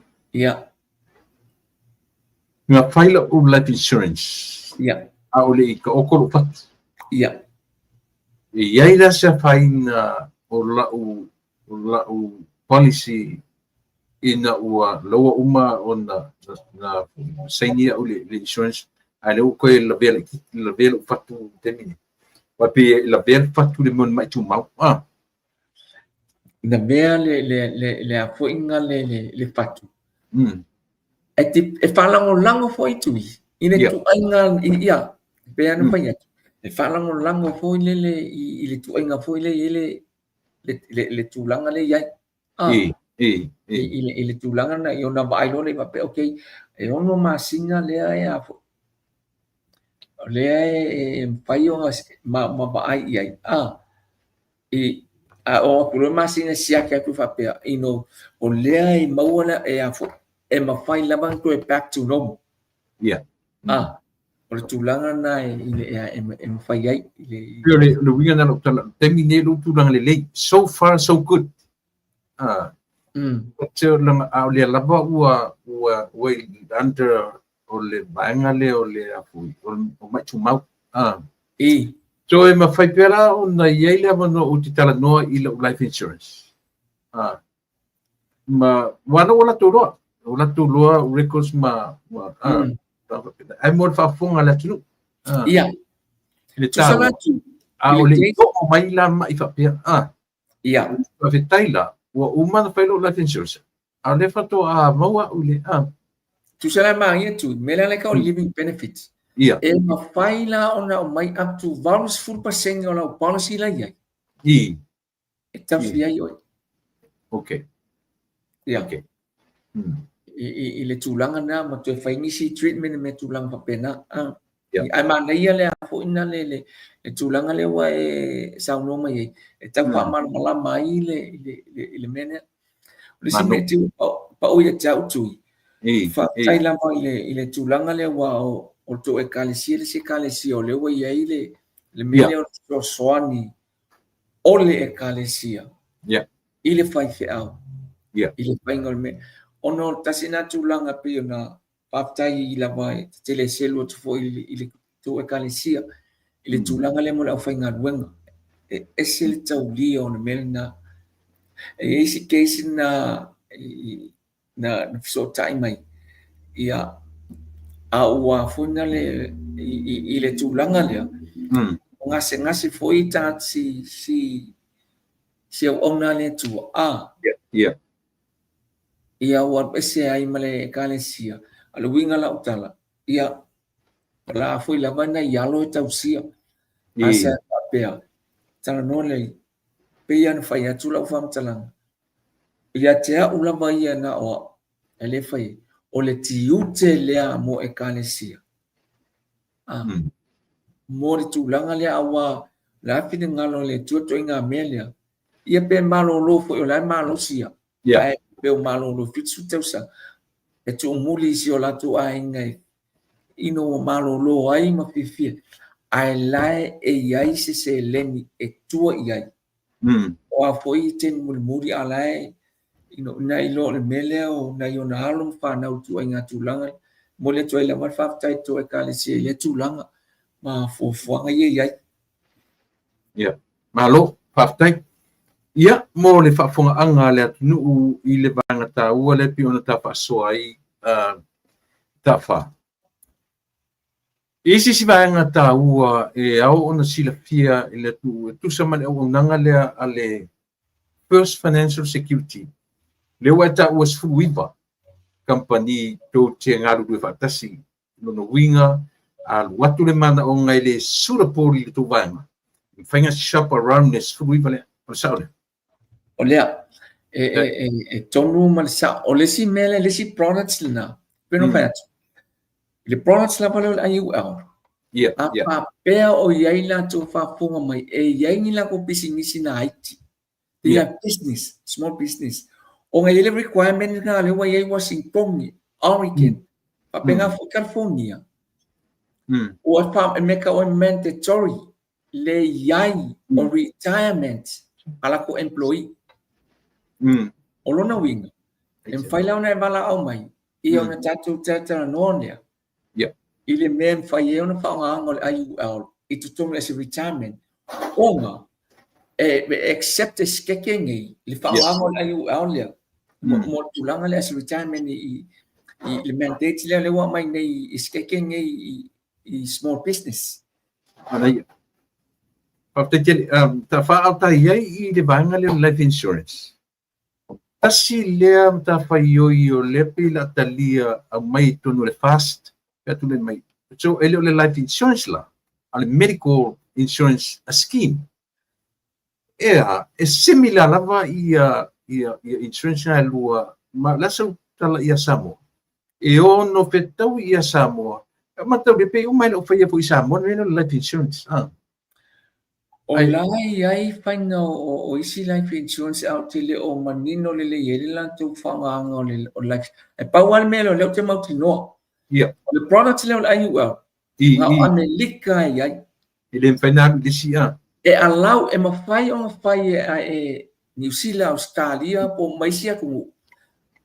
Na fai la'u life insurance. A o le i taoto lo'u fatu. E i ai la se afaina o la'u policy ina ua laua uma ona na saini a'u i le insurance, ae lea ua toe lavea laitiiti, lavea lo'u fatu i le taimi lenei? Aua e pei e lavea le fatu i le mea o ni ma'i tumau. Lavea le a foi na le fatu. E faalagolago foi Tui i le ituaiga, ia, e pei lava ona fai atu, e faalagolago foi lele i le ituaiga foi lea e i ai le tulaga lea e i ai. I le tulaga lena, ia ona vaai loa lea faapea, okay, e 6 masina lea e a foi, lea e mafai ona ma vaai i ai. A oo atu loa le masina siaki atu faapea, you know, o lea e maua le, e a foi, e mafai lava ona toe back to normal. O le tulaga lena e mafai ai. Pei o le uiga lena o lau tala, o le taimi lenei o lou tulaga lelei. So far so good. But a o lea lava ua under o le vaega lea o le o ma'i tumau. So e mafai pea la ona i ai le avanoa ou te talanoa i lau life insurance. Ma ua na ua latou loa. Ua latou loa records ma ai mo le faafofoga a le atunuu. Ia. Le taua. A o le i oo mai la ma'i faapea. Faafetai la, ua uma ona fai lou life insurance. A o lea faatoa maua au i le Tusa la manaia Tui, mea lea e tau o le living benefits. E mafai la ona aumai up to 80% o lau policy la i ai. E tausi ai oe. Ia. I le tulaga lena ma toe fai nisi treatment ma tulaga faapena. Ae manaia le a foi na le tulaga lea ua e saunoa mai ai, e tau faamalamalama ai le mea lea. O le isi mea e pau ia te au Tui, faafetai lava i le tulaga lea ua o le tou ekalesia le isi ekalesia o lea ua i ai le mea lea o le fesoasoani o le ekalesia i le faifeau, i le faiga o le mea. Ona o le tasi lena tulaga e pei ona faafetai lava e tele e selu atu foi i le tou ekalesia i le tulaga lea mo le aufaigaluega. E ese le taulia o le mea lena. E i ai isi case na fesootai mai, ia, a ua foi na le i le tulaga lea, gasegase foi tagata si auauna a le Atua, ia ua alu ese ai ma le ekalesia. A o le uiga o lau tala, ia, o la foi lava nai alo e tausia. A se faapea, talanoa lea, pei ona fai atu lau faamatalaga, ia te au lava ia na o au, e le fai ai, o le tiute lea mo ekalesia. Mo le tulaga lea, aua o le a finagalo o le Atua ituaiga mea lea, ia pe malolo foi o la e malosi ia. Ae pe o malolo 70 tausaga, e tuumuli i si o latou aiga ina ua malolo ai ma fiafia, ae la e i ai se seleni e tua i ai. O a foi taimi mulimuli a la e ina iloa o le mea lea o nai ona alo ma fanau ituaiga tulaga. Momoli atu ai lava le faafetai i le tou ekalesia i lea tulaga ma fuafuaga ia e i ai. Ia, malo, faafetai. Ia, mo le faafofogaaga a le atunuu i le vaega taua lea pei ona ta faasoa ai Tafa. E i ai se isi vaega taua e ao ona silafia i le atunuu e tusa ma le auaunaga lea a le First Financial Security, lea ua e taua 19 kamupani tou te galulue faatasi. Lona uiga, a alu atu le manaoga e le suitable i le tou vaega, e mafai ona shop around le 19 lea. O le sao lea? O lea, e tonu ma le sao. O le isi mea lea, le isi products lena, pei ona fai atu, le products lava lea o le IUL, a faapea faapea o i ai latou faafofoga mai e i ai ni latou pisinisi laiti, they have business, small business, ona e i ai le requirement lena lea ua i ai Wasitoni, Oregon, faapena foi California, ua fa, mea tau o le mandatory le i ai o retirement a latou employee. O lona uiga, e mafai la ona e valaau mai ia ona tatou talatalanoa lea i le mea e mafai ai ona faaaogaina o le IUL i totonu as a retirement, ona e accept e sikeke nei le faaaogaina o le IUL lea mo le tulaga lea as a retirement i le mandate lea lea ua aumai nei i sikeke nei i small business. Manaia. Faafetai tele. Ta faaautai ai i le vaega lea o le life insurance. Tasi lea matafaioi o lea pei la talia aumai i totonu o le FAST pe a tulai mai. So e le o le life insurance la, a o le medical insurance scheme. Ea, e similar lava ia ia ia insurance na e lua, ma o le a sau tala ia Samoa? E ono fetaui ia Samoa, mataulia pei uma e le o faia foi i Samoa le mea lea o le life insurance. Ah. O la e i ai faiga o isi life insurance ae ou te le o manino lelei ai le latou faaaogaina o le life. Ae pau lava le mea lea o lea ou te mautinoa. O le product lea o le IUL, na o Amelika e i ai. E le mafai ona alu i le isi a. E allow, e mafai ona fai e Niu Sila, Ausetalia po o ma isi atunuu.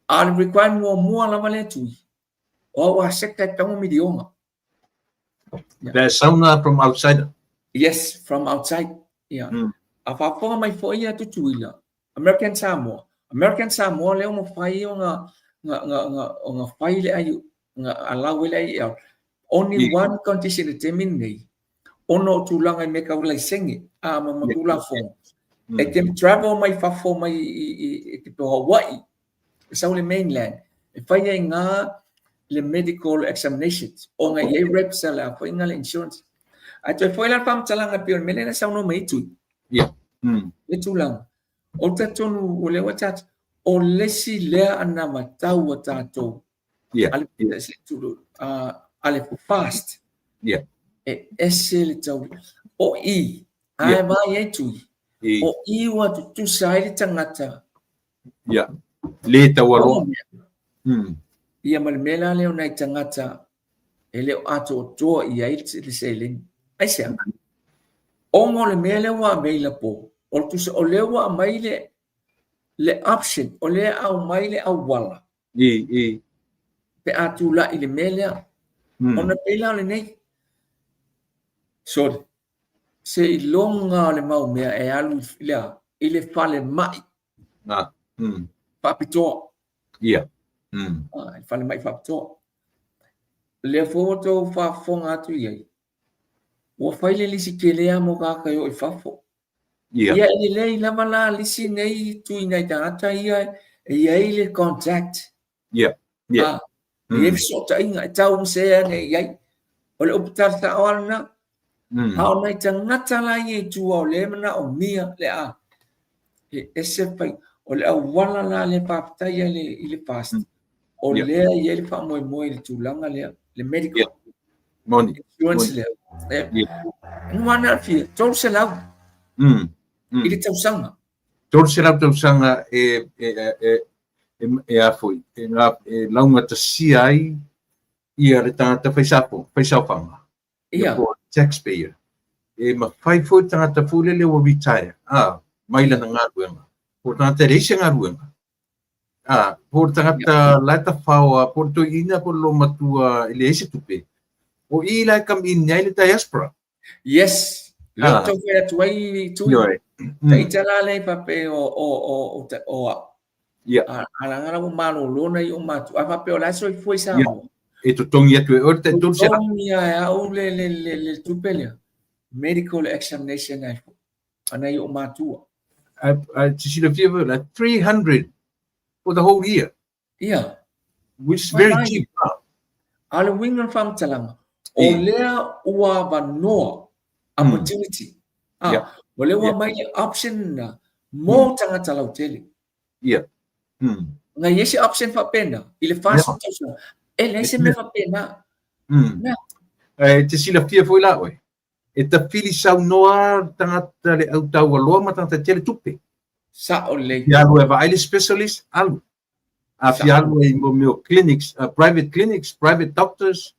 A o le requirement muamua lava lea e tui, o au aseta e tatau ona miliona. Le sauna from outside. Yes, from outside. Yeah. A faafofoga mai foi ia Tutuila, American Samoa. American Samoa lea ua mafai ona ona fai le ai na allow ai le IL. Only one condition i le taimi lenei, ona o tulaga i mea tau laisene a ma ma Tulafono. E te travel mai fafo mai i te Hawaii, e sau i le mainland, e fai ai ngā le medical examinations, ona e i ai reps a le a foi ngā le insurance. Ae toe foi la le faamatalaga e pei o le mea lea na saunoa mai ai Tui. Le tulaga. O le talitonu o lea ua tatou, o le isi lea anavatau a tatou a le FAST. E ese le tau. O i, ae vaai ai Tui, o i ua tutusa ai le tagata. Ia, le taualoa. Ia ma le mea la lea o nai tagata e le o atoatoa i ai le seleni. Aisea? Ona o le mea lea ua available, o le tusa, o lea ua aumai le option, o lea aumai le auala. Pe a tulai le mea lea. Ona pei la o lenei. Sorry. Seiloga o le mau mea e alu i le a? I le falemai. Faapitoa. I le falemai faapitoa. Lea foi ua outou faafofoga atu i ai, ua fai le lisi tele lava mo tagata e o i fafo. Ia, e lelei lava la lisi nei tui nai tagata ia e i ai le contact. E i ai fesootaiga e tau se ane i ai. O le upu tala sao lava lena. A o nai tagata la ia i tua o lea e manaomia le a, e ese le faiga. O le auala la lea e faafetai ai i le FAST, o lea e i ai le faamoemoe i le tulaga lea, le medical insurance lea. Nuana aafia, 300 i le tausaga. 300 tausaga e e e e a foi, e e laugatasia ai ia le tagata fai saofaga. Ia, po o taxpayer. E mafai foi le tagata foi lele ua retire, mai lana galuega. Po o le tagata e leai se galuega. Po o le tagata la e tafaoa, po o le toeaina po o le loumatua e leai se tupe. O i la e come in ai le diaspora. Yes. Lea ou tau fai atu ai Tui. Ta ita la lea faapea o au. A leaga la ua malolo nai ou matua. A faapea o la e soifua i Samoa. E totogi atu e oe le tai 300. Totogi lava e au le tupe lea. Medical examination ai foi. A nai ou matua. Ae te silafia foi la 300 for the whole year. Ia. Which is very cheap. A o le uiga o le faamatalaga, o lea ua avanoa, opportunity. O lea ua aumai le option lena mo tagata lautele. Ia. Na i ai se option faapena i le 40 tausaga, e leai se mea faapena. E te silafia foi la oe. E tafili saunoa tagata le au taualoa ma tagata tele tupe. Sa'o lelei. Fia alu e vaai le specialist, alu. A fia alu i mo mea o clinics, private clinics, private doctors,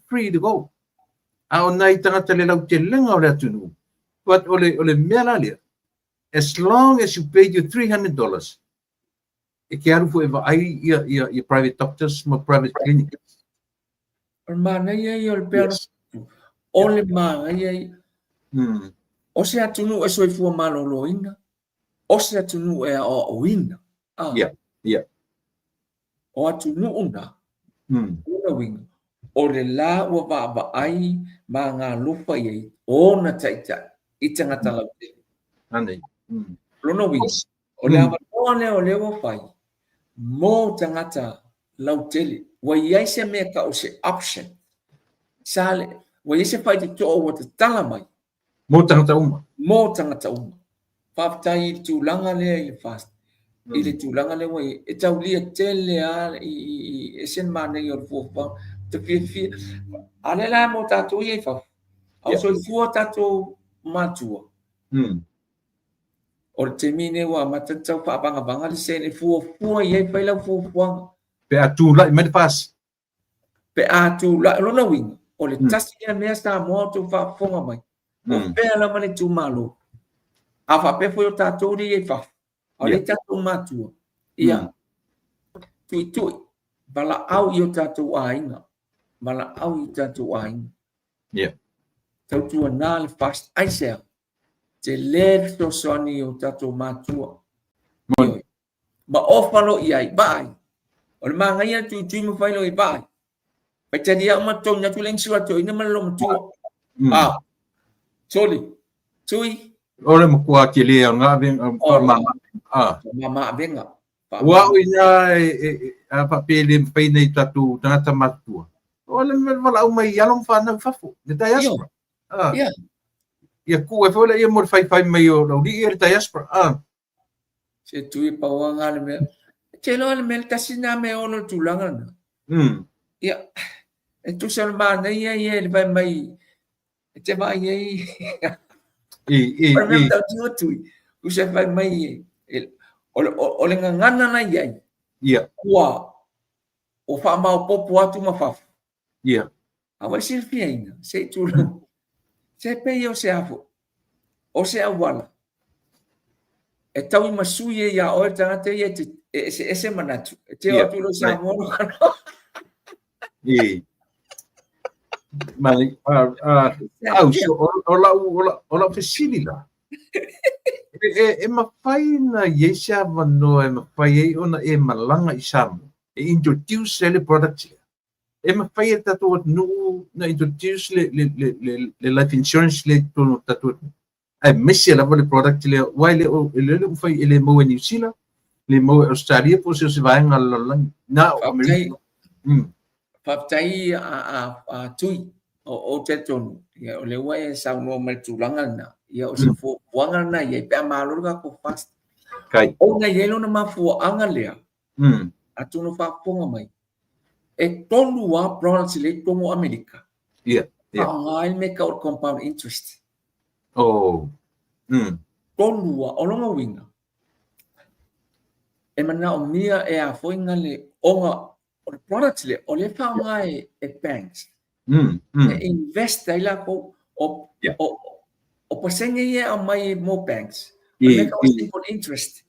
free to go. A o nai tagata le lautelega o le atunuu, but o le mea la lea, as long as you paid your $300, e ke alu foi e vaai ia private doctors ma private clinics. O le manaia ia o le pea o le manaia ia. O se atunuu e soifua maloloina, o se atunuu e aoaoina. Ah. O atunuu na, lona uiga, o le la ua vaavaai ma galofa i ai ona taitai i tagata lautele. Anei. Lona uiga, o le avanoa lea o lea ua fai mo tagata lautele. Ua i ai se mea tau o se option. Sa le, ua i ai se faitotoa ua tatala mai. Mo tagata uma. Mo tagata uma. Faafetai i le tulaga lea i le FAST. I le tulaga lea ua i ai. E taulia tele lava i ese le manaia o le fuafuaga. Ou te fiafia. A lea la mo tatou ia i fafo. A o soifua tatou matua. O le taimi lenei ua amata ona tau faavagavaga le sene e fuafua i ai, fai lau fuafuaga. Pe a tulai mai le FAST. Pe a tulai, o lona uiga, o le tasi lea mea Samoa o outou faafofoga mai, o fea lava le itumalo, a faapea foi o tatou lea i fafo, a o lea tatou matua, ia, tuitui, valaau i o tatou aiga, valaau i o tatou aiga. Tautuana le FAST, aisea? Tele le fesoasoani i o tatou matua. Moni. Ma ofa loa i ai, vaai. O le manaia le tuitui ma fai loa i vaai. Faitalia uma totogi atu le inisiula toeaina ma le loomatua. Ah, soli, tui. O le matua tele o lena avega, faamama. Ah. Faamama avega. Ua au ina a faapea e le mafai nei tatou tagata matutua. O le mea valaau mai i alo ma fanau i fafo, le diaspora. Ah. Ia tuu ai foi laia mo le faifai mai o laulii e le diaspora. Ah. Se tui pau lava le mea. E te iloa le mea le tasi lena mea e ono le tulaga lena. Ia, e tusa o le manaia ia i le fai mai, e te vaai ai. O le mea matautia tui, tusa e fai mai, o le gagana la i ai, ua faamaopoopo atu ma fafo. A ua e silafia se i tulou, se pei o se afo, o se auala, e tauimasui ai ia oe le tagata ia e eseese manatu, e te oo atu loa i Samoa. I. Mai, au, so, o lau fesili la, e mafai na i ai se avanoa e mafai ai ona e malaga i Samoa, e introduce ai le product lea. E mafai e le tatou atunuu na introduce le life insurance lea i totonu o le tatou atunuu. Aemaise lava le product lea, aua e le o e le mafai e le maua e Niu Sila, le maua e Australia po o se vaega o le lalolagi. Na o Amerika. Faafetai a Tui, o talitonu, ia, o lea ua e saunoa mai le tulaga lena, ia, o se fuafuaga lena i ai, pe a malo le tatou FAST. Kai. Ona e i ai lona mafuaaga lea, atonu faafofoga mai, e tolu lava products lea i totonu o Amerika. Faaaoga ai le mea e tau o le compound interest. Oh. Tolu lava, o lona uiga, e manaomia e afoina le ona o le product lea, o lea e faaaoga e banks. E invest ai latou, o pasene ia e aumai mo banks, o le mea tau o simple interest.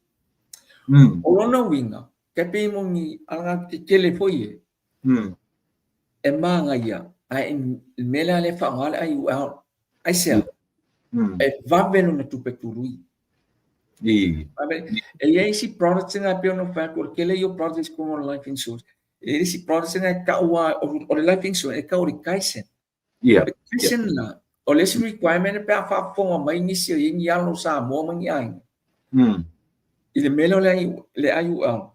O lona uiga, tai pei mo ni alagaoa tetele foi e, e manaia, ae le mea lea lea e faaaoga le IUL, aisea? E vave lona tupe tului. E i ai isi products na e pei ona fai atu, o le tele ia o products i totonu o le life insurance. E i ai isi products na e tau lava, o le life insurance e tau o le Kaizen. O le Kaizen la, o le isi requirement pe a faafofoga mai nisi o i ai ni alo o Samoa ma ni aiga. I le mea lea o le IUL.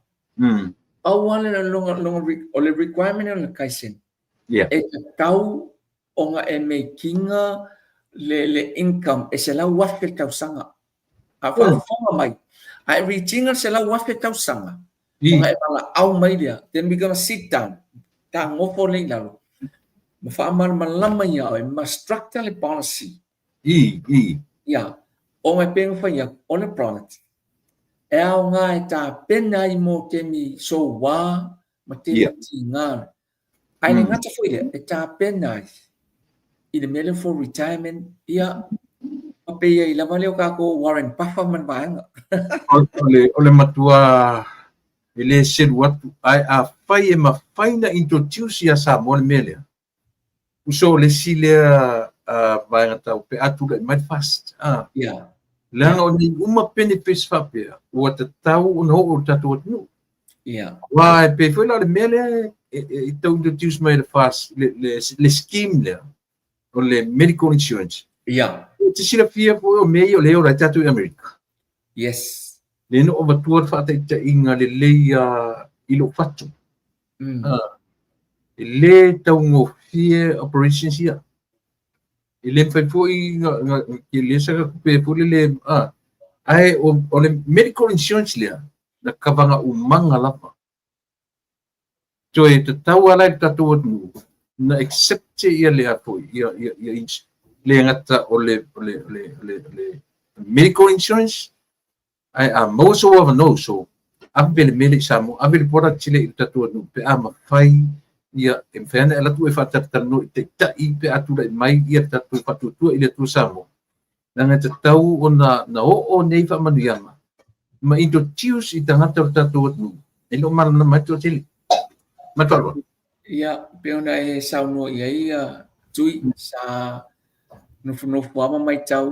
Pau lava le o le requirement o le Kaizen. E tatau ona e make ina le income e $100,000 le tausaga. A faafofoga mai, a e reach ina le $100,000 tausaga, ona e valaau mai lea, then we gonna sit down, ta nofo lea i lalo, ma faamalamalama ia oe, ma structure le policy. I, i. Ia, ona e pei ona fai atu, o le product, e aoga e tapena ai mo taimi soua ma taimi tiga. Ae le gata foi lea, e tapena ai i le mea lea for retirement, ia, ma pei ai lava lea o tatou Warren Buffett ma le vaega. O le matua e le selu atu, ae afai e mafai na introduce ia Samoa le mea lea, Uso o le isi lea vaega tau pe a tulai mai le FAST. Leaga o nei uma benefits faapea ua tatau ona oo i le tatou atunuu. Aua e pei foi la o le mea lea e tau introduce mai e le FAST, le scheme lea o le medical insurance. E te silafia foi o mea ia o lea e ola ai tatou i Amerika. Lea na ou avatua le faataitaiga lelei i lou fatu. E le taugofie operations ia. E le mafai foi na tele sa tupe foi lele ae o le medical insurance lea na kavaga umaga lava. Toe tatau lava la i le tatou atunuu na accept ia lea foi ia ia ia le gata o le o le o le o le medical insurance. Ae a maua sou avanoa uso, ave le mea lea i Samoa, ave le product lea i le tatou atunuu pe a mafai ia e mafai ona e alu atu e faatalatalanoa i taitai pe a tulai mai ia le tatou faatuatua i le Atua Samoa. Leaga e tatau ona na oo nei faamanuiaga ma introduce i tagata o le tatou atunuu e le o malamalama ai le toatele. Ma le faaaloalo. Ia, pei ona e saunoa i ai ia Tui, sa nofonofo lava ma matau,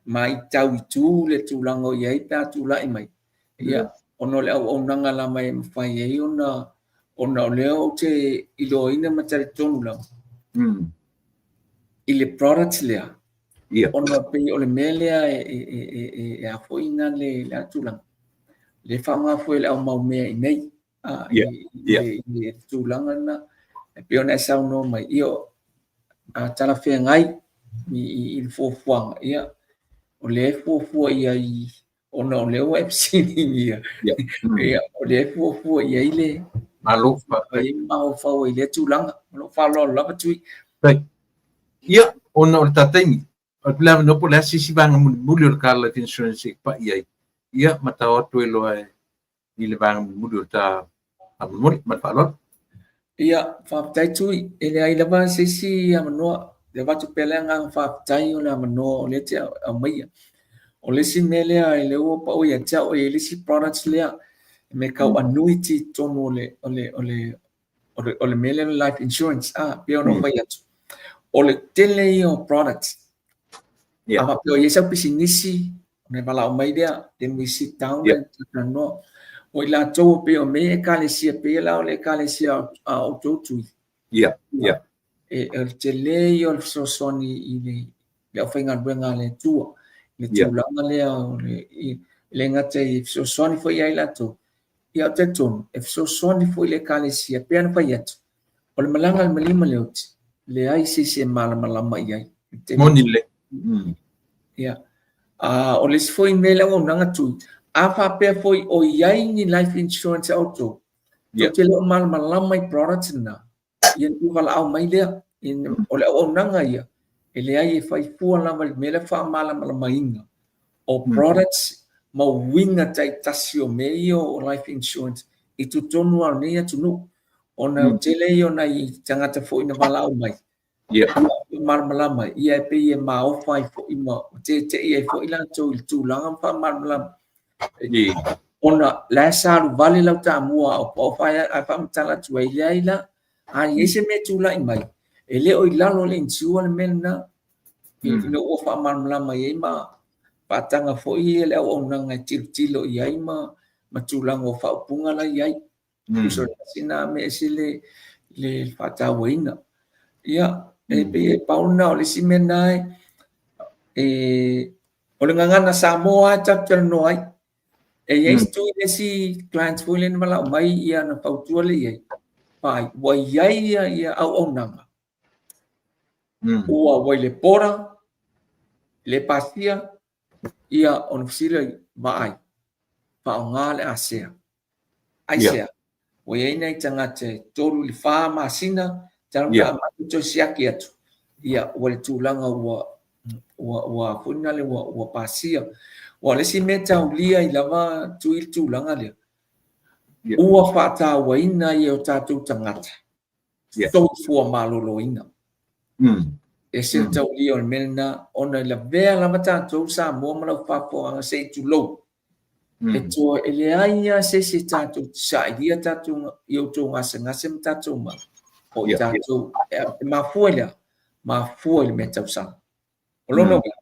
matau i tu le tulaga o i ai pe a tulai mai. Ia, ona o le auaunaga lava e mafai ai ona, ona o lea ou te iloaina ma talitonu lava i le product lea, ona pei o le mea lea e a foi ina le a tulaga, le faaaoga foi e le au mau mea i inei. I le tulaga lena, e pei ona e saunoa mai, ia, a talafeagai i le fuafuaga, ia, o lea e fuafua i ai, ona o lea ua e fesiligia, ia, o lea e fuafua i ai le Malo, faafetai. Mafaufau ai i lea tulaga. Ma lou faaaloalo lava Tui. Ia, ona o le ta taimi, o le avanoa po o le a se isi vaega mulimuli o le ta life insurance e pai ai, ia, ma tao atu ai loa e i le vaega mulimuli o le ta faamolemole. Ma le faaaloalo. Ia, faafetai Tui. E leai lava se isi avanoa. E avatu pea le agaga faafetai o le avanoa o lea e te aumaia. O le isi mea lea e lea ua pau ia te au, e i ai le isi products lea, mea tau annuity i totonu o le, o le, o le, o le mea lea o le life insurance, pei ona ou fai atu, o le tele ia o products. A faapea o i ai sau pisinisi, ona e valaau mai lea, then we sit down and talanoa. O i latou e pei o mea ia ekalesia, pei la o le ekalesia a outou Tui. E, o le tele ia o le fesoasoani i le aufaigaluega a le Atua, i le tulaga lea o le, i le gata i fesoasoani foi ia i latou, ia ou te talitonu, e fesoasoani foi i le ekalesia, pei ona fai atu, o le malaga a le maliu ma le oti, leai se isi e malamalama i ai. Moni lelei. Ia. O le isi foi mea i le auaunaga Tui, a faapea foi o i ai ni life insurance a outou, tou te le o malamalama i products na, ia ona valaau mai lea. O le auaunaga ia, e leai e fai fua lava i le mea lea faamalamalamaina o products ma uiga taitasi o mea ia o life insurance i totonu lava o lenei atunuu. Ona o le tele ia o nai tagata foi na valaau mai, malamalama, ia e pei e maofa ai foi ma tete'i ai foi latou i le tulaga ma faamalamalama. Ona la e sa alu vale lau tamua a o pau ae faamatala atu ai, leai la, a i ai se mea e tulai mai, e le o i lalo o le insure le mea lena. Ina ua faamalamalama i ai ma faataga foi le auaunaga e tilotilo i ai ma tulaga o faaupuga la i ai. Tusa o le tasi lena mea e ese le faatauaina. Ia, e pei e pau lena o le isi mea lena e, o le gagana Samoa lava e tatou talanoa ai. E i ai se le isi clients foi lea na valaau mai ia na fautua lea i ai, vaai, ua i ai ia auaunaga, ua i le border, le pasia, ia ona fesili lea, vaai, faaaoga le ASEA. Aisea? Ua i ai nai tagata e 3 i le 4 masina talu ona amata toe siaki atu, ia ua le tulaga ua Ua ua foi na le ua ua pasia. Ua le isi mea taulia i lava tui le tulaga lea. Ua faatauaina ai e o tatou tagata soifua maloloina. E ese le taulia o le mea lena, ona e lavea lava tatou Samoa ma lau faafofogaaga se i tulou. E toe e leai lava se isi e tatou te sailia tatou i outou gasegase ma tatou mai, o i tatou, e mafua i le a? Mafua i le meatausami. O lona uiga,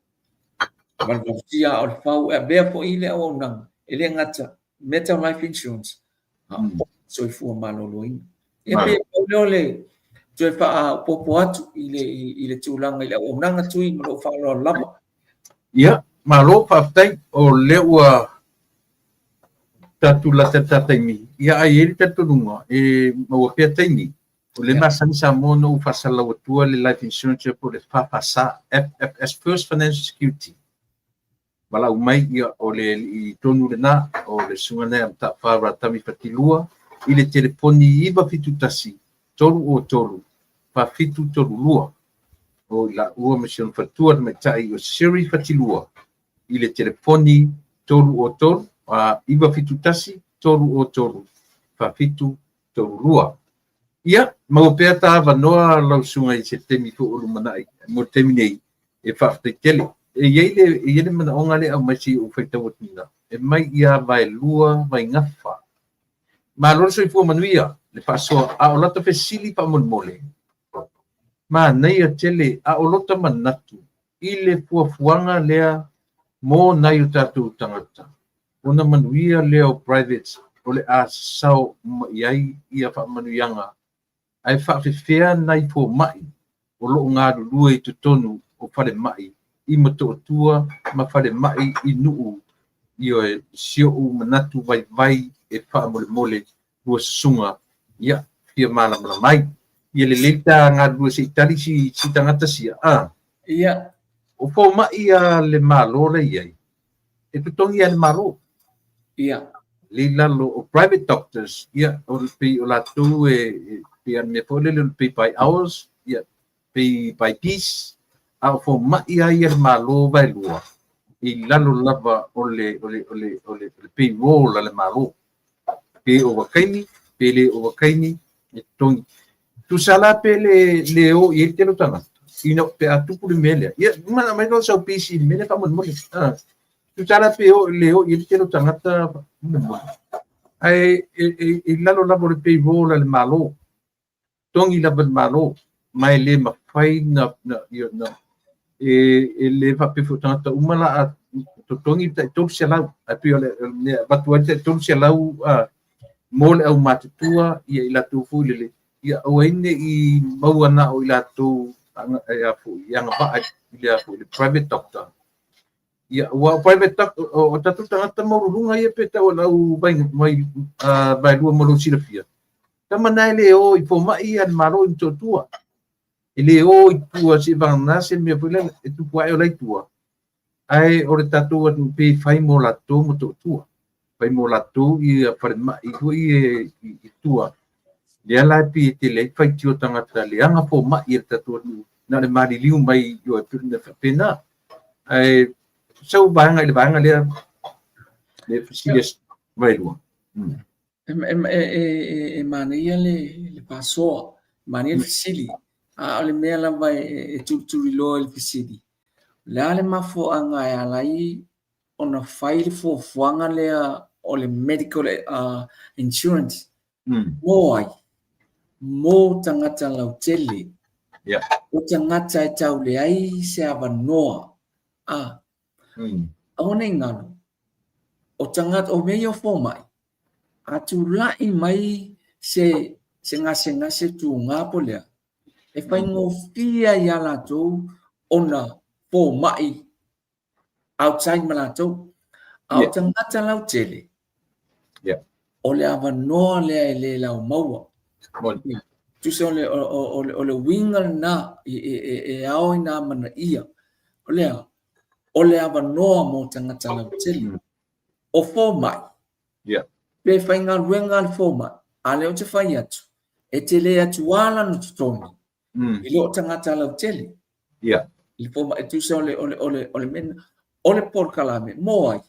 valuvalusia aa o le fau e avea foi le auaunaga, e le gata mea tau life insurance, a o soifua maloloina. Ia pei e pau lea o le toe faaopoopo atu i le, i le tulaga i le auaunaga Tui ma lou faaaloalo lava. Ia, malo faafetai, o lea ua tatou lata i le ta taimi, ia ae i ai le talitonuga e maua pea taimi. O lea e masani Samoa ona ou faasalalau atua le life insurance po o le FFS, FFS, First Financial Security. Valaau mai, ia, o le alii tonu lena, o le susuga lena ia Mataafa Ratami Fatilua, i le telefoni 971 303 4732. O i laua ma si ona faletua tamaitai o Siri Fatilua, i le telefoni 303 971 303 4732. Ia, maua pea ta avanoa lau susuga i se taimi foi o lumanai mo le taimi nei, e faafetai tele. E i ai le, e i ai le manaoga lea e aumai se i ou faitau atu ina, e mai ia Vaelua Vaigafa. Malo le soifua manuia, le faasoa, a o lata fesili faamolemole. Manaia tele, a o lota manatu i le fuafuaga lea mo nai o tatou tagata, ona manuia lea o privates o le a sasao uma i ai ia faamanuiaga ae faafefea nai fomai o lo o galulue i totonu o falemai i Motootua ma falemai i Nuu. Ioe, si ou manatu vaivai e faamolemole lua susuga, ia, fia malamalama ai. Ia lelei ta galulue se i tali si, si tagata sia, a. Ia. O fomai a le Malo la i ai, e totogi lava e le Malo. Ia. Le i lalo o private doctors, ia, o le pei o latou e, pei a le mea foi lele o le pay by hours, ia, pay by piece, a o fomai lava ia a le Malo vaelua, i lalo lava o le, o le, o le, o le, o le payroll a le Malo. Pe ovakaimi, pe le ovakaimi, e totogi. Tusa la pe le, le o i ai le tele o tagata, ina, pe a tupu le mea lea. Ia, mana mai loa sau pisi i le mea lea faamolemole. Ah. Tusa la pe o, le o i ai le tele o tagata faamolemole. Ae e, e, e lalo lava o le payroll a le Malo. Totogi lava e le Malo, ma e le mafai na, na, ia, na e, e le faapea foi o tagata uma la a totogi le tai 300, ae pei o le mea e avatu ai le tai 300 a, mo le aumatutua, ia i latou foi lele, ia aua ai ne i maua na o i latou e a foi, e agavaa i le a foi, le private doctor. Ia, aua o private doctor, o tatou tagata maualuluga ia pe tau o lau vai, vai, vaelua mo lou silafia. Tama na e le o i fomai ia a le Malo i Motootua. E le o i tua se vagana se mea foi lele e tupu ae o la i tua. Ae o le tatou atunuu pe fai mo latou Motootua. Fai mo latou ia falemai foi e i tua. Lea la e pei e tele ai faitio tagata leaga fomai e le tatou atunuu. Na o le maliliu mai i o e pei faapena. Ae sau vaega i le vaega lea le fesili a Vaelua. E manaia le faasoa, e manaia le fesili, a o le mea lava e tulituliloa i le fesili, o le a le mafuaaga e ala ai ona fai le fuafuaga lea o le medical insurance mo ai? Mo tagata lautele. O tagata e tau leai se avanoa. Aua ne i galo, o tagata, o mea ia o fomai, a tulai mai se se gasegase tuga po lea, e faigofie ai ia latou ona fomai outside ma latou. A o tagata lautele, o le avanoa lea e le laumaua. Tusa o le, o, o, o le uiga lena e, e, e ao ina amanaia. O le a? O le avanoa mo tagata lautele. O fomai, pe faigaluega le fomai, a lea ou te fai atu, e tele atu lava lana totogi i lo tagata lautele. I le fomai, e tusa o le, o le, o le, o le mea, o le polokalame, mo ai?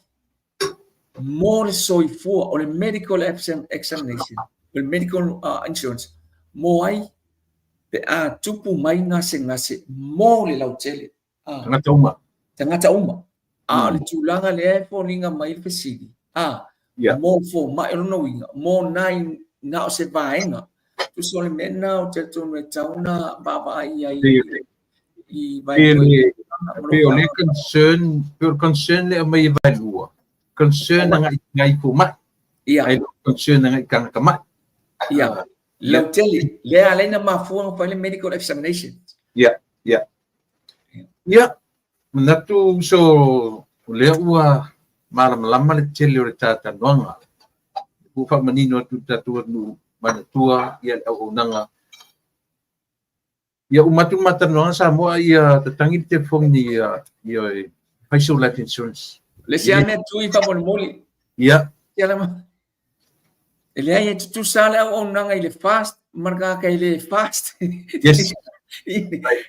Mo le soifua, o le medical examination, o le medical insurance, mo ai pe a tupu mai gasegase mo le lautele. Tagata uma. Tagata uma. A o le tulaga lea e foliga mai le fesili, a, mo fomai, o lona uiga, mo nai na o se vaega. Tusa o le mea lena ou te talitonu e tatau ona vaavaai i ai i vaega. Pei o le concern, pei o le concern lea aumai e Vaelua, concern agai i fomai. Ia. Ae le o concern agai i tagata mai. Ia. Lautele, lea ala ai ona mafua ona fai le medical examination. Ia, ia. Ia, manatu uso o lea ua malamalama le tele o le talanoaga. Ua faamanino atu i le tatou atunuu manatua ia le auaunaga. Ia uma atu le ma talanoaga Samoa ia tatagi le telefoni ia ia fai sou life insurance. Le isi lava mea Tui faamolemole. Ia. E leai e tutusa le auaunaga i le fast ma le tagata e le fast. Yes.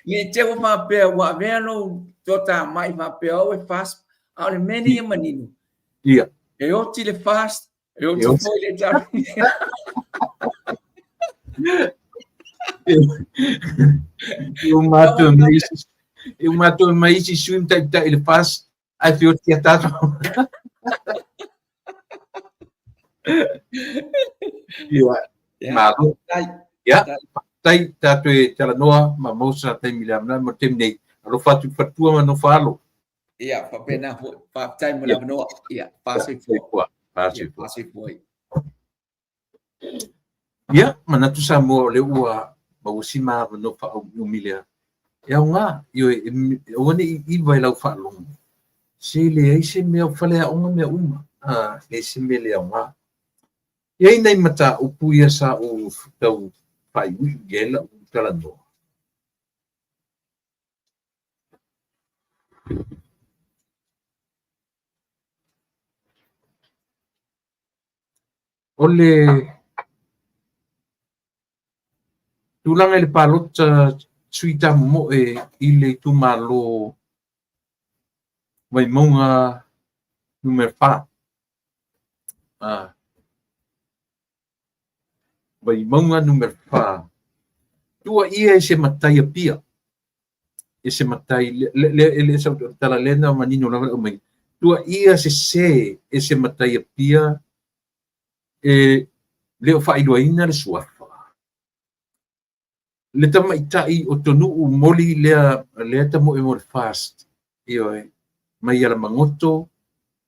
Ne i te i ua faapea ua avea lou toatamai faapea au e fast, a o le mea lea ia manino. Ia. E oti le fast, e oti foi le HIV. E uma atu mai isi, e uma atu mai isi sui mataitai i le fast, ae feoti ia tatou. Ia, malo. Ia, faafetai tatou e talanoa ma maua se taimi i le avanoa mo le taimi nei. Alofa atu i le faletua ma nofo alo. Ia, faapena foi. Faafetai mo le avanoa. Ia, fasoifua. Fasoifua. Fasoifua. Ia, manatu Samoa o lea ua maua si ma avanoa faaumiumi lea. E aoga, ioe, aua ne i iva i lau faalogo. Se leai se mea o faleaoga mea uma. A, leai se mea le aoga. E i ai nai mataupu ia sa ou tau faaiuiu i ai lau talanoa. O le tulaga i le palota sui tamomoe i le itumalo Vaimauga numera 4. Vaimauga numera 4. Tuuaia e se matai Apia e se matai, le, e le sau tala lea na manino lava le aumai. Tuuaia sese e se matai Apia e le o faailoaina le suafa. Le tamaitai o Tonu'u moli lea lea tamoe mo le fast, ioe, mai Alamagoto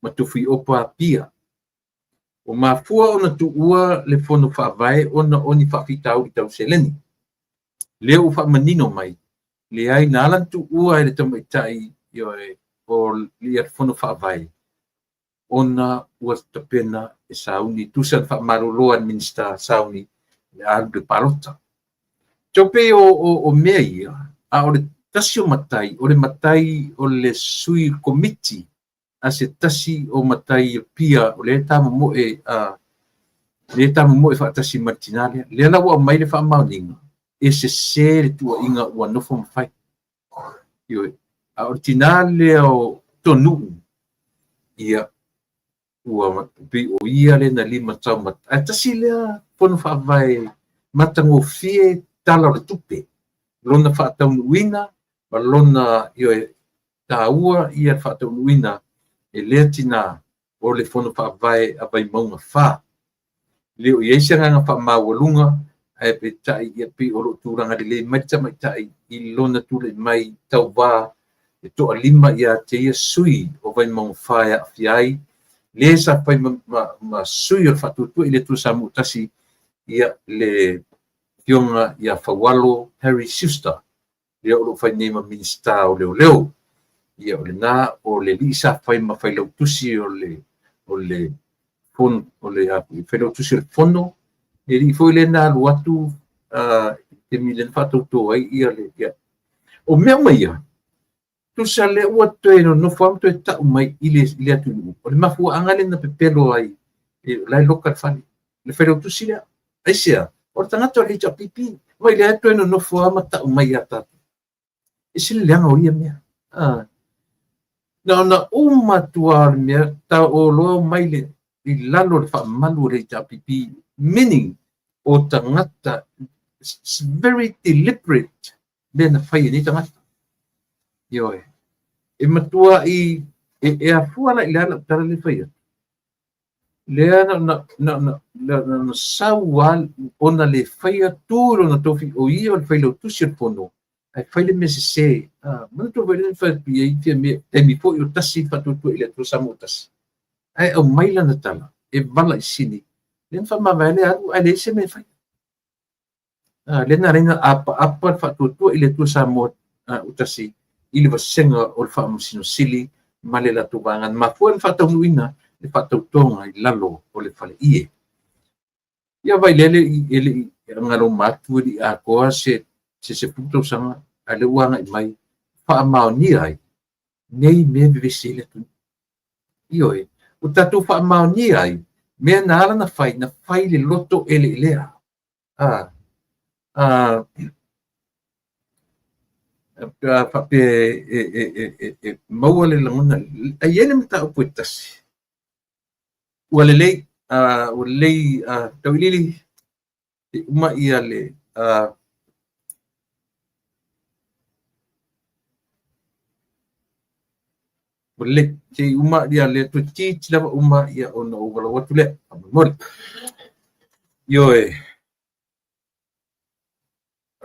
ma Tofuiopa Apia. Ua mafua ona tuua le Fono Faavae ona o ni faafitauli tau seleni. Lea ua faamanino mai, leai na ala ona tuua e le tamaitai ioe o le Fono Faavae ona ua tapena e sauni, tusa na faamalolo a le Minisita sauni le a alu i le palota. Tau pei o mea ia, a o le tasi o matai, o le matai o le sui komiti a se tasi o matai Apia o lea e tamomoe a lea e tamomoe faatasi ma le tinā lea. Lea la ua aumai le faamaoniga e sese le tuuaiga ua nofo ma fai. Ioe. A o le tinā lea o Tonu'u, ia, ua pei o ia lea na limatau ae tasi lea fono faavae matagofie Tala o le Tupe, lona faataunuuina ma lona, ioe, taua ia le faataunuuina e lea tinā o le Fono Faavae a Vaimauga 4. E le o i ai se agaga faamaualuga, ae peitai ia pei o lo o tulaga lelei mai le tamaitai i lona tulai mai tauvā e toalima ia te ia sui o Vaimauga 4 e aafia ai le sa fai ma sui o le Faatuatua i le Atua Samoa Tasi, ia le Afioga ia Faualo Harry Schuster, lea o lo o fai nei ma Minisita o Leoleo. Ia o lena o le alii sa fai ma failautusi o le o le fono o le failautusi o le fono, le alii foi lea na alu atu i le taimi lea na faatauto ai ia le ia. O mea uma ia, tusa lea ua toe nonofo lava ma toe tau mai i le atunuu, o le mafuaaga lea na pepelo ai, o la e loka le fale, le failautusi lea. Aisea? O le tagata o le HRPP, mai lea toe nonofo lava ma tau mai ia tatou. E ese le leaga o ia mea. Na ona uma atu lava o le mea, taooloa mai le, i lalo o le faamalu o le HRPP, meaning o tagata, it's very deliberate mea na fai e nei tagata. Ioe. E matua i, e afua la i le a lau tala lea e fai atu. Lea na na na na na na na sau lava ona le faia tu i lona tofi o ia o le failautusi o le fono ae fai le mea sese. Manatua foi lea na fai atu i ai Fiame, taimi foi o tasi le faatuatua i le Atua Samoa tasi. Ae aumai lana tala e vala i sini. Lea na faamavae lea alu ae leai se mea e fai. Lea na ala ai ona apaapa le faatuatua i le Atua Samoa tasi i le vasega o le Faamasino Sili ma le latou vaega na mafua ai ona faataunuuina le faatautoga i lalo o le faleie. Ia vaai lea e le i galoma atu e le i atoa se 10 tausaga a o lea ua agai mai faamaonia ai nei mea e vevesi ai le atunuu. Ioe, ua tatou faamaonia ai mea na ala ona fai, na fai i le loto eleelea. Faapea e maua le lagona, ae i ai le mataupu e tasi. Ua lelei, ua lelei Tauiliili, e uma ia le ua lelei, se i uma ia le toeitiiti lava uma ia ona ou valaau atu lea, faamolemole. Ioe,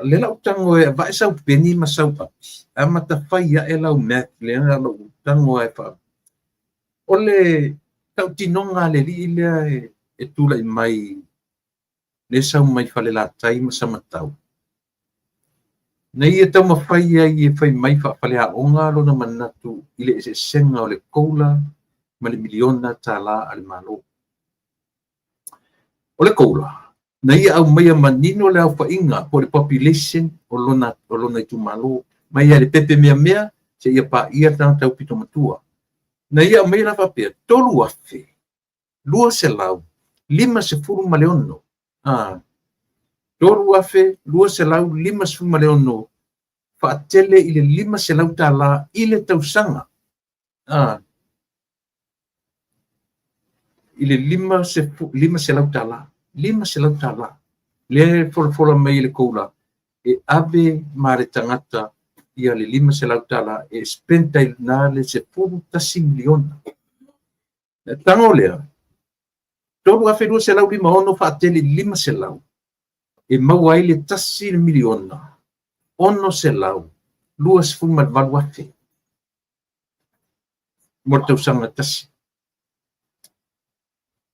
lea la ou tago e avae sau peni ma sau api, amata fai ae lau math lea na lou tago e faa. O le tautinoga a le alii lea e tulai mai le sau mai Falelatai ma Samatau. Na ia taumafai ai e fai mai faafaleaoga lona manatu i le eseesega o le COLA ma le miliona tala a le Malo. O le COLA, na ia aumaia manino le aofaiga po o le population o lona itumalo, mai lava i le pepe meamea seia paia le tagata aupito matua. Na ia aumaia la faapea, 3,256, 3,256 faatele i le $500 i le tausaga. I le $500, $500. Lea e folafola mai e le COLA e ave ma le tagata ia le $500 e spend ai na le 11 miliona. Le tago lea, 3,256 faatele i le 500 e maua ai le 1 miliona 628,000 mo le tausaga tasi.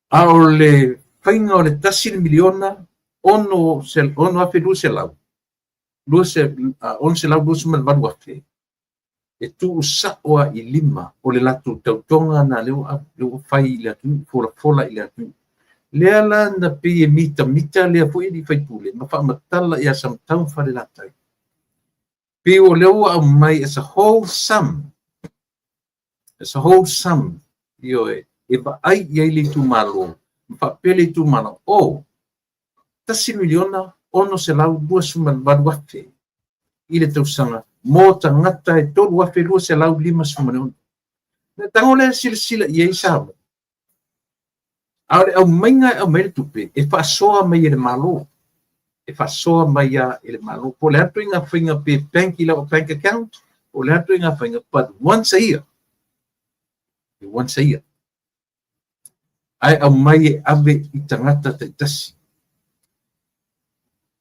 A o le faiga o le 1 miliona 6,200, 628,000 e tuusao lava i lima o le latou tautoga na lea ua fai i le atunuu, folafola i le atunuu. Lea la na pei e mitamita lea foi alii faipule ma faamatala ia Samatau ma Falelatai. Pei o lea ua aumai as a whole sum, as a whole sum, ioe, e vaai i ai le itumalo, ma faapea le itumalo, oh, 1 miliona 628,000 i le tausaga mo tagata e 3,256. Na tago lea silasila i ai Samoa. A o le aumaiga e aumai le tupe, e faasoa mai e le Malo. E faasoa mai lava e le Malo. Po o le a ituaiga faiga pe bank i lau bank account, po o le a ituaiga faiga, but once a year. Once a year. Ae aumai e ave i tagata taitasi.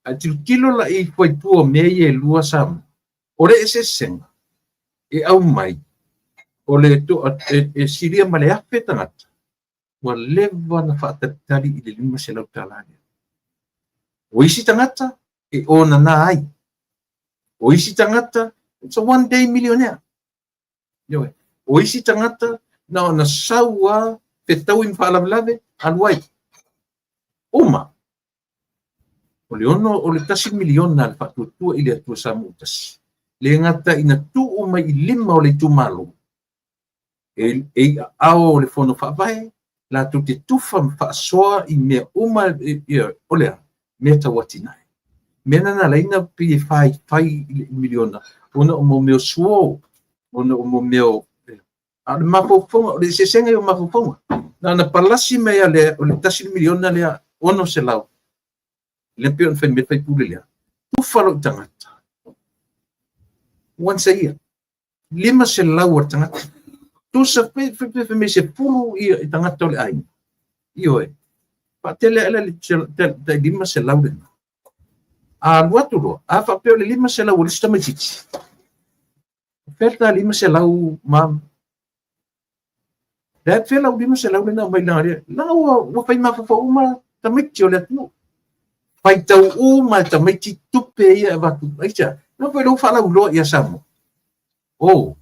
Ae tilotilo la i fuaitua o mea ia e lua Samoa. O le eseesega e aumai o le e silia ma le 1,000 tagata ua leva na faatalitali i le $500 lea. O isi tagata e onana ai. O isi tagata, it's a one day millionaire. O isi tagata na ona sau a fetaui ma faalavelave alu ai. Uma. O le ono o le 1 miliona le faatuatua i le Atua Samoa tasi. Le gata ina tuu mai i lima o le itumalo e i aao o le fono faavae latou te tufa ma faasoa i mea uma o lea mea tau atinae. Mea na na laina pei e faifai i le miliona ona o mo mea o suo. Ona o mea o a o le mafaufauga, o le eseesega ia o mafaufauga. Na ona palasi mai lava lea, o le $1 miliona lea, 600, lea pei ona fai mai le sui usufono lea, tufa lou tagata, once a year, 500 a le tagata. Tusa pe fai mai 10 ia tagata o le aiga. Ioe. Faatele ae le tai 500 lena. A alu atu loa, a faapea o le 500 o le isi tamaitiiti, o fea le ta 500 ma le fea lau 500 lena mai langa lea. Langa ua fai mafaufau uma tamaiti o le atunuu. Faitau uma e tamaiti tupe ia e avatu. Aisea? Na foi lou faalauiloa ia Samoa. Oh,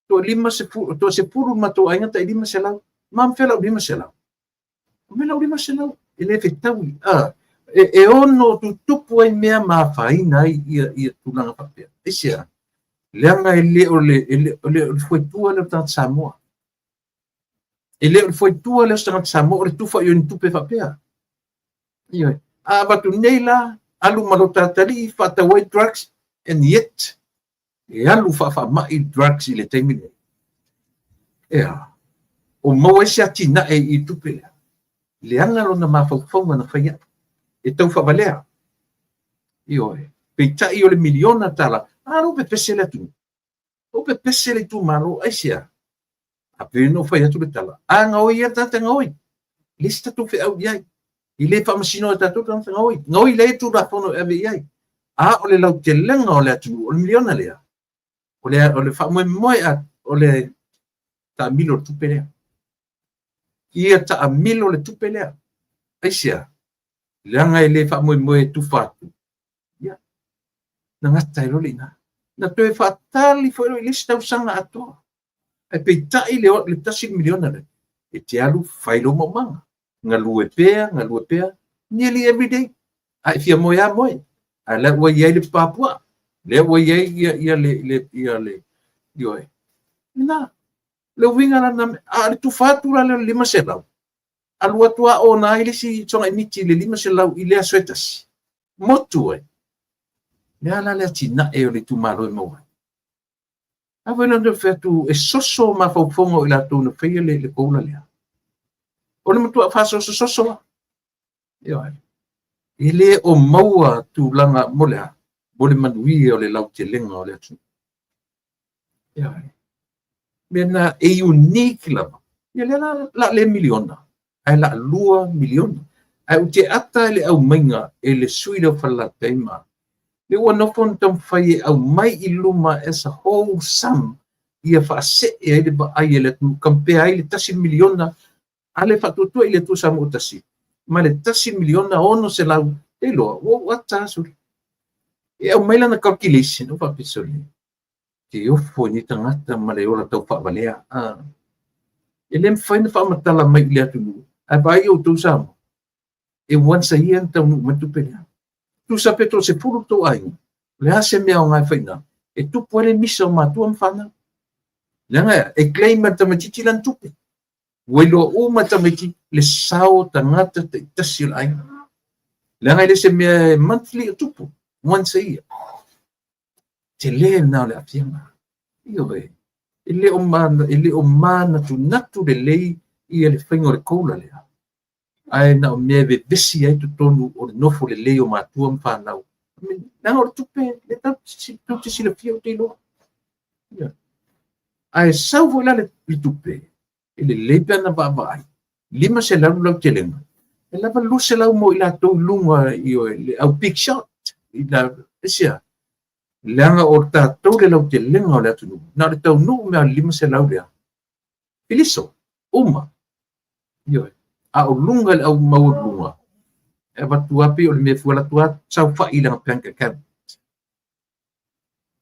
toa 50, toa 10 matou aiga tai 500. Ma fea lau 500? O mea lau 500 e le fetaui. Ah, e ono tutupu ai mea ma afaina ai ia tulaga faapea. Aisea? Leaga e le o le, e le, o le, o le fuaitua lea o le tagata Samoa. E le o le fuaitua lea o se tagata Samoa o le tufa i ni tupe faapea. Ioe. A avatu nei la, alu ma lo tatalii faatau ai drugs, and yet e alu faafaamai drugs i le taimi lenei. Ea, o maua ai se atinae i tupe lea. Leaga lona mafaufauga na fai ai. E tau faavalea. Ioe. Peitai o le $1 miliona, a lou pepese le atunuu. Lou pepese le itumalo, aisea? A pei ona ou fai atu le tala, a gaoi ia le tagata gaoi. Le isi tatou feau i ai. I le faamasino e tatou tagata gaoi. Gaoi le tulafono e ave i ai. A o le lautelega o le atunuu, o le miliona lea, o le faamoemoe o le taamilo le tupe lea. Ia taamilo le tupe lea. Aisea? Leaga e le faamoemoe e tufa atu. Ia, na gata ai loa le ina. Na toe faatali foi loa i le isi tausaga atoa. Ae peitai le $1 miliona lea, e te alu fai lou maumaga. Galue pea, galue pea, nearly every day. A e fia moe a moe. A lea ua i ai le papua. Lea ua i ai ia le, ioe. Ina, le uiga la na, a le tufa atu la le 500, alu atu a ona ai le isi soga miti le 500 i le aso e tasi. Motu ai. Le ala le atinae o le itumalo e maua ai. A foi na fai atu e soso mafaufauga o i latou na faia le koula lea. O le matua faasosososo a. Ioe. E le o maua tulaga mo le a, mo le manuia o le lautelega o le atunuu. Ioe. Mea na e unique lava. Ia lea la le miliona, ae la 2 miliona. Ae ou te ata i le aumaiga e le sui lea o Falelatai ma le ua nofo na taumafai e aumai i luma as a whole sum ia faasee ai le vaai e le atunuu, compare ai le $1 miliona a le faatuatua i le Atua Samoa tasi ma le $1 miliona 600, te iloa ua ou ata aso e aumai lana calculation o faapea sole te ofo i nei tagata ma le ola tau faavalea. E le mafai na faamatala mai i le atunuu ae vaai outou Samoa e once a year na taunuu mai tupe lea. Tusa pe toa 10 tou aiga, o le a se mea o ngai whaina, e tupu ai le misa o matua ma whanau. Leaga e claim e le tamaitiiti lana tupe. Ua iloa uma e tamaiti le sao tagata taitasi o le aiga. Leaga e le se mea e monthly o tupu, once a year. Tele lena o le aafiaga. Ioe, e le o manatunatu lelei ia le faiga o le koula lea. Ae na o mea e vevesi ai totonu o le nofo lelei o matua ma whanau. Leaga o le tupe, le tau te silafia o te iloa. Ae sau foi la le tupe, e lelei pe ana vaavaai, 500 lautelega, e lava 200 mo i latou lunga i le au big shot. I la, aisea, leaga o tatou le lautelega o le atunuu, na o le taunuu mea o le 500 lea. Filiso, uma. Ioe. A o lunga le au maualuluga, e avatu lava pei o le mea e fua atu lava saofai i lana bank account.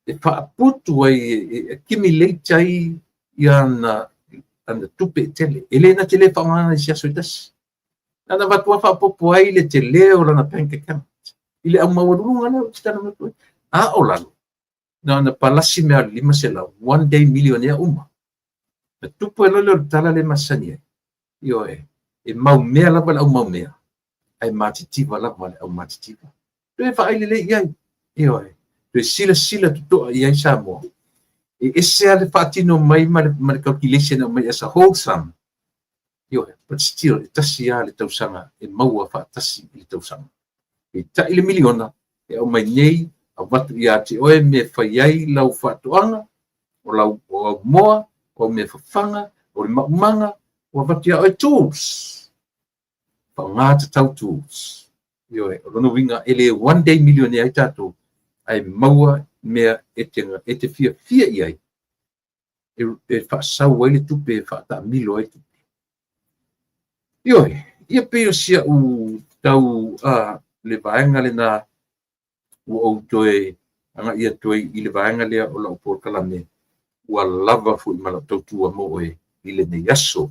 E faaputu ai, e accumulate ai ia ana tupe e tele. E le na te le faaaogaina i se aso e tasi. Na avatu lava faaopoopo ai le tele o lana bank account. I le au maualuluga lea ou te talanoa atu ai. A o lalo, na ona palasi mea o le 500, one day millionaire uma. Na tupu ai loa lea o le tala lea e masani ai. Ioe, e maumea lava le au maumea, ae matitiva lava le au matitiva. Toe vaai lelei i ai. Ioe, toe silasila totoa i ai Samoa. E ese lava le faatino mai ma le calculation e aumai as a whole sum, ioe, but still e tasi lava le tausaga e maua faatasi i le tausaga. Peitai le miliona e aumai nei avatu ia te oe mea e fai ai lau faatoaga, o lau o au moa, o au mea fafaga, o le maumaga, ua avatu ia oe tools, faaaoga tatau tools. Ioe, o lona uiga e le one day millionaire ai tatou, ae maua mea e te, e te fiafia i ai, e faasau ai le tupe, e faataamilo ai tupe. Ioe, ia pei o si au tau a le vaega lena ua ou toe agai atu ai i le vaega lea o lau polokalame, ua lava foi ma lau tautua mo oe i lenei aso.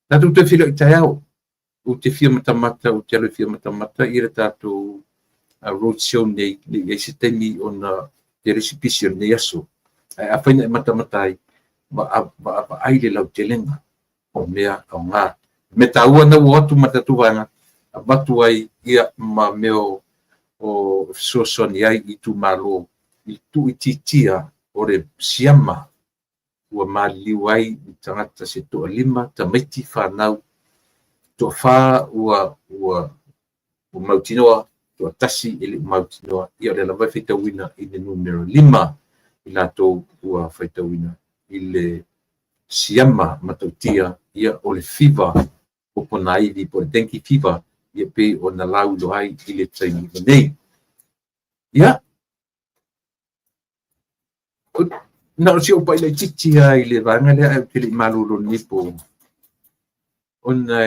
Tatou toe feiloai taeao. Ou te fia matamata, ou te alu e fia matamata ia le tatou road show nei, ne i i ai se taimi ona tele se pisi o lenei aso. Ae afai na e matamata ai, vaavaai le lautelega o mea aoga. O mea taua na ua o atu ma le tatou vaega, avatu ai ia ma mea o fesoasoani ai i itumalo i le tuuitiitia o le siama ua maliliu ai i tagata se toalima tamaiti fanau, toafa ua mautinoa, toatasi e le i mautinoa. Ia o lea lava e faitauina i le numera 5 i latou ua faitauina i le siama matautia, ia o le fiva poponaivi po o le dengue fever, ia pei ona lauiloa ai i le taimi lenei. Ia, na o si ou pai laitiiti lava i le vaega lea ae ou te le i malolo i lenei po, ona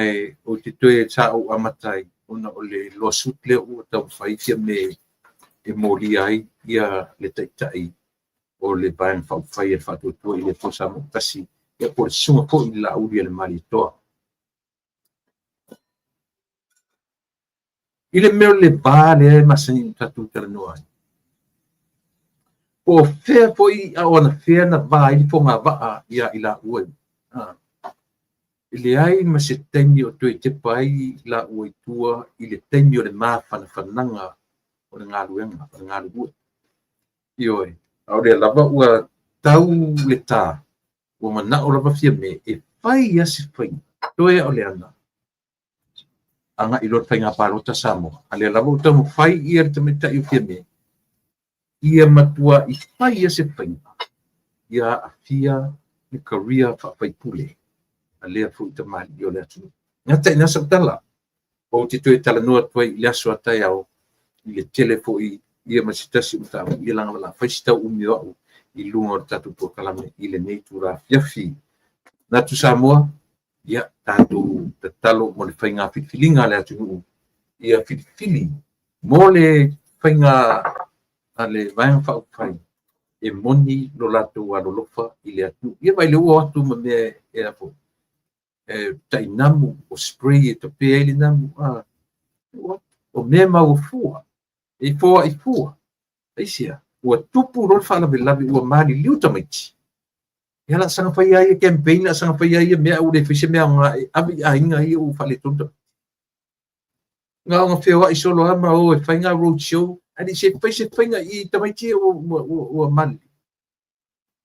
ou te toe sa ou amata ai ona o le lawsuit lea ua taumafai Fiame e molia ai ia le taitai o le Vaega Faaupufai a le Faatuatua i le Atua Samoa ua Tasi, ia po o le susuga foi i le Laauli a le Malietoa. I le mea o le va lea e masani ona tatou talanoa ai, po o fea foi a o anafea na va ai le fogavaa ia i laua. E leai ma se taimi o toe tepa ai laua i tua i le taimi o le mafanafanaga o le galuega, o le galulue. Ioe, a o lea lava ua tau le tā, ua manao lava Fiame e fai lava se faiga, toe a o le ana, agai loa le faiga palota Samoa. A lea lava ua taumafai ia le tamaitai o Fiame, ia matuai fai lava se faiga, ia aafia le career faafaipule a lea foi tamalii o le atunuu. Gata i ina sau tala, ou te toe talanoa atu ai i le aso a taeao, i le tele foi ia ma se tasi o mataupu, ia leaga o le a fai se tau umi o au i luga o le tatou polokalame i lenei itula afiafi. Manatu Samoa, ia tatou tatalo mo le faiga filifiliga a le atunuu, ia filifili mo le faiga a le Vaega Faaupufai e moni lo latou alolofa i le atunuu. Ia vaai lea ua o atu ma mea e a foi, e tai namu, o spray e tape ai le namu, o mea maua fua, e foai fua. Aisea? Ua tupu loa le faalavelave, ua maliliu tamaiti. Ia la saga fai ai campaign, la saga fai ai mea, ua le fai se mea aoga e ave i aiga ia ua faaletonu tamaiti. Na ona feoai solo lava ma o e fai ngā road show, ae le i se fai se faiga i tamaiti ia ua maliliu.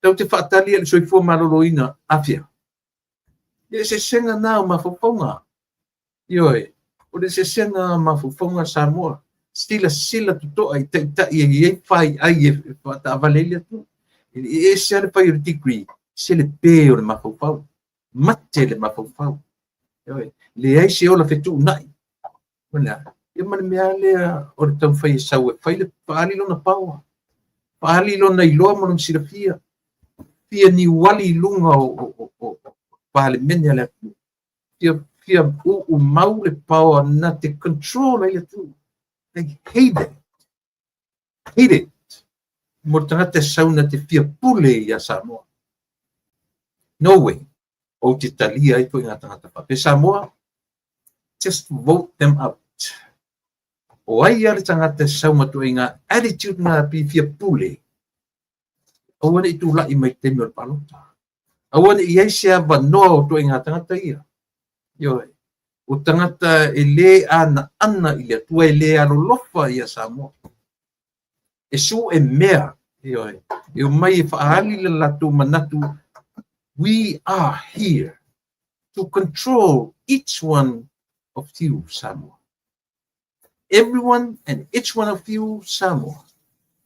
Tau te faatali le soifua maloloina afia. Le eseesega na o mafaufauga. Ioe, o le eseesega o mafaufauga Samoa. Silasila totoa i taitai e i ai faiai e faataavale ai le atunuu. E ese lava le fai o le degree, se le pe o le mafaufau. Mate le mafaufau. Ioe, leai se ola fetuunai. Ia ma le mea lea o le taumafai e sau e fai le faaali lona power, faaali lona iloa ma lona silafia, fia niuali i luga o Palemene a le atunuu, fia uumau le power na te control ai le atunuu. I hate it. Hate it. Mo le tagata e sau na te fia pule ia Samoa. No way. Ou te talia ai foi ngā tagata faapea. Samoa, just vote them out. O ai ia le tagata e sau matua i ngā attitude ngā pi fia pule. Aua ne i tūla'i mai taimi o le palota. Aua ne i ai se avanoa o toi ngā tagata ia. Ioe. O tagata e le ana ana i le Atua, e le alolofa ia Samoa. E su e mea Ioe, e omai e faaali le latou manatu. We are here to control each one of you, Samoa. Everyone and each one of you, Samoa.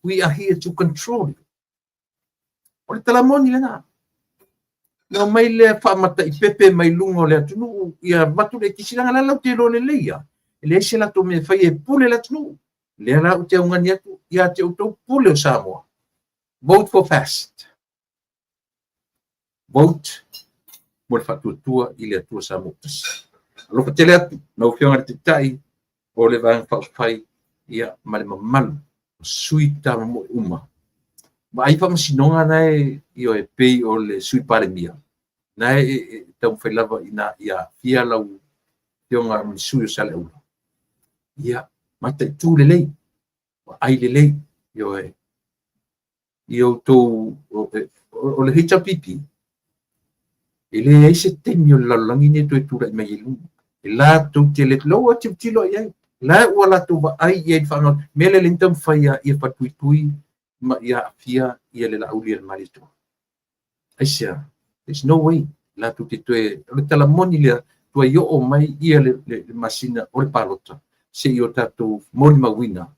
We are here to control you. O le tala moni lena. Na omai lea faamataipepe mai luga o le atunuu ia avatu le ekisi leaga la latou te iloa lelei lava e leai se latou mea e faia e pule le atunuu. Lea la ou te augani atu ia te outou pule o Samoa. Vote for fast. Vote mo le faatuatua i le Atua Samoa tasi. Alofa tele atu lau Afioga i le Taitai o le Vaega Faaupufai ia ma le mamalu o sui tamamoe uma. Vaai faamasinoga na e ioe pei o le Sui Palemia na e taumafai lava ina ia aafia lau Afioga ma le sui o Saleaula. Ia mataitu lelei, vaai lelei, ioe, i outou o le HRPP e leai se taimi o le lalolagi nei e toe tulai mai ai i luga. E latou te le ua tilotilo i ai, la ua latou vaai i ai i le faagaoioiga. Mea lea e taumafai ia falepuipui ma ia aafia ia le Laauli a le Malietoa. Aisea? There's no way latou te toe, o le tala moni lea, tuai oo mai ia le masina o le palota se i o tatou molimauina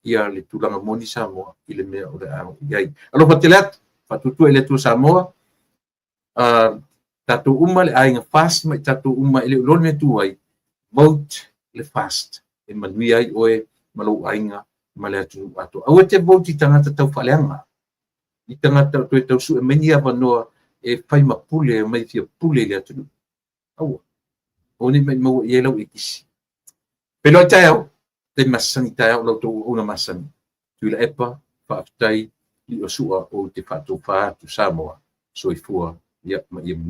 ia le tulaga moni Samoa i le mea o le a oo i ai. Alofa tele atu, faatuatua i le Atua Samoa, tatou uma le aiga FAST ma i tatou uma e le o iloa le mea e tu ai, vote le FAST e manuia ai oe ma lou aiga ma le atunuu atoa. Aua e te vote i tagata taufaaleaga, i tagata o toe tau sue mai ni avanoa e fai ma pule, e omai e fia pule i le atunuu. Aua. Aua ne i maumau i ai lau ekisi. Feiloai taeao, taimi masani taeao la outou auauna masani. Tuilaepa, faafetai i o sua ou te faatofa atu Samoa. Soifua ia ma ia manuia.